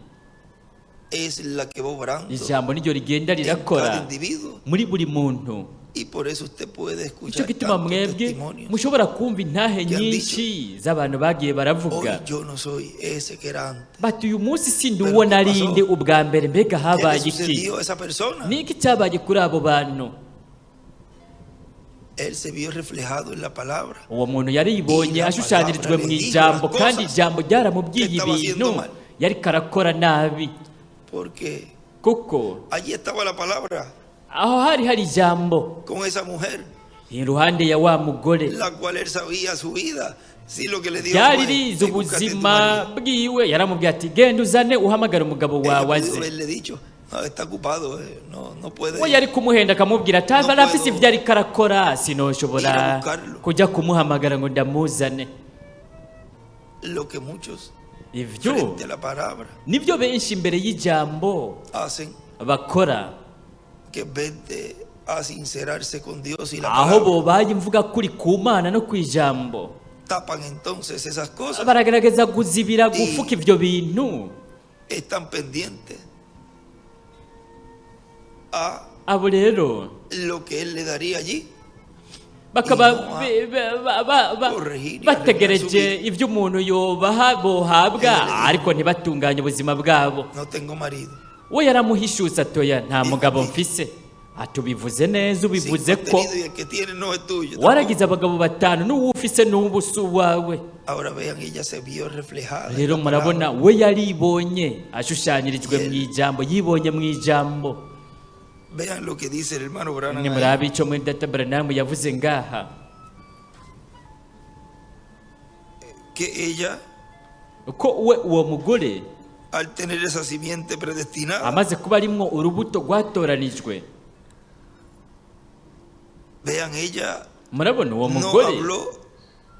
Speaker 1: es la que va obrando
Speaker 2: ijambo niryo rigenda
Speaker 1: en
Speaker 2: rirakora
Speaker 1: cada individuo.
Speaker 2: muri buri muntu.
Speaker 1: Y por eso usted puede
Speaker 2: Icyo
Speaker 1: escuchar
Speaker 2: gituma
Speaker 1: tantos
Speaker 2: mwebwe
Speaker 1: testimonios.
Speaker 2: mushobora kumva intahe
Speaker 1: que han
Speaker 2: nyinshi z'abantu bagiye
Speaker 1: Hoy
Speaker 2: baravuga
Speaker 1: yo no soy ese que era antes.
Speaker 2: bati: "Uyu munsi sindi
Speaker 1: Pero
Speaker 2: uwo
Speaker 1: ¿qué
Speaker 2: narindi
Speaker 1: pasó?
Speaker 2: ubwa mbere." Mbega
Speaker 1: ¿Qué le
Speaker 2: habaye iki?
Speaker 1: sucedió a esa persona?
Speaker 2: Ni iki cyabaye kuri abo bantu?
Speaker 1: Él se vio reflejado en la palabra.
Speaker 2: Uwo muntu yaribonye
Speaker 1: Y la
Speaker 2: ashushanyirijwe
Speaker 1: palabra
Speaker 2: mu
Speaker 1: le dijo
Speaker 2: ijambo,
Speaker 1: las
Speaker 2: kandi
Speaker 1: cosas
Speaker 2: ijambo ryaramubwiye
Speaker 1: que estaba
Speaker 2: ibintu
Speaker 1: haciendo mal.
Speaker 2: yariko arakora nabi.
Speaker 1: Porque
Speaker 2: Kuko
Speaker 1: allí estaba la palabra
Speaker 2: aho hari hari ijambo
Speaker 1: con esa mujer,
Speaker 2: iruhande ya wa mugore,
Speaker 1: la cual él sabía su vida. Si lo que le dijo
Speaker 2: ryari
Speaker 1: fue:
Speaker 2: rizi
Speaker 1: "Ve, búscate tu
Speaker 2: ubuzima
Speaker 1: marido".
Speaker 2: bwiwe. Yaramubwiye ati: "Genda uzane, uhamagare umugabo
Speaker 1: Ella
Speaker 2: wawe
Speaker 1: pudo
Speaker 2: aze."
Speaker 1: haberle dicho: "No, está ocupado, no, no puede".
Speaker 2: We yari kumuhenda akamubwira ati:
Speaker 1: No
Speaker 2: "Aba arafise
Speaker 1: puedo
Speaker 2: ibyo ariko arakora,
Speaker 1: ir
Speaker 2: sinoshobora
Speaker 1: a buscarlo.
Speaker 2: kujya kumuhamagara ngo ndamuzane."
Speaker 1: Lo que muchos
Speaker 2: Ivyo
Speaker 1: frente a la palabra
Speaker 2: nibyo benshi imbere y'ijambo
Speaker 1: hacen,
Speaker 2: bakora,
Speaker 1: que en vez de a sincerarse con Dios y la
Speaker 2: aho
Speaker 1: palabra,
Speaker 2: bobaye imvuga kuri ku Mana no ku ijambo,
Speaker 1: tapan entonces esas cosas,
Speaker 2: baragerageza kuzibira, gufuka ivyo bintu.
Speaker 1: Están pendientes a
Speaker 2: Abo rero
Speaker 1: lo que Él le daría allí.
Speaker 2: bakaba
Speaker 1: No a corregir y
Speaker 2: bategereje
Speaker 1: arreglar su
Speaker 2: ibyo umuntu yobaha bohabwa, ariko ntibatunganye ubuzima bwabo.
Speaker 1: "No tengo marido".
Speaker 2: We yaramuhishutse atoya: "Nta
Speaker 1: Dijo
Speaker 2: mugabo
Speaker 1: ati,
Speaker 2: mfise." Ati: "Ubivuze neza,
Speaker 1: "Cinco
Speaker 2: ubivuze
Speaker 1: has
Speaker 2: ko
Speaker 1: tenido y el que tiene no es tuyo tampoco".
Speaker 2: waragize abagabo batanu, n'uwo ufise n'ubu si uwawe."
Speaker 1: Ahora vean, ella se vio reflejada en
Speaker 2: Rero
Speaker 1: la
Speaker 2: murabona,
Speaker 1: palabra.
Speaker 2: we yaribonye ashushanyirijwe mu ijambo, yibonye mu ijambo.
Speaker 1: Vean lo que dice el hermano Branham ahí.
Speaker 2: Nimurabe icyo mwene data Branham yavuze ngaha.
Speaker 1: Que ella,
Speaker 2: Ko we uwo mugore,
Speaker 1: al tener esa simiente predestinada,
Speaker 2: amaze kuba arimwo urubuto rwatoranijwe,
Speaker 1: vean, ella
Speaker 2: murabona uwo
Speaker 1: no
Speaker 2: mugore
Speaker 1: habló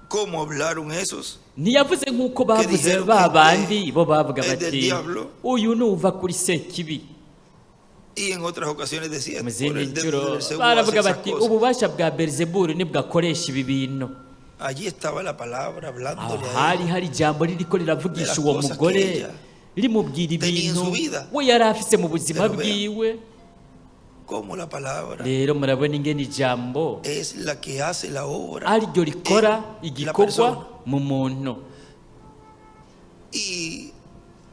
Speaker 1: como hablaron esos
Speaker 2: ntiyavuze nk'uko bavuze
Speaker 1: dijeron
Speaker 2: ba
Speaker 1: que
Speaker 2: bandi bo bavuga
Speaker 1: es del
Speaker 2: bati:
Speaker 1: diablo.
Speaker 2: "Uyu nuva kuri Sekibi."
Speaker 1: Y en otras ocasiones decían,
Speaker 2: Mu
Speaker 1: por
Speaker 2: zindi
Speaker 1: el dedo
Speaker 2: nshuro
Speaker 1: del Belcebú hace
Speaker 2: baravuga
Speaker 1: esas
Speaker 2: bati:
Speaker 1: cosas.
Speaker 2: "Ububasha bwa Beelzebuli nibwo akoresha ibi bintu."
Speaker 1: Allí estaba la palabra
Speaker 2: Aho
Speaker 1: hablándole a
Speaker 2: hari
Speaker 1: ella
Speaker 2: hari ijambo ririko riravugisha
Speaker 1: de las
Speaker 2: uwo
Speaker 1: cosas
Speaker 2: mugore,
Speaker 1: que ella
Speaker 2: rimubwira
Speaker 1: tenía en
Speaker 2: ibintu
Speaker 1: su vida.
Speaker 2: we yari afise mu buzima
Speaker 1: Pero vean
Speaker 2: bwiwe.
Speaker 1: Cómo la palabra
Speaker 2: Rero murabona ingene ijambo
Speaker 1: es la que hace la obra
Speaker 2: ariryo rikora
Speaker 1: en la
Speaker 2: igikorwa
Speaker 1: persona.
Speaker 2: mu muntu.
Speaker 1: Y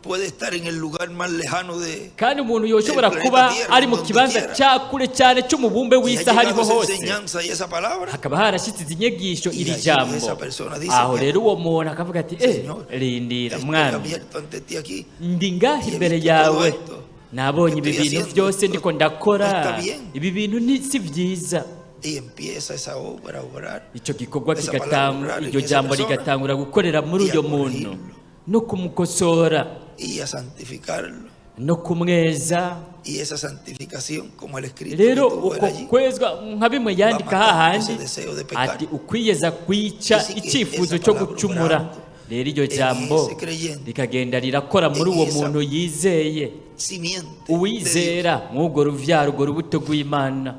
Speaker 1: puede estar en el lugar más lejano de
Speaker 2: Kandi umuntu yoshobora
Speaker 1: del
Speaker 2: kuba
Speaker 1: planeta Tierra,
Speaker 2: ari mu
Speaker 1: donde
Speaker 2: kibanza
Speaker 1: quiera.
Speaker 2: cya kure cyane cy'umubumbe
Speaker 1: Y ha
Speaker 2: w'isi aho ariho
Speaker 1: llegado esa
Speaker 2: hose,
Speaker 1: enseñanza y esa palabra.
Speaker 2: hakaba harashyitse izi nyigisho,
Speaker 1: Y
Speaker 2: iri
Speaker 1: allí
Speaker 2: jambo.
Speaker 1: esa persona dice,
Speaker 2: Aho
Speaker 1: "Bueno,
Speaker 2: rero uwo muntu akavuga ati: "Eh,
Speaker 1: Señor,
Speaker 2: rindira,
Speaker 1: estoy
Speaker 2: Mwami,
Speaker 1: abierto ante ti aquí.
Speaker 2: ndi ngaha
Speaker 1: Y he
Speaker 2: imbere
Speaker 1: visto
Speaker 2: yawe,
Speaker 1: todo esto
Speaker 2: nabonye
Speaker 1: que
Speaker 2: ibi
Speaker 1: estoy
Speaker 2: bintu
Speaker 1: haciendo,
Speaker 2: byose
Speaker 1: esto
Speaker 2: ndiko ndakora,
Speaker 1: no está bien."
Speaker 2: ibi bintu si byiza."
Speaker 1: Y empieza esa obra a obrar.
Speaker 2: Icyo gikorwa
Speaker 1: Esa
Speaker 2: kigatangura,
Speaker 1: palabra obrar en
Speaker 2: iryo
Speaker 1: esa
Speaker 2: jambo
Speaker 1: persona
Speaker 2: rigatangura gukorera muri
Speaker 1: y a
Speaker 2: uyo muntu
Speaker 1: corregirlo.
Speaker 2: No kumukosora
Speaker 1: Y a santificarlo.
Speaker 2: No kumweza.
Speaker 1: Y esa santificación, como el escrito que
Speaker 2: Rero
Speaker 1: tuvo él
Speaker 2: uko
Speaker 1: allí,
Speaker 2: kwezwa, nka bimwe yandika
Speaker 1: va matando
Speaker 2: hahandi
Speaker 1: ese deseo de pecar.
Speaker 2: ati: "Ukwiyeza kwica
Speaker 1: Así que
Speaker 2: icyifuzo
Speaker 1: esa
Speaker 2: cyo
Speaker 1: palabra
Speaker 2: gucumura."
Speaker 1: obrando
Speaker 2: Rero iryo
Speaker 1: en
Speaker 2: jambo
Speaker 1: ese creyente,
Speaker 2: rikagenda rirakora muri
Speaker 1: en
Speaker 2: uwo
Speaker 1: esa
Speaker 2: muntu yizeye,
Speaker 1: simiente de Dios.
Speaker 2: uwizera mw'urwo ruvyaro, urwo rubuto rw'Imana.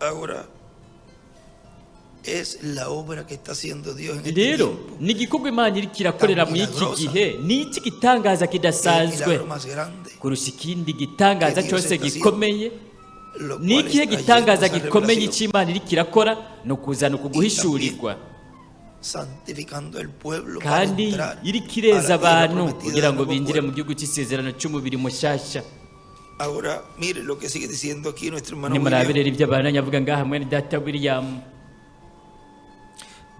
Speaker 1: Ahora es la obra que está haciendo Dios en este
Speaker 2: Rero
Speaker 1: tiempo.
Speaker 2: ni igikorwa Imana iriko irakorera mu iki
Speaker 1: milagrosa.
Speaker 2: gihe, ni iki gitangaza
Speaker 1: El
Speaker 2: kidasanzwe
Speaker 1: milagro más grande,
Speaker 2: kurusha ikindi gitangaza
Speaker 1: que Dios
Speaker 2: cyose
Speaker 1: está haciendo,
Speaker 2: gikomeye.
Speaker 1: lo
Speaker 2: Ni
Speaker 1: cual
Speaker 2: ikihe
Speaker 1: es trayendo
Speaker 2: gitangaza
Speaker 1: esa
Speaker 2: gikomeye
Speaker 1: revelación,
Speaker 2: cy'Imana iriko irakora? Ni ukuzana uku guhishurirwa,
Speaker 1: santificando el pueblo para
Speaker 2: kandi
Speaker 1: entrar
Speaker 2: iriko
Speaker 1: a
Speaker 2: ireza
Speaker 1: la tierra
Speaker 2: abantu
Speaker 1: prometida
Speaker 2: kugira
Speaker 1: del
Speaker 2: ngo
Speaker 1: nuevo
Speaker 2: binjire mu
Speaker 1: pueblo.
Speaker 2: gihugu cy'isezerano cy'umubiri mushasha.
Speaker 1: Ahora, mire lo que sigue diciendo aquí nuestro hermano
Speaker 2: Nimurabe
Speaker 1: William.
Speaker 2: rero ibyo abantu avuga ngaha mwene data William.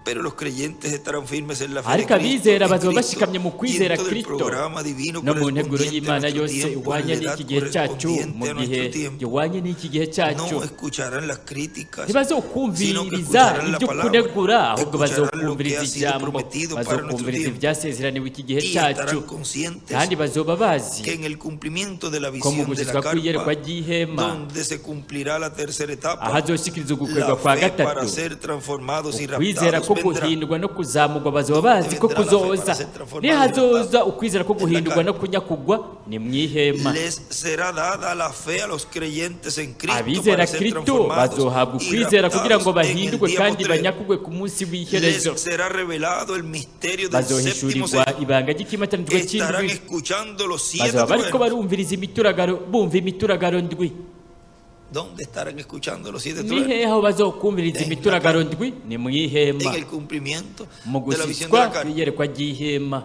Speaker 1: Pero los creyentes estarán firmes en la fe de
Speaker 2: Ariko
Speaker 1: Cristo,
Speaker 2: abizera
Speaker 1: en
Speaker 2: bazoba
Speaker 1: Cristo,
Speaker 2: bashikamye mu
Speaker 1: y en
Speaker 2: kwizera
Speaker 1: todo el
Speaker 2: Kristo
Speaker 1: programa divino
Speaker 2: no mu nteguro
Speaker 1: correspondiente a
Speaker 2: y'Imana
Speaker 1: nuestro
Speaker 2: yose
Speaker 1: tiempo, en
Speaker 2: ihwanye
Speaker 1: la edad
Speaker 2: n'iki gihe cyacu, mu
Speaker 1: correspondiente a
Speaker 2: gihe
Speaker 1: nuestro tiempo.
Speaker 2: gihwanye n'iki gihe cyacu.
Speaker 1: No escucharán las críticas, sino que
Speaker 2: Ntibazokumviriza
Speaker 1: escucharán la
Speaker 2: ibyo
Speaker 1: palabra,
Speaker 2: kunegura, ahubwo
Speaker 1: escucharán lo que
Speaker 2: bazokumviriza
Speaker 1: ha sido
Speaker 2: ijambo,
Speaker 1: prometido para nuestro
Speaker 2: bazokumviriza
Speaker 1: tiempo
Speaker 2: ibyasezeraniwe iki gihe
Speaker 1: y
Speaker 2: cyacu,
Speaker 1: estarán conscientes
Speaker 2: kandi bazoba bazi
Speaker 1: que en el cumplimiento de la
Speaker 2: ko mu
Speaker 1: visión de la
Speaker 2: gushyizwa kw'iyerekwa
Speaker 1: carpa,
Speaker 2: ry'ihema,
Speaker 1: donde se cumplirá la tercera etapa,
Speaker 2: ahazoshikiriza ugukwegwa
Speaker 1: la
Speaker 2: kwa
Speaker 1: fe para
Speaker 2: gatatu,
Speaker 1: ser transformados y
Speaker 2: ukwizera
Speaker 1: raptados
Speaker 2: ko ko
Speaker 1: vendrá.
Speaker 2: Guhindurwa no kuzamurwa bazoba bazi ko
Speaker 1: Vendrá la fe para
Speaker 2: kuzoza.
Speaker 1: ser transformado
Speaker 2: Nihazoza ukwizera ko
Speaker 1: en la
Speaker 2: guhindurwa
Speaker 1: carne.
Speaker 2: no kunyakugwa ni mu ihema.
Speaker 1: Les será dada la fe a los creyentes en Cristo
Speaker 2: Abizera
Speaker 1: para ser
Speaker 2: Kristo
Speaker 1: transformados
Speaker 2: bazohabwa
Speaker 1: y
Speaker 2: ukwizera kugira ngo
Speaker 1: raptados en el
Speaker 2: bahindurwe
Speaker 1: día
Speaker 2: kandi
Speaker 1: postrero.
Speaker 2: banyakugwe ku munsi w'iherezo.
Speaker 1: Les será revelado el misterio del séptimo
Speaker 2: Bazohishurirwa
Speaker 1: sello.
Speaker 2: ibanga ry'ikimatanijwe
Speaker 1: Estarán
Speaker 2: cy'indwi.
Speaker 1: escuchando los siete
Speaker 2: Bazoba bariko
Speaker 1: truenos.
Speaker 2: barumviriza imituragaro, bumva imituragaro ndwi.
Speaker 1: ¿Dónde estarán escuchando los siete
Speaker 2: Ni
Speaker 1: truenos?
Speaker 2: hehe aho bazokumviriza
Speaker 1: En la
Speaker 2: imituragaro ndwi? Ni mu ihema,
Speaker 1: En el cumplimiento
Speaker 2: mu
Speaker 1: de la visión de
Speaker 2: gushyitswa
Speaker 1: la carpa.
Speaker 2: kw'iyerekwa ry'ihema.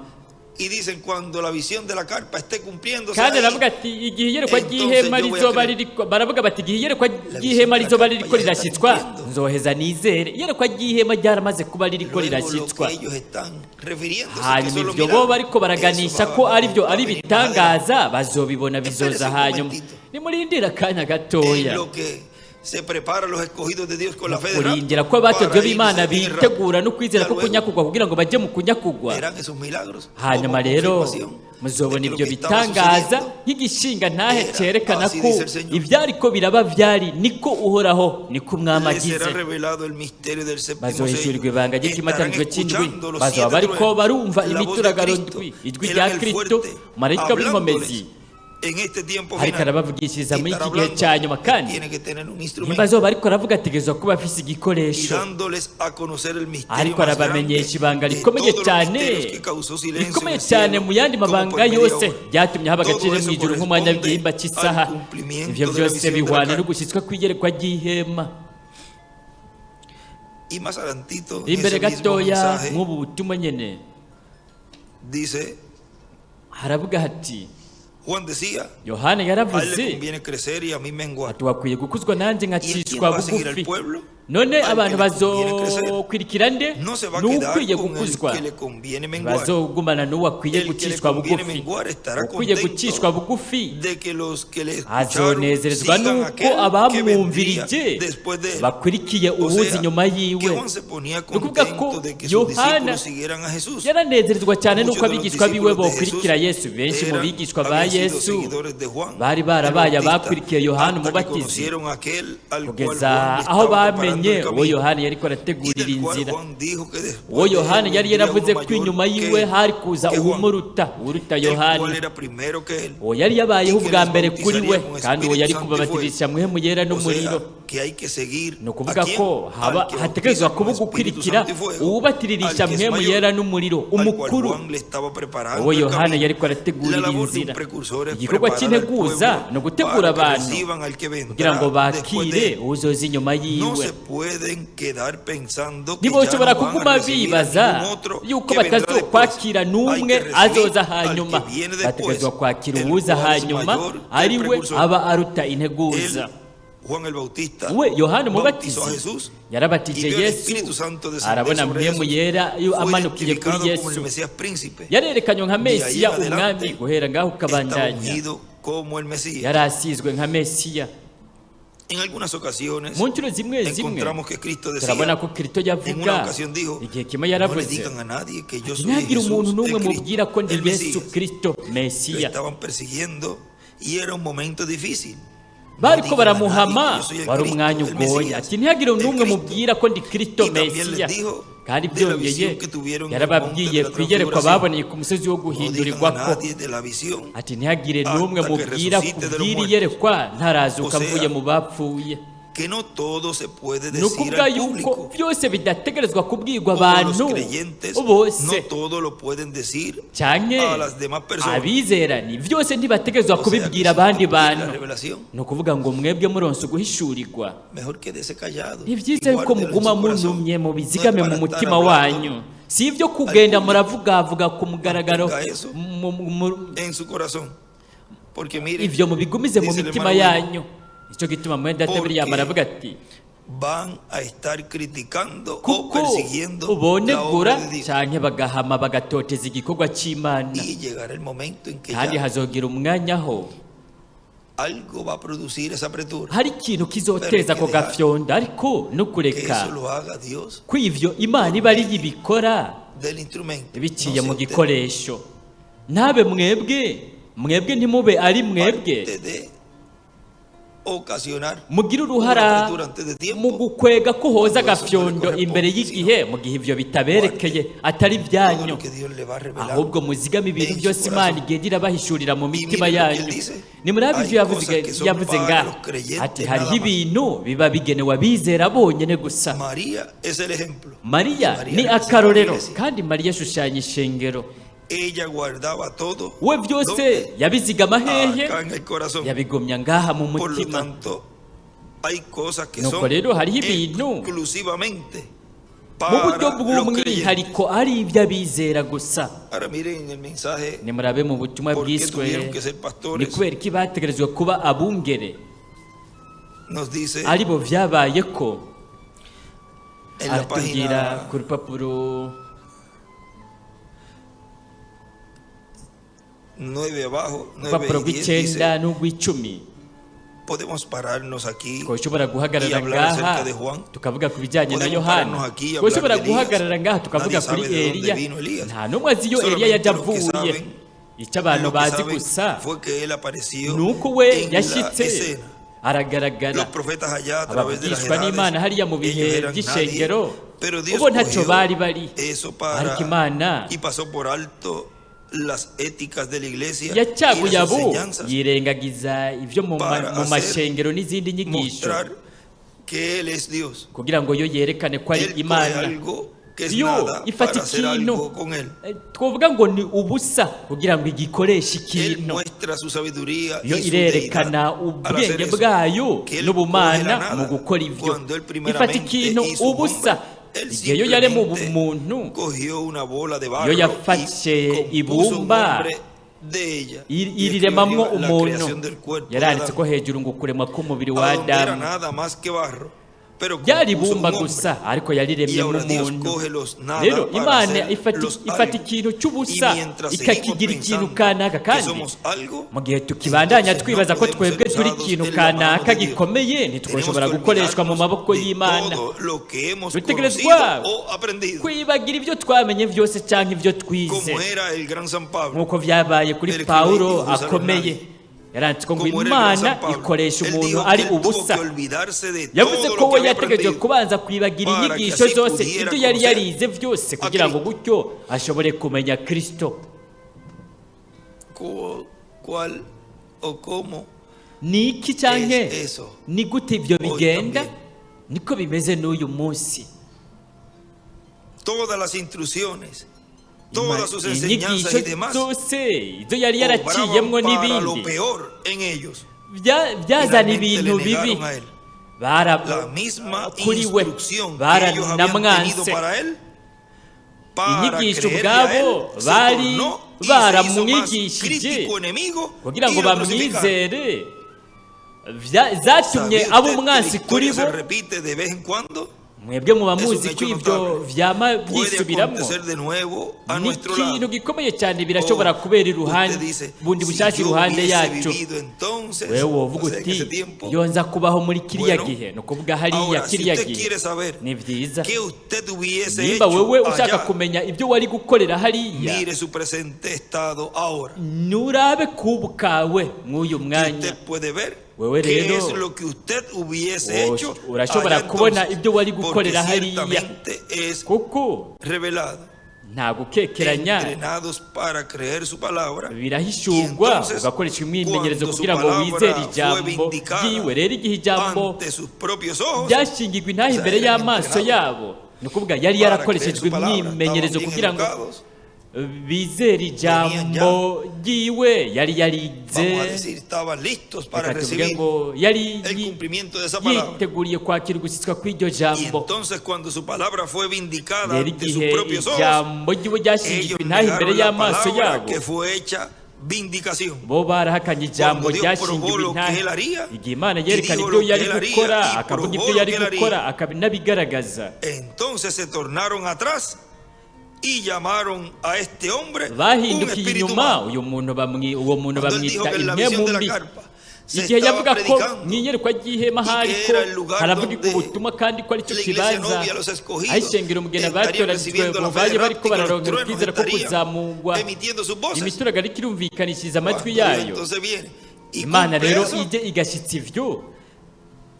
Speaker 1: Y dicen: cuando la visión de la carpa esté cumpliéndose
Speaker 2: Kandi
Speaker 1: ahí,
Speaker 2: aravuga ati igihe iyerekwa
Speaker 1: entonces
Speaker 2: ry'ihema
Speaker 1: yo voy a
Speaker 2: rizoba
Speaker 1: creer.
Speaker 2: ririko, baravuga bati igihe iyerekwa
Speaker 1: La
Speaker 2: ry'ihema
Speaker 1: visión de la
Speaker 2: rizoba
Speaker 1: carpa
Speaker 2: ririko
Speaker 1: ya se está
Speaker 2: rirashyitswa,
Speaker 1: cumpliendo.
Speaker 2: nzoheza nizere. Iyerekwa ry'ihema ryaramaze kuba ririko
Speaker 1: Luego lo
Speaker 2: rirashyitswa.
Speaker 1: que ellos están refiriéndose, que
Speaker 2: Hanyuma
Speaker 1: son los
Speaker 2: ibyo bo
Speaker 1: milagros,
Speaker 2: bariko baraganisha
Speaker 1: eso
Speaker 2: ko
Speaker 1: va,
Speaker 2: ari byo
Speaker 1: va a
Speaker 2: ari
Speaker 1: venir más adelante.
Speaker 2: ibitangaza, bazobibona bizoza
Speaker 1: Espérese un
Speaker 2: hanyuma.
Speaker 1: momentito.
Speaker 2: Nimurindire akanya
Speaker 1: En
Speaker 2: gatoya.
Speaker 1: lo que se prepara los escogidos de Dios con la fe de rapto
Speaker 2: Kurindira ko abatojwe
Speaker 1: para
Speaker 2: b'Imana
Speaker 1: irse en el rapto.
Speaker 2: bitegura no kwizera
Speaker 1: Ya
Speaker 2: ko
Speaker 1: luego
Speaker 2: kunyakugwa kugira ngo bajye mu kunyakugwa.
Speaker 1: verán esos milagros
Speaker 2: Hanyuma
Speaker 1: como
Speaker 2: rero
Speaker 1: confirmación de
Speaker 2: muzobona
Speaker 1: que lo
Speaker 2: ibyo
Speaker 1: que estaba
Speaker 2: bitangaza
Speaker 1: sucediendo
Speaker 2: nk'igishinga ntahe
Speaker 1: era,
Speaker 2: cyerekana
Speaker 1: así
Speaker 2: ko
Speaker 1: dice el Señor.
Speaker 2: ibyariko biraba byari niko Uhoraho, niko Umwami
Speaker 1: Les será
Speaker 2: agize.
Speaker 1: revelado el misterio del séptimo
Speaker 2: Bazohishurirwa
Speaker 1: sello.
Speaker 2: ibanga
Speaker 1: Estarán
Speaker 2: ry'ikimatanijwe cy'indwi.
Speaker 1: escuchando los
Speaker 2: Bazoba
Speaker 1: siete
Speaker 2: bariko
Speaker 1: truenos,
Speaker 2: barumva
Speaker 1: la voz de
Speaker 2: imituragaro
Speaker 1: Cristo,
Speaker 2: ndwi, ijwi
Speaker 1: el
Speaker 2: rya
Speaker 1: ángel
Speaker 2: Kristo,
Speaker 1: fuerte,
Speaker 2: marayika w'inkomezi
Speaker 1: hablándoles en este tiempo
Speaker 2: ariko
Speaker 1: final.
Speaker 2: arabavugishiriza muri
Speaker 1: Estará
Speaker 2: iki gihe
Speaker 1: hablando,
Speaker 2: cya nyuma. Kandi
Speaker 1: tiene que tener un
Speaker 2: nimba
Speaker 1: instrumento
Speaker 2: azoba ariko aravuga, ategerezwa kuba afise
Speaker 1: y
Speaker 2: igikoresho.
Speaker 1: dándoles a conocer el misterio
Speaker 2: Ariko
Speaker 1: más grande
Speaker 2: arabamenyesha ibanga
Speaker 1: de
Speaker 2: rikomeye
Speaker 1: todos los
Speaker 2: cyane,
Speaker 1: misterios que causó silencio en
Speaker 2: rikomeye
Speaker 1: el
Speaker 2: cyane
Speaker 1: cielo
Speaker 2: mu yandi
Speaker 1: como por
Speaker 2: mabanga
Speaker 1: media
Speaker 2: yose
Speaker 1: hora.
Speaker 2: byatumye haba
Speaker 1: Todo
Speaker 2: agaciro
Speaker 1: eso
Speaker 2: mu ijuru nk'umwanya
Speaker 1: corresponde
Speaker 2: w'igihimba cy'isaha.
Speaker 1: al cumplimiento
Speaker 2: Ivyo
Speaker 1: de la
Speaker 2: byose
Speaker 1: visión de la
Speaker 2: bihwana no
Speaker 1: carpa.
Speaker 2: gushyitswa kw'iyerekwa ry'ihema.
Speaker 1: Y más adelantito, en
Speaker 2: Imbere
Speaker 1: ese mismo
Speaker 2: gatoya
Speaker 1: mensaje,
Speaker 2: nk'ubu butumwa nyene
Speaker 1: dice,
Speaker 2: haravuga hati
Speaker 1: Juan decía:
Speaker 2: Yohana
Speaker 1: a él
Speaker 2: yaravuze
Speaker 1: le conviene crecer y a mí menguar.
Speaker 2: ati wakwiye gukuzwa nanjye
Speaker 1: ¿Y quién
Speaker 2: nkacishwa
Speaker 1: va a seguir al
Speaker 2: bugufi.
Speaker 1: pueblo?
Speaker 2: None
Speaker 1: Al que
Speaker 2: abantu
Speaker 1: le conviene crecer.
Speaker 2: bazokwirikira nde?
Speaker 1: No se va a quedar
Speaker 2: N'ukwiye
Speaker 1: con el
Speaker 2: gukuzwa.
Speaker 1: que le conviene menguar.
Speaker 2: Bazogumana n'uwakwiye
Speaker 1: El que le
Speaker 2: gucishwa
Speaker 1: conviene
Speaker 2: bugufi.
Speaker 1: menguar estará
Speaker 2: Ukwiye
Speaker 1: contento
Speaker 2: gucishwa bugufi
Speaker 1: de que los que le escucharon
Speaker 2: azonezerezwa
Speaker 1: sigan
Speaker 2: n'uko
Speaker 1: aquel que vendría
Speaker 2: abamwumvirije
Speaker 1: después de él.
Speaker 2: bakurikiye
Speaker 1: O
Speaker 2: uwuzi
Speaker 1: sea,
Speaker 2: inyuma
Speaker 1: que
Speaker 2: yiwe.
Speaker 1: Juan se ponía
Speaker 2: Ni ukuvuga ko
Speaker 1: contento de que sus
Speaker 2: Yohana
Speaker 1: discípulos siguieran a Jesús.
Speaker 2: yaranezerezwa cyane
Speaker 1: Muchos
Speaker 2: n'uko
Speaker 1: de los
Speaker 2: abigishwa biwe
Speaker 1: discípulos de
Speaker 2: bokurikira
Speaker 1: Jesús
Speaker 2: Yesu. Benshi mu bigishwa ba
Speaker 1: habían sido
Speaker 2: Yesu
Speaker 1: seguidores de Juan
Speaker 2: bari
Speaker 1: el
Speaker 2: barabaye
Speaker 1: Bautista,
Speaker 2: abakurikiye Yohana
Speaker 1: hasta que
Speaker 2: Umubatizi
Speaker 1: conocieron a aquel al cual
Speaker 2: kugeza
Speaker 1: Juan le
Speaker 2: aho
Speaker 1: estaba preparando
Speaker 2: bamenye
Speaker 1: el
Speaker 2: uwo
Speaker 1: camino
Speaker 2: Yohana yariko
Speaker 1: y
Speaker 2: arategurira
Speaker 1: del cual
Speaker 2: inzira,
Speaker 1: Juan dijo que después
Speaker 2: uwo
Speaker 1: de él
Speaker 2: Yohana yari
Speaker 1: vendría
Speaker 2: yaravuze
Speaker 1: uno
Speaker 2: ko inyuma
Speaker 1: mayor
Speaker 2: yiwe
Speaker 1: que
Speaker 2: hari kuza
Speaker 1: que Juan,
Speaker 2: uwumuruta, uwuruta
Speaker 1: el cual
Speaker 2: Yohana,
Speaker 1: era primero que él
Speaker 2: uwo yari yabayeho
Speaker 1: y que
Speaker 2: ubwa
Speaker 1: les
Speaker 2: mbere kuri we,
Speaker 1: bautizaría con
Speaker 2: kandi uwo
Speaker 1: Espíritu
Speaker 2: yari
Speaker 1: Santo y fuego.
Speaker 2: kubabatirisha Mpwemu Yera
Speaker 1: O
Speaker 2: n'umuriro.
Speaker 1: sea, que hay que seguir
Speaker 2: Ni
Speaker 1: a
Speaker 2: ukuvuga
Speaker 1: quién?
Speaker 2: ko haba
Speaker 1: Al que
Speaker 2: hategerezwa
Speaker 1: bautiza con
Speaker 2: kuba
Speaker 1: Espíritu
Speaker 2: ugukurikira
Speaker 1: Santo y fuego,
Speaker 2: uwubatiririsha
Speaker 1: al que es
Speaker 2: Mpwemu
Speaker 1: mayor,
Speaker 2: Yera n'umuriro,
Speaker 1: al cual
Speaker 2: umukuru,
Speaker 1: Juan le estaba preparando
Speaker 2: uwo
Speaker 1: el
Speaker 2: Yohana
Speaker 1: camino.
Speaker 2: yariko
Speaker 1: La
Speaker 2: arategurira
Speaker 1: labor de un
Speaker 2: inzira.
Speaker 1: precursor es
Speaker 2: Igikorwa
Speaker 1: preparar al
Speaker 2: cy'integuza
Speaker 1: pueblo
Speaker 2: ni ugutegura
Speaker 1: para que
Speaker 2: abantu
Speaker 1: reciban al que
Speaker 2: kugira ngo
Speaker 1: vendrá después de
Speaker 2: bakire
Speaker 1: él.
Speaker 2: uwuzoza inyuma
Speaker 1: No
Speaker 2: yiwe.
Speaker 1: se pueden quedar pensando que ya
Speaker 2: Ntiboshobora
Speaker 1: no van a
Speaker 2: kuguma
Speaker 1: recibir a
Speaker 2: bibaza
Speaker 1: ningún otro
Speaker 2: yuko
Speaker 1: que vendrá después.
Speaker 2: batazokwakira
Speaker 1: Hay
Speaker 2: n'umwe
Speaker 1: que recibir
Speaker 2: azoza
Speaker 1: al que
Speaker 2: hanyuma.
Speaker 1: viene después,
Speaker 2: Bategerezwa kwakira
Speaker 1: el
Speaker 2: uwuza
Speaker 1: cual es
Speaker 2: hanyuma,
Speaker 1: mayor que el
Speaker 2: ari we
Speaker 1: precursor.
Speaker 2: aba aruta integuza.
Speaker 1: Él, Juan el Bautista,
Speaker 2: We Yohana
Speaker 1: bautizó a
Speaker 2: Umubatizi
Speaker 1: Jesús y
Speaker 2: yarabatije
Speaker 1: vio al
Speaker 2: Yesu,
Speaker 1: Espíritu Santo descender
Speaker 2: arabona
Speaker 1: sobre
Speaker 2: Mpwemu
Speaker 1: Jesús.
Speaker 2: Yera
Speaker 1: Fue
Speaker 2: amanukiye kuri
Speaker 1: identificado como el
Speaker 2: Yesu.
Speaker 1: Mesías príncipe.
Speaker 2: Yarerekanywe nka
Speaker 1: De ahí en
Speaker 2: Mesiya umwami.
Speaker 1: adelante
Speaker 2: Guhera ngaho
Speaker 1: estaba
Speaker 2: ukabandanya
Speaker 1: ungido como el Mesías.
Speaker 2: yari asizwe nka Mesiya.
Speaker 1: En algunas ocasiones
Speaker 2: Mu nshuro zimwe zimwe
Speaker 1: encontramos que Cristo
Speaker 2: turabona
Speaker 1: decía,
Speaker 2: ko Kristo
Speaker 1: en
Speaker 2: yavuga,
Speaker 1: una ocasión dijo:
Speaker 2: igihe kimwe
Speaker 1: no le
Speaker 2: yaravuze
Speaker 1: digan a nadie que yo soy
Speaker 2: ntihagire
Speaker 1: Jesús,
Speaker 2: umuntu n'umwe
Speaker 1: el Cristo,
Speaker 2: mubwira ko ndi
Speaker 1: el
Speaker 2: Yesu
Speaker 1: Mesías.
Speaker 2: Kristo
Speaker 1: Lo
Speaker 2: Mesiya.
Speaker 1: estaban persiguiendo y era un momento difícil. No
Speaker 2: Bariko
Speaker 1: digan a nadie
Speaker 2: baramuhama,
Speaker 1: que yo soy el
Speaker 2: wari
Speaker 1: Cristo,
Speaker 2: umwanya
Speaker 1: el
Speaker 2: ugoye.
Speaker 1: Mesías,
Speaker 2: Ati ntihagire
Speaker 1: el
Speaker 2: n'umwe
Speaker 1: Cristo.
Speaker 2: mubwira ko ndi Kristo
Speaker 1: Y también
Speaker 2: Mesiya.
Speaker 1: les dijo
Speaker 2: Kandi
Speaker 1: de la
Speaker 2: byongeye
Speaker 1: visión que tuvieron en el monte
Speaker 2: yarababwiye
Speaker 1: de la
Speaker 2: ku iyerekwa
Speaker 1: transfiguración.
Speaker 2: baboneye ku musozi wo
Speaker 1: No digan a
Speaker 2: guhindurirwako,
Speaker 1: nadie de la visión
Speaker 2: ati ntihagire n'umwe
Speaker 1: hasta que
Speaker 2: mubwira
Speaker 1: resucite de los
Speaker 2: kubwira
Speaker 1: muertos.
Speaker 2: iyerekwa ntarazuka
Speaker 1: O sea,
Speaker 2: mvuye mu bapfuye.
Speaker 1: que no todo se puede
Speaker 2: Ni
Speaker 1: decir
Speaker 2: ukuvuga
Speaker 1: al
Speaker 2: yuko
Speaker 1: público.
Speaker 2: byose bidategerezwa kubwirwa
Speaker 1: O los
Speaker 2: abantu
Speaker 1: creyentes no
Speaker 2: bose
Speaker 1: todo lo pueden decir
Speaker 2: canke
Speaker 1: a las demás personas.
Speaker 2: abizera ni byose ntibategerezwa
Speaker 1: O sea, que
Speaker 2: kubibwira
Speaker 1: si
Speaker 2: abandi
Speaker 1: usted tiene la
Speaker 2: bantu.
Speaker 1: revelación,
Speaker 2: Ni ukuvuga ngo mwebwe muronse uguhishurirwa,
Speaker 1: mejor quédese callado
Speaker 2: ni
Speaker 1: y
Speaker 2: byiza yuko
Speaker 1: guárdelo en
Speaker 2: muguma
Speaker 1: su corazón.
Speaker 2: munumye
Speaker 1: No es
Speaker 2: mubizigame
Speaker 1: para
Speaker 2: mu
Speaker 1: estar
Speaker 2: mutima
Speaker 1: hablando
Speaker 2: wanyu, si ibyo kugenda
Speaker 1: público.
Speaker 2: muravugavuga ku mugaragaro.
Speaker 1: Mantenga eso en su corazón. Porque miren,
Speaker 2: Ivyo mubigumize mu
Speaker 1: dice el
Speaker 2: mitima
Speaker 1: hermano William,
Speaker 2: yanyu. Nicyo gituma mwenda
Speaker 1: porque
Speaker 2: William aravuga ati
Speaker 1: van a estar criticando o
Speaker 2: kuko
Speaker 1: persiguiendo la
Speaker 2: ubonegura
Speaker 1: obra de Dios.
Speaker 2: canke bagahama bagatoteza igikorwa c'Imana.
Speaker 1: Y llegará el momento en que
Speaker 2: Kandi
Speaker 1: ya
Speaker 2: hazogira umwanya aho
Speaker 1: algo va a producir esa apretura.
Speaker 2: hari ikintu kizoteza ako gafyonda, ariko no
Speaker 1: Que
Speaker 2: kureka
Speaker 1: eso lo haga Dios
Speaker 2: ko ivyo Imana iba ariyo ibikora
Speaker 1: del instrumento.
Speaker 2: biciye
Speaker 1: No
Speaker 2: mu
Speaker 1: sea usted
Speaker 2: gikoresho, ntabe mwebwe, mwebwe ntimube ari mwebwe.
Speaker 1: parte de ocasionar
Speaker 2: Mugire
Speaker 1: una
Speaker 2: uruhara
Speaker 1: apretura antes de tiempo
Speaker 2: mu gukwega ko hoza
Speaker 1: cuando eso no le
Speaker 2: agafyondo
Speaker 1: corresponde,
Speaker 2: imbere y'igihe mu gihe ivyo bitaberekeye atari
Speaker 1: todo
Speaker 2: ibyanyu,
Speaker 1: lo que Dios le va revelando
Speaker 2: ahubwo muzigame ibintu
Speaker 1: en su
Speaker 2: byose Imana
Speaker 1: corazón.
Speaker 2: igenda irabahishurira mu
Speaker 1: Y
Speaker 2: mitima
Speaker 1: miren lo que
Speaker 2: yanyu.
Speaker 1: él dice.
Speaker 2: Nimurabe
Speaker 1: Hay
Speaker 2: ivyo yavuze,
Speaker 1: cosas que son
Speaker 2: yavuze
Speaker 1: para
Speaker 2: ngaha
Speaker 1: los creyentes
Speaker 2: ati hariho
Speaker 1: nada más.
Speaker 2: ibintu biba bigenewe abizera bonyene gusa.
Speaker 1: María es el ejemplo.
Speaker 2: Mariya
Speaker 1: María
Speaker 2: ni
Speaker 1: representa a la
Speaker 2: akarorero,
Speaker 1: iglesia.
Speaker 2: kandi Mariya ashushanya ishengero.
Speaker 1: Ella guardaba todo
Speaker 2: We byose
Speaker 1: ¿dónde?
Speaker 2: yabizigama hehe?
Speaker 1: Acá en el corazón.
Speaker 2: Yabigumya ngaha mu
Speaker 1: Por lo
Speaker 2: mutima.
Speaker 1: tanto, hay cosas que
Speaker 2: Nuko
Speaker 1: son
Speaker 2: rero hariho ibintu
Speaker 1: exclusivamente
Speaker 2: mu buryo
Speaker 1: para los creyentes.
Speaker 2: bw'umwihariko ari iby'abizera gusa.
Speaker 1: Ahora miren en el mensaje
Speaker 2: Nimurabe mu butumwa
Speaker 1: por qué
Speaker 2: bwiswe
Speaker 1: tuvieron que ser
Speaker 2: ni
Speaker 1: pastores.
Speaker 2: kubera iki bategerezwa kuba abungere,
Speaker 1: Nos dice
Speaker 2: aribo vyabaye ko
Speaker 1: en la
Speaker 2: aratubwira
Speaker 1: página
Speaker 2: ku rupapuro
Speaker 1: 9 abajo, 9
Speaker 2: urupapuro
Speaker 1: y 10,
Speaker 2: rw'icenda
Speaker 1: dice,
Speaker 2: n'urw'icumi.
Speaker 1: podemos pararnos aquí
Speaker 2: Twoshobora
Speaker 1: y
Speaker 2: guhagarara
Speaker 1: hablar
Speaker 2: ngaha
Speaker 1: acerca de Juan.
Speaker 2: tukavuga ku bijyanye na
Speaker 1: Podemos
Speaker 2: Yohana,
Speaker 1: pararnos aquí y hablar
Speaker 2: twoshobora
Speaker 1: de Elías.
Speaker 2: guhagarara ngaha tukavuga
Speaker 1: Nadie
Speaker 2: kuri
Speaker 1: sabe de dónde
Speaker 2: Eliya.
Speaker 1: vino Elías.
Speaker 2: Nta n'umwe azi iyo Eliya
Speaker 1: Solamente
Speaker 2: yaja
Speaker 1: los que
Speaker 2: avuye.
Speaker 1: saben,
Speaker 2: Icyo abantu
Speaker 1: lo que
Speaker 2: bazi
Speaker 1: saben
Speaker 2: gusa
Speaker 1: fue que él apareció
Speaker 2: ni uko we
Speaker 1: en la
Speaker 2: yashitse
Speaker 1: escena.
Speaker 2: aragaragara.
Speaker 1: Los profetas allá a través de las
Speaker 2: Abavugishwa
Speaker 1: edades,
Speaker 2: n'Imana hariya mu bihe
Speaker 1: ellos eran nadie,
Speaker 2: by'ishengero
Speaker 1: pero Dios
Speaker 2: ubo ntacyo
Speaker 1: cogió
Speaker 2: bari bari,
Speaker 1: eso para
Speaker 2: ariko Imana
Speaker 1: y pasó por alto las éticas de la iglesia y
Speaker 2: yacaguye
Speaker 1: las
Speaker 2: abo
Speaker 1: enseñanzas
Speaker 2: yirengagiza ibyo mu ma-
Speaker 1: para
Speaker 2: mu
Speaker 1: hacer
Speaker 2: mashengero n'izindi nyigisho
Speaker 1: mostrar que él es Dios.
Speaker 2: kugira ngo yo yerekane ko ari
Speaker 1: Él coge
Speaker 2: Imana.
Speaker 1: algo que es
Speaker 2: Yo
Speaker 1: nada
Speaker 2: ifata
Speaker 1: para hacer
Speaker 2: ikintu
Speaker 1: algo con él.
Speaker 2: Twovuga ngo ni ubusa kugira ngo igikoreshe
Speaker 1: Él
Speaker 2: ikintu.
Speaker 1: muestra su sabiduría
Speaker 2: Yo
Speaker 1: y su
Speaker 2: irerekana
Speaker 1: deidad al hacer
Speaker 2: ubwenge
Speaker 1: eso.
Speaker 2: bwayo
Speaker 1: Que él coge la
Speaker 2: n'ubumana mu
Speaker 1: nada.
Speaker 2: gukora ivyo.
Speaker 1: Cuando él
Speaker 2: Ifata
Speaker 1: primeramente
Speaker 2: ikintu
Speaker 1: hizo un
Speaker 2: ubusa.
Speaker 1: hombre, él
Speaker 2: Igihe yo yarema
Speaker 1: simplemente
Speaker 2: umuntu,
Speaker 1: cogió una bola de
Speaker 2: iyo
Speaker 1: barro y
Speaker 2: yafashe
Speaker 1: compuso un
Speaker 2: ibumba
Speaker 1: hombre de ella. Y escribió
Speaker 2: iriremamwo
Speaker 1: arriba la
Speaker 2: umuntu.
Speaker 1: creación del cuerpo de
Speaker 2: Yaranditse
Speaker 1: Adán.
Speaker 2: ko hejuru ngo kuremwa k'umubiri wa
Speaker 1: A donde era
Speaker 2: Adamu
Speaker 1: nada más que barro, pero
Speaker 2: ryari
Speaker 1: compuso un
Speaker 2: ibumba
Speaker 1: hombre.
Speaker 2: gusa, ariko
Speaker 1: Y
Speaker 2: yariremyemo
Speaker 1: ahora Dios
Speaker 2: umuntu.
Speaker 1: coge los nada
Speaker 2: Rero
Speaker 1: para
Speaker 2: Imana
Speaker 1: hacer
Speaker 2: ifata
Speaker 1: los
Speaker 2: ifata
Speaker 1: algo.
Speaker 2: ikintu
Speaker 1: Y
Speaker 2: cy'ubusa
Speaker 1: mientras seguimos
Speaker 2: ikakigira ikintu
Speaker 1: pensando
Speaker 2: kanaka.
Speaker 1: que
Speaker 2: Kandi
Speaker 1: somos algo,
Speaker 2: mu gihe tukibandanya
Speaker 1: entonces no
Speaker 2: twibaza ko
Speaker 1: podemos
Speaker 2: twebwe
Speaker 1: ser
Speaker 2: turi
Speaker 1: usados
Speaker 2: ikintu
Speaker 1: en la mano
Speaker 2: kanaka
Speaker 1: de Dios.
Speaker 2: gikomeye,
Speaker 1: Tenemos
Speaker 2: ntitwoshobora
Speaker 1: que
Speaker 2: gukoreshwa mu
Speaker 1: olvidarnos
Speaker 2: maboko
Speaker 1: de
Speaker 2: y'Imana.
Speaker 1: todo lo que hemos
Speaker 2: Dutegerezwa
Speaker 1: conocido o aprendido,
Speaker 2: kwibagira ibyo twamenye byose cyangwa ibyo twize,
Speaker 1: como era el gran San Pablo.
Speaker 2: nk'uko byabaye kuri
Speaker 1: Él escribió
Speaker 2: Pawulo
Speaker 1: y dijo,
Speaker 2: akomeye. Yaranditse ko ngo
Speaker 1: Como era el gran
Speaker 2: Imana
Speaker 1: San Pablo.
Speaker 2: ikoresha
Speaker 1: Él
Speaker 2: umuntu
Speaker 1: dijo que
Speaker 2: ari
Speaker 1: él tuvo
Speaker 2: ubusa.
Speaker 1: que olvidarse de
Speaker 2: Yavuze
Speaker 1: todo
Speaker 2: ko
Speaker 1: lo que
Speaker 2: we
Speaker 1: había
Speaker 2: yategereje
Speaker 1: aprendido
Speaker 2: kubanza kwibagira
Speaker 1: para que
Speaker 2: inyigisho
Speaker 1: así
Speaker 2: zose,
Speaker 1: pudiera
Speaker 2: ibyo yari
Speaker 1: conocer
Speaker 2: yarize byose,
Speaker 1: a
Speaker 2: kugira ngo
Speaker 1: Cristo.
Speaker 2: gutyo ashobore kumenya Kristo.
Speaker 1: ¿Cuál o cómo
Speaker 2: Ni iki canke
Speaker 1: es eso?
Speaker 2: ni gute ivyo
Speaker 1: Hoy
Speaker 2: bigenda?
Speaker 1: también.
Speaker 2: Niko bimeze n'uyu munsi.
Speaker 1: Todas las instrucciones, todas sus enseñanzas
Speaker 2: Inyigisho
Speaker 1: y demás
Speaker 2: zose izo yari
Speaker 1: obraban
Speaker 2: yaraciyemwo
Speaker 1: para lo
Speaker 2: n'ibindi
Speaker 1: peor en ellos.
Speaker 2: byazana
Speaker 1: Finalmente le
Speaker 2: ibintu bibi.
Speaker 1: negaron a él.
Speaker 2: Bara
Speaker 1: La misma
Speaker 2: kuri we
Speaker 1: instrucción que ellos habían tenido
Speaker 2: baranamwanse.
Speaker 1: para él, para
Speaker 2: Inyigisho
Speaker 1: creerle a él,
Speaker 2: ubwabo
Speaker 1: se
Speaker 2: bari
Speaker 1: tornó y se hizo más
Speaker 2: baramwigishije
Speaker 1: crítico enemigo
Speaker 2: kugira
Speaker 1: y
Speaker 2: ngo
Speaker 1: lo crucificaron.
Speaker 2: bamwizere, zatumye
Speaker 1: ¿Sabía
Speaker 2: aba
Speaker 1: usted que la
Speaker 2: umwansi kuri
Speaker 1: historia
Speaker 2: bo.
Speaker 1: se repite de vez en cuando?
Speaker 2: Mwebwe muba
Speaker 1: Es un
Speaker 2: muzi
Speaker 1: hecho
Speaker 2: ko ivyo
Speaker 1: notable.
Speaker 2: vyama
Speaker 1: Puede
Speaker 2: byisubiramwo.
Speaker 1: acontecer de nuevo a
Speaker 2: Ni
Speaker 1: nuestro
Speaker 2: ikintu
Speaker 1: lado.
Speaker 2: gikomeye cyane, birashobora
Speaker 1: Oh,
Speaker 2: kubera iruhande
Speaker 1: usted dice,
Speaker 2: bundi
Speaker 1: si
Speaker 2: bushasha
Speaker 1: yo
Speaker 2: iruhande
Speaker 1: hubiese
Speaker 2: yacu.
Speaker 1: vivido entonces,
Speaker 2: Wewe wovuga
Speaker 1: o sea, en
Speaker 2: uti
Speaker 1: ese tiempo,
Speaker 2: iyo nza kubaho muri kiriya
Speaker 1: Bueno,
Speaker 2: gihe, ni ukuvuga hariya
Speaker 1: ahora, si
Speaker 2: kiriya
Speaker 1: usted
Speaker 2: gihe,
Speaker 1: quiere saber
Speaker 2: ni vyiza.
Speaker 1: qué usted hubiese
Speaker 2: Nimba
Speaker 1: hecho
Speaker 2: wewe ushaka
Speaker 1: allá,
Speaker 2: kumenya ibyo wari gukorera hariya,
Speaker 1: mire su presente estado ahora.
Speaker 2: nurabe kubu kawe mw'uyu
Speaker 1: Y
Speaker 2: mwanya.
Speaker 1: usted puede ver
Speaker 2: Wewe
Speaker 1: qué
Speaker 2: rero
Speaker 1: es lo que usted hubiese hecho
Speaker 2: urashobora
Speaker 1: allá
Speaker 2: kubona
Speaker 1: entonces,
Speaker 2: ibyo wari
Speaker 1: porque
Speaker 2: gukorera hariya,
Speaker 1: ciertamente es
Speaker 2: kuko
Speaker 1: revelado,
Speaker 2: nta gukekeranya
Speaker 1: entrenados para creer su palabra. Y
Speaker 2: birahishurwa,
Speaker 1: entonces,
Speaker 2: ugakoresha imyimenyerezo
Speaker 1: cuando su
Speaker 2: kugira ngo wizere
Speaker 1: palabra fue
Speaker 2: ijambo
Speaker 1: vindicada
Speaker 2: ryiwe. Rero igihe ijambo
Speaker 1: ante sus propios ojos,
Speaker 2: ryashingirwa intahe
Speaker 1: o sea,
Speaker 2: imbere
Speaker 1: eran
Speaker 2: y'amaso
Speaker 1: entrenados
Speaker 2: yabo, ni ukuvuga yari
Speaker 1: para creer
Speaker 2: yarakoreshejwe
Speaker 1: su palabra,
Speaker 2: imyimenyerezo
Speaker 1: estaban bien
Speaker 2: kugira ngo
Speaker 1: educados,
Speaker 2: bizere ijambo ryiwe, yari yarize,
Speaker 1: vamos a decir, estaban listos para
Speaker 2: reka tuvuge
Speaker 1: recibir
Speaker 2: ngo yari
Speaker 1: el cumplimiento de esa palabra.
Speaker 2: yiteguriye kwakira ugushyitswa kw'iryo
Speaker 1: Y
Speaker 2: jambo.
Speaker 1: entonces cuando su palabra fue vindicada
Speaker 2: Rero
Speaker 1: ante sus
Speaker 2: igihe
Speaker 1: propios ojos,
Speaker 2: ijambo ryiwe ryashingirwa
Speaker 1: ellos
Speaker 2: intahe imbere
Speaker 1: negaron la
Speaker 2: y'amaso
Speaker 1: palabra
Speaker 2: yabo,
Speaker 1: que fue hecha vindicación.
Speaker 2: bo barahakanye ijambo
Speaker 1: Cuando Dios
Speaker 2: ryashingiwe
Speaker 1: probó lo que
Speaker 2: intahe.
Speaker 1: él haría,
Speaker 2: Igihe Imana
Speaker 1: y
Speaker 2: yerekana
Speaker 1: dijo
Speaker 2: ibyo
Speaker 1: lo que
Speaker 2: yari
Speaker 1: él haría,
Speaker 2: gukora,
Speaker 1: y
Speaker 2: akavuga
Speaker 1: probó
Speaker 2: ibyo
Speaker 1: lo
Speaker 2: yari
Speaker 1: que él haría.
Speaker 2: gukora, akabinabigaragaza,
Speaker 1: Entonces se tornaron atrás y llamaron a este hombre un
Speaker 2: bahindukiye
Speaker 1: espíritu
Speaker 2: inyuma
Speaker 1: malo.
Speaker 2: uyu muntu bamwi uwo muntu
Speaker 1: Cuando él dijo
Speaker 2: bamwita
Speaker 1: que en la
Speaker 2: impwemu
Speaker 1: visión de la
Speaker 2: mbi.
Speaker 1: carpa se
Speaker 2: Igihe
Speaker 1: estaba
Speaker 2: yavuga ko
Speaker 1: predicando
Speaker 2: mu iyerekwa ry'ihema
Speaker 1: y
Speaker 2: hari
Speaker 1: que
Speaker 2: ko
Speaker 1: era el lugar
Speaker 2: haravugirwa
Speaker 1: donde
Speaker 2: ubutumwa kandi ko aricyo
Speaker 1: la iglesia
Speaker 2: kibanza
Speaker 1: novia, los escogidos,
Speaker 2: aho ishengero umugeni
Speaker 1: estarían
Speaker 2: abatoranijwe
Speaker 1: recibiendo la fe
Speaker 2: bubaye
Speaker 1: de
Speaker 2: bariko
Speaker 1: rapto y que los
Speaker 2: bararonkera
Speaker 1: truenos
Speaker 2: ukwizera ko
Speaker 1: estarían
Speaker 2: kuzamugwa,
Speaker 1: emitiendo sus voces.
Speaker 2: imituragaro ikirumvikanishiriza amatwi
Speaker 1: Cuando Dios
Speaker 2: yayo.
Speaker 1: entonces viene y
Speaker 2: Imana
Speaker 1: cumple
Speaker 2: rero
Speaker 1: eso,
Speaker 2: ijye igashyitsa ivyo,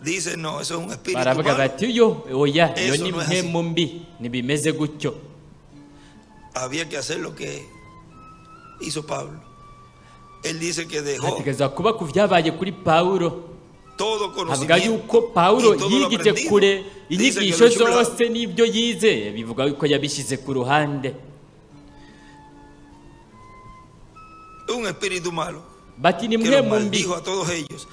Speaker 1: Dicen, no, eso es un espíritu
Speaker 2: Baravuga
Speaker 1: malo.
Speaker 2: bati yo oya, iyo
Speaker 1: Eso
Speaker 2: ni
Speaker 1: no es así.
Speaker 2: mpemu mbi, ntibimeze gutyo.
Speaker 1: Había que hacer lo que hizo Pablo. Él dice que dejó
Speaker 2: Hategerezwa kuba ku vyabaye kuri Pawulo.
Speaker 1: todo
Speaker 2: Avuga
Speaker 1: conocimiento
Speaker 2: yuko Pawulo
Speaker 1: y todo lo
Speaker 2: yigije
Speaker 1: aprendido.
Speaker 2: kure
Speaker 1: Dice que
Speaker 2: inyigisho
Speaker 1: lo echó a un lado.
Speaker 2: zose n'ibyo yize, bivuga yuko yabishize ku ruhande.
Speaker 1: Un espíritu malo
Speaker 2: Bati ni
Speaker 1: que los
Speaker 2: mpemu mbi.
Speaker 1: maldijo a todos ellos.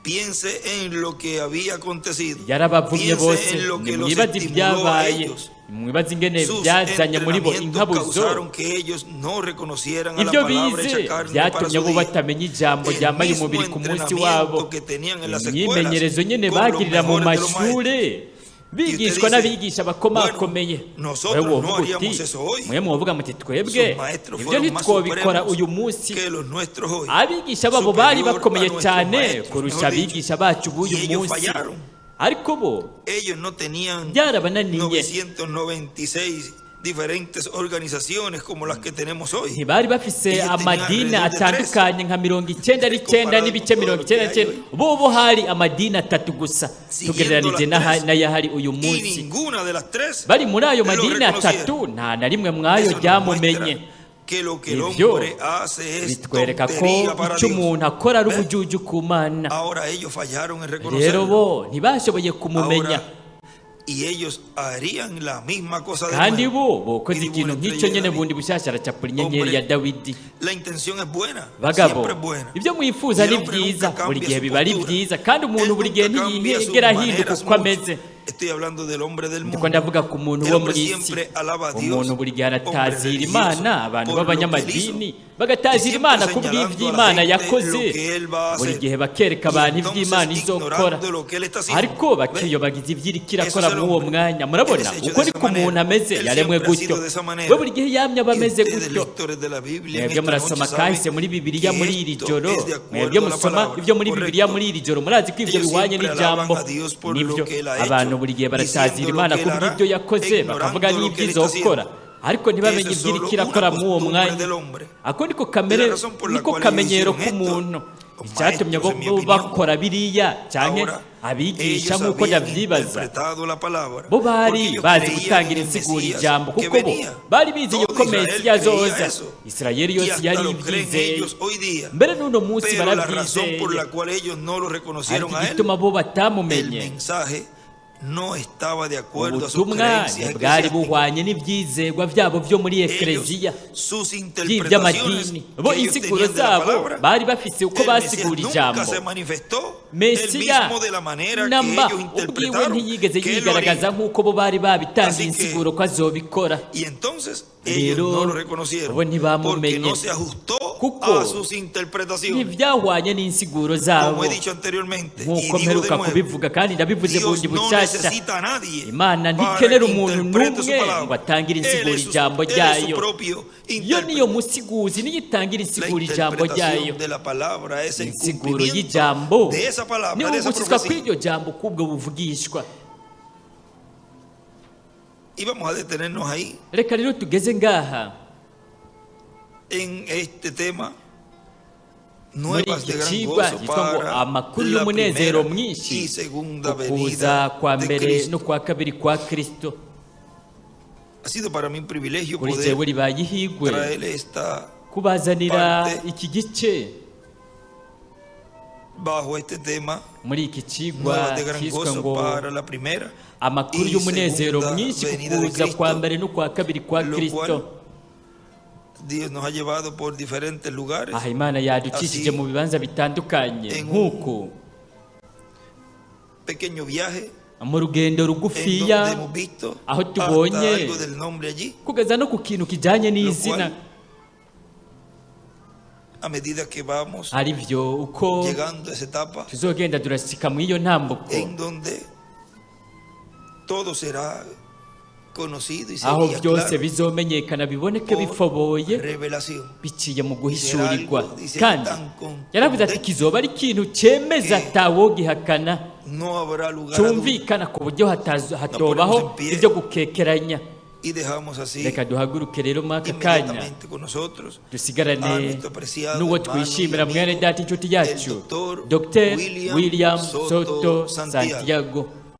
Speaker 1: Piense en lo que había acontecido.
Speaker 2: Yarabavumye
Speaker 1: Piense
Speaker 2: bose.
Speaker 1: en lo que los
Speaker 2: Nimwibaze
Speaker 1: estimuló a
Speaker 2: ibyabaye,
Speaker 1: ellos.
Speaker 2: nimwibaze ingene
Speaker 1: Sus
Speaker 2: byazanye muri bo
Speaker 1: entrenamientos
Speaker 2: inkabuzo.
Speaker 1: causaron que ellos no reconocieran a la
Speaker 2: Ibyo
Speaker 1: palabra
Speaker 2: bize
Speaker 1: hecha carne para
Speaker 2: byatumye
Speaker 1: su
Speaker 2: bo
Speaker 1: día.
Speaker 2: batamenya ijambo
Speaker 1: El
Speaker 2: ryambaye
Speaker 1: mismo
Speaker 2: umubiri ku munsi
Speaker 1: entrenamiento
Speaker 2: wabo.
Speaker 1: que tenían en las escuelas
Speaker 2: Imyimenyerezo nyene
Speaker 1: con los
Speaker 2: bagirira mu
Speaker 1: mejores de los maestros.
Speaker 2: mashure bigishwa
Speaker 1: Y usted dice,
Speaker 2: n'abigisha bakomakomeye.
Speaker 1: bueno, nosotros
Speaker 2: Wewe
Speaker 1: no
Speaker 2: wovuga uti,
Speaker 1: haríamos eso hoy.
Speaker 2: mwe muvuga muti twebwe
Speaker 1: Sus maestros
Speaker 2: ibyo
Speaker 1: fueron más
Speaker 2: ntitwobikora
Speaker 1: supremos
Speaker 2: uyu munsi.
Speaker 1: que los nuestros hoy.
Speaker 2: Abigisha babo bari
Speaker 1: Superior a
Speaker 2: bakomeye
Speaker 1: nuestros
Speaker 2: cyane
Speaker 1: maestros,
Speaker 2: kurusha
Speaker 1: mejor dicho.
Speaker 2: abigisha bacu b'uyu
Speaker 1: Y ellos
Speaker 2: munsi,
Speaker 1: fallaron.
Speaker 2: ariko bo
Speaker 1: Ellos no tenían
Speaker 2: byarabananiye.
Speaker 1: 996 diferentes organizaciones como las que tenemos hoy.
Speaker 2: Ntibari bafise
Speaker 1: Ellos tenían
Speaker 2: amadini
Speaker 1: alrededor de tres.
Speaker 2: atandukanye nka 99
Speaker 1: Comparado
Speaker 2: n'ibice
Speaker 1: con todo
Speaker 2: mirongo
Speaker 1: lo que
Speaker 2: icyenda
Speaker 1: hay
Speaker 2: n'icyenda.
Speaker 1: hoy.
Speaker 2: Bo hari amadini atatu gusa
Speaker 1: Siguiendo
Speaker 2: tugereranije
Speaker 1: las tres.
Speaker 2: n'ayahari uyu
Speaker 1: Y
Speaker 2: munsi.
Speaker 1: ninguna de las tres
Speaker 2: Bari muri ayo
Speaker 1: lo
Speaker 2: madini
Speaker 1: reconocieron.
Speaker 2: atatu, nta na rimwe mwayo
Speaker 1: Eso nos
Speaker 2: ryamumenye.
Speaker 1: muestra que lo que el
Speaker 2: Ibyo
Speaker 1: hombre hace es
Speaker 2: bitwereka ko
Speaker 1: tontería para
Speaker 2: icyo
Speaker 1: Dios.
Speaker 2: umuntu akora ari
Speaker 1: ¿Ve?
Speaker 2: ubujuju ku Mana.
Speaker 1: Ahora ellos fallaron en
Speaker 2: Rero
Speaker 1: reconocerlo.
Speaker 2: bo ntibashoboye kumumenya.
Speaker 1: Ahora, y ellos harían la misma cosa de
Speaker 2: Kandi
Speaker 1: nuevo.
Speaker 2: bo bokoze
Speaker 1: Y dibujó
Speaker 2: ikintu
Speaker 1: una
Speaker 2: nk'icyo
Speaker 1: estrella de
Speaker 2: nyene
Speaker 1: David.
Speaker 2: bundi bushasha, aracapura inyenyeri
Speaker 1: Hombre,
Speaker 2: ya Dawidi.
Speaker 1: La intención es buena,
Speaker 2: Bagabo,
Speaker 1: siempre es buena.
Speaker 2: ibyo mwifuza
Speaker 1: Y el
Speaker 2: ni
Speaker 1: hombre
Speaker 2: byiza,
Speaker 1: nunca
Speaker 2: buri
Speaker 1: cambia
Speaker 2: gihe
Speaker 1: su
Speaker 2: biba ari
Speaker 1: postura.
Speaker 2: byiza, kandi umuntu
Speaker 1: Él
Speaker 2: buri gihe
Speaker 1: nunca cambia sus
Speaker 2: ntiyigera ahinduka
Speaker 1: maneras
Speaker 2: uko
Speaker 1: mucho.
Speaker 2: ameze.
Speaker 1: Estoy hablando del hombre del
Speaker 2: Ndiko
Speaker 1: mundo.
Speaker 2: ndavuga ku muntu
Speaker 1: El
Speaker 2: wo
Speaker 1: hombre
Speaker 2: muri isi.
Speaker 1: siempre alaba a Dios,
Speaker 2: Umuntu buri gihe
Speaker 1: hombre
Speaker 2: aratazira
Speaker 1: religioso,
Speaker 2: Imana, abantu
Speaker 1: por lo que él hizo,
Speaker 2: b'abanyamadini
Speaker 1: y
Speaker 2: bagatazira
Speaker 1: siempre
Speaker 2: Imana
Speaker 1: señalando a la
Speaker 2: kubw'ivy'Imana
Speaker 1: gente
Speaker 2: yakoze,
Speaker 1: lo que él va a
Speaker 2: buri
Speaker 1: hacer.
Speaker 2: gihe bakereka
Speaker 1: Y
Speaker 2: abantu
Speaker 1: entonces
Speaker 2: ivy'Imana izokora,
Speaker 1: ignorando lo que él está haciendo.
Speaker 2: ariko
Speaker 1: ¿Ve?
Speaker 2: bakiyobagiza ivyo iriko
Speaker 1: Eso
Speaker 2: irakora
Speaker 1: es el
Speaker 2: muri uwo
Speaker 1: hombre.
Speaker 2: mwanya.
Speaker 1: Él
Speaker 2: Murabona
Speaker 1: es hecho
Speaker 2: uko
Speaker 1: de esa
Speaker 2: niko umuntu
Speaker 1: manera.
Speaker 2: ameze,
Speaker 1: Él
Speaker 2: yaremwe
Speaker 1: siempre ha
Speaker 2: gutyo.
Speaker 1: sido de esa manera.
Speaker 2: We buri gihe yamye aba
Speaker 1: Y
Speaker 2: ameze
Speaker 1: ustedes,
Speaker 2: gutyo.
Speaker 1: lectores de la Biblia, en
Speaker 2: Mwebwe
Speaker 1: esta
Speaker 2: murasoma
Speaker 1: noche
Speaker 2: kahise
Speaker 1: saben
Speaker 2: muri Bibiliya
Speaker 1: que
Speaker 2: muri iri
Speaker 1: esto
Speaker 2: joro,
Speaker 1: es de acuerdo
Speaker 2: mwebwe
Speaker 1: a la
Speaker 2: musoma
Speaker 1: palabra.
Speaker 2: ibyo muri Bibiliya
Speaker 1: Correcto.
Speaker 2: muri iri joro, murazi ko ivyo
Speaker 1: Ellos
Speaker 2: bihwanye
Speaker 1: siempre
Speaker 2: n'ijambo.
Speaker 1: alaban a Dios por lo
Speaker 2: Nivyo,
Speaker 1: que él ha
Speaker 2: abantu
Speaker 1: hecho,
Speaker 2: buri gihe baratazira
Speaker 1: diciendo lo
Speaker 2: Imana
Speaker 1: que él hará,
Speaker 2: kubw'ibyo yakoze, bakavuga
Speaker 1: ignorando lo que
Speaker 2: n'ibyo
Speaker 1: él está
Speaker 2: izokora,
Speaker 1: haciendo.
Speaker 2: ariko ntibamenye
Speaker 1: Eso es
Speaker 2: ibyo iriko
Speaker 1: solo una
Speaker 2: irakora muri uwo
Speaker 1: costumbre
Speaker 2: mwanya.
Speaker 1: del hombre.
Speaker 2: Ako niko
Speaker 1: Y la
Speaker 2: kamere,
Speaker 1: razón por la
Speaker 2: niko
Speaker 1: cual ellos
Speaker 2: kamenyero
Speaker 1: hicieron esto,
Speaker 2: k'umuntu.
Speaker 1: los
Speaker 2: Icyatumye
Speaker 1: maestros,
Speaker 2: bo
Speaker 1: en mi
Speaker 2: bo
Speaker 1: opinión,
Speaker 2: bakora biriya canke
Speaker 1: ahora
Speaker 2: abigisha
Speaker 1: ellos
Speaker 2: nk'uko
Speaker 1: habían
Speaker 2: ndavyibaza,
Speaker 1: interpretado la palabra,
Speaker 2: bo
Speaker 1: porque
Speaker 2: bari
Speaker 1: ellos
Speaker 2: bazi
Speaker 1: creían
Speaker 2: gutangira
Speaker 1: en el
Speaker 2: insiguro
Speaker 1: Mesías
Speaker 2: ijambo,
Speaker 1: que
Speaker 2: kuko bo
Speaker 1: venía.
Speaker 2: bari bizeye
Speaker 1: Todo
Speaker 2: ko
Speaker 1: Israel
Speaker 2: Mesiya
Speaker 1: creía
Speaker 2: azoza.
Speaker 1: eso.
Speaker 2: Isirayeli
Speaker 1: Y
Speaker 2: yose
Speaker 1: hasta
Speaker 2: yari
Speaker 1: lo creen
Speaker 2: ivyizeye,
Speaker 1: ellos hoy día.
Speaker 2: mbere n'uno munsi
Speaker 1: Pero la razón por
Speaker 2: baravyizeye.
Speaker 1: la cual ellos no lo
Speaker 2: Ariko
Speaker 1: reconocieron a él,
Speaker 2: igituma bo
Speaker 1: el
Speaker 2: batamumenye,
Speaker 1: mensaje no estaba de acuerdo a sus
Speaker 2: ubutumwa
Speaker 1: creencias
Speaker 2: ntibwari
Speaker 1: eclesiásticas.
Speaker 2: buhwanye n'ivyizegwa vyabo vyo muri
Speaker 1: Ellos,
Speaker 2: ekleziya
Speaker 1: sus interpretaciones
Speaker 2: by'iby'amadini. Bo
Speaker 1: que ellos
Speaker 2: insiguro
Speaker 1: tenían de la
Speaker 2: zabo
Speaker 1: palabra,
Speaker 2: bari bafise uko
Speaker 1: el Mesías
Speaker 2: basigura
Speaker 1: nunca
Speaker 2: ijambo.
Speaker 1: se manifestó él
Speaker 2: Mesiya
Speaker 1: mismo de la manera que
Speaker 2: namba
Speaker 1: ellos
Speaker 2: ubwiwe
Speaker 1: interpretaron
Speaker 2: ntiyigeze
Speaker 1: que él lo
Speaker 2: yigaragaza
Speaker 1: haría.
Speaker 2: nk'uko bo bari babitangiye
Speaker 1: Así que,
Speaker 2: insiguro ko azobikora.
Speaker 1: y entonces ellos
Speaker 2: Rero
Speaker 1: no lo reconocieron
Speaker 2: bo
Speaker 1: porque
Speaker 2: ntibamumenye
Speaker 1: no se ajustó
Speaker 2: kuko
Speaker 1: a sus interpretaciones.
Speaker 2: ntibyahwanye n'insiguro zabo.
Speaker 1: Como he dicho anteriormente y
Speaker 2: Nk'uko
Speaker 1: digo de
Speaker 2: mperuka
Speaker 1: nuevo,
Speaker 2: kubivuga kandi ndabivuze
Speaker 1: Dios
Speaker 2: bundi
Speaker 1: no
Speaker 2: bushasha,
Speaker 1: necesita a nadie
Speaker 2: Imana
Speaker 1: para
Speaker 2: ntikenera
Speaker 1: que
Speaker 2: umuntu
Speaker 1: interprete su
Speaker 2: n'umwe ngo
Speaker 1: palabra.
Speaker 2: atangire
Speaker 1: Él
Speaker 2: insiguro
Speaker 1: es su,
Speaker 2: ijambo
Speaker 1: él es su
Speaker 2: ryayo.
Speaker 1: propio
Speaker 2: Yo niyo
Speaker 1: intérprete.
Speaker 2: musiguzi, niyo itangira
Speaker 1: La
Speaker 2: insiguro ijambo ryayo.
Speaker 1: interpretación de la palabra es el
Speaker 2: Insiguro
Speaker 1: cumplimiento
Speaker 2: y'ijambo
Speaker 1: de esa palabra,
Speaker 2: niwo
Speaker 1: de esa
Speaker 2: gushyizwa
Speaker 1: profecía.
Speaker 2: kw'iryo jambo kubwo buvugishwa.
Speaker 1: Y vamos a detenernos ahí
Speaker 2: Reka rero tugeze ngaha
Speaker 1: en este tema.
Speaker 2: muri
Speaker 1: Nuevas
Speaker 2: iki
Speaker 1: de gran
Speaker 2: cigwa
Speaker 1: gozo
Speaker 2: cyitwa ngo
Speaker 1: para
Speaker 2: amakuru
Speaker 1: la
Speaker 2: y'umunezero
Speaker 1: primera
Speaker 2: mwinshi
Speaker 1: y segunda
Speaker 2: ukuza
Speaker 1: venida
Speaker 2: kwa
Speaker 1: de
Speaker 2: mbere
Speaker 1: Cristo.
Speaker 2: no kwa kabiri kwa Kristo.
Speaker 1: Ha sido para mí un privilegio
Speaker 2: Kuri
Speaker 1: poder
Speaker 2: jewe ribaye ihigwe
Speaker 1: traer esta
Speaker 2: kubazanira
Speaker 1: parte
Speaker 2: iki gice
Speaker 1: bajo este tema,
Speaker 2: muri iki cigwa
Speaker 1: nuevas de gran
Speaker 2: cyiswe
Speaker 1: gozo
Speaker 2: ngo
Speaker 1: para la primera
Speaker 2: amakuru
Speaker 1: y
Speaker 2: y'umunezero
Speaker 1: segunda
Speaker 2: mwinshi
Speaker 1: venida de
Speaker 2: kukuza kwa
Speaker 1: Cristo,
Speaker 2: mbere no kwa kabiri kwa
Speaker 1: lo
Speaker 2: Kristo.
Speaker 1: cual Dios nos ha llevado por diferentes lugares
Speaker 2: Aha Imana yaducishije
Speaker 1: Así,
Speaker 2: mu bibanza bitandukanye
Speaker 1: en un
Speaker 2: nk'uku
Speaker 1: pequeño viaje
Speaker 2: mu rugendo
Speaker 1: en
Speaker 2: rugufiya
Speaker 1: donde hemos visto
Speaker 2: aho
Speaker 1: hasta
Speaker 2: tubonye
Speaker 1: algo del nombre allí,
Speaker 2: kugeza no ku kintu kijanye
Speaker 1: lo
Speaker 2: n'izina.
Speaker 1: cual a medida que vamos
Speaker 2: Ari vyo uko
Speaker 1: llegando a esa etapa
Speaker 2: tuzogenda turashika mu iyo ntambuko
Speaker 1: en donde todo será conocido y
Speaker 2: aho
Speaker 1: sería
Speaker 2: byose
Speaker 1: claro
Speaker 2: bizomenyekana biboneke
Speaker 1: por
Speaker 2: bifoboye
Speaker 1: revelación.
Speaker 2: biciye mu guhishurirwa.
Speaker 1: Algo, dice,
Speaker 2: Kandi
Speaker 1: tan contundente
Speaker 2: yaravuze ati kizoba ari ikintu cemeza
Speaker 1: que
Speaker 2: atawogihakana,
Speaker 1: no habrá lugar a duda.
Speaker 2: cumvikana ku buryo hatobaho
Speaker 1: ponemos en pie.
Speaker 2: ibyo gukekeranya.
Speaker 1: Y dejamos así
Speaker 2: Reka duhaguruke rero muri aka kanya,
Speaker 1: inmediatamente con nosotros a
Speaker 2: dusigarane
Speaker 1: nuestro apreciado
Speaker 2: n'uwo
Speaker 1: hermano y
Speaker 2: twishimira,
Speaker 1: amigo,
Speaker 2: mwene data, inshuti
Speaker 1: el
Speaker 2: yacu,
Speaker 1: doctor
Speaker 2: Dr
Speaker 1: William
Speaker 2: William
Speaker 1: Soto
Speaker 2: Soto
Speaker 1: Santiago.
Speaker 2: Santiago.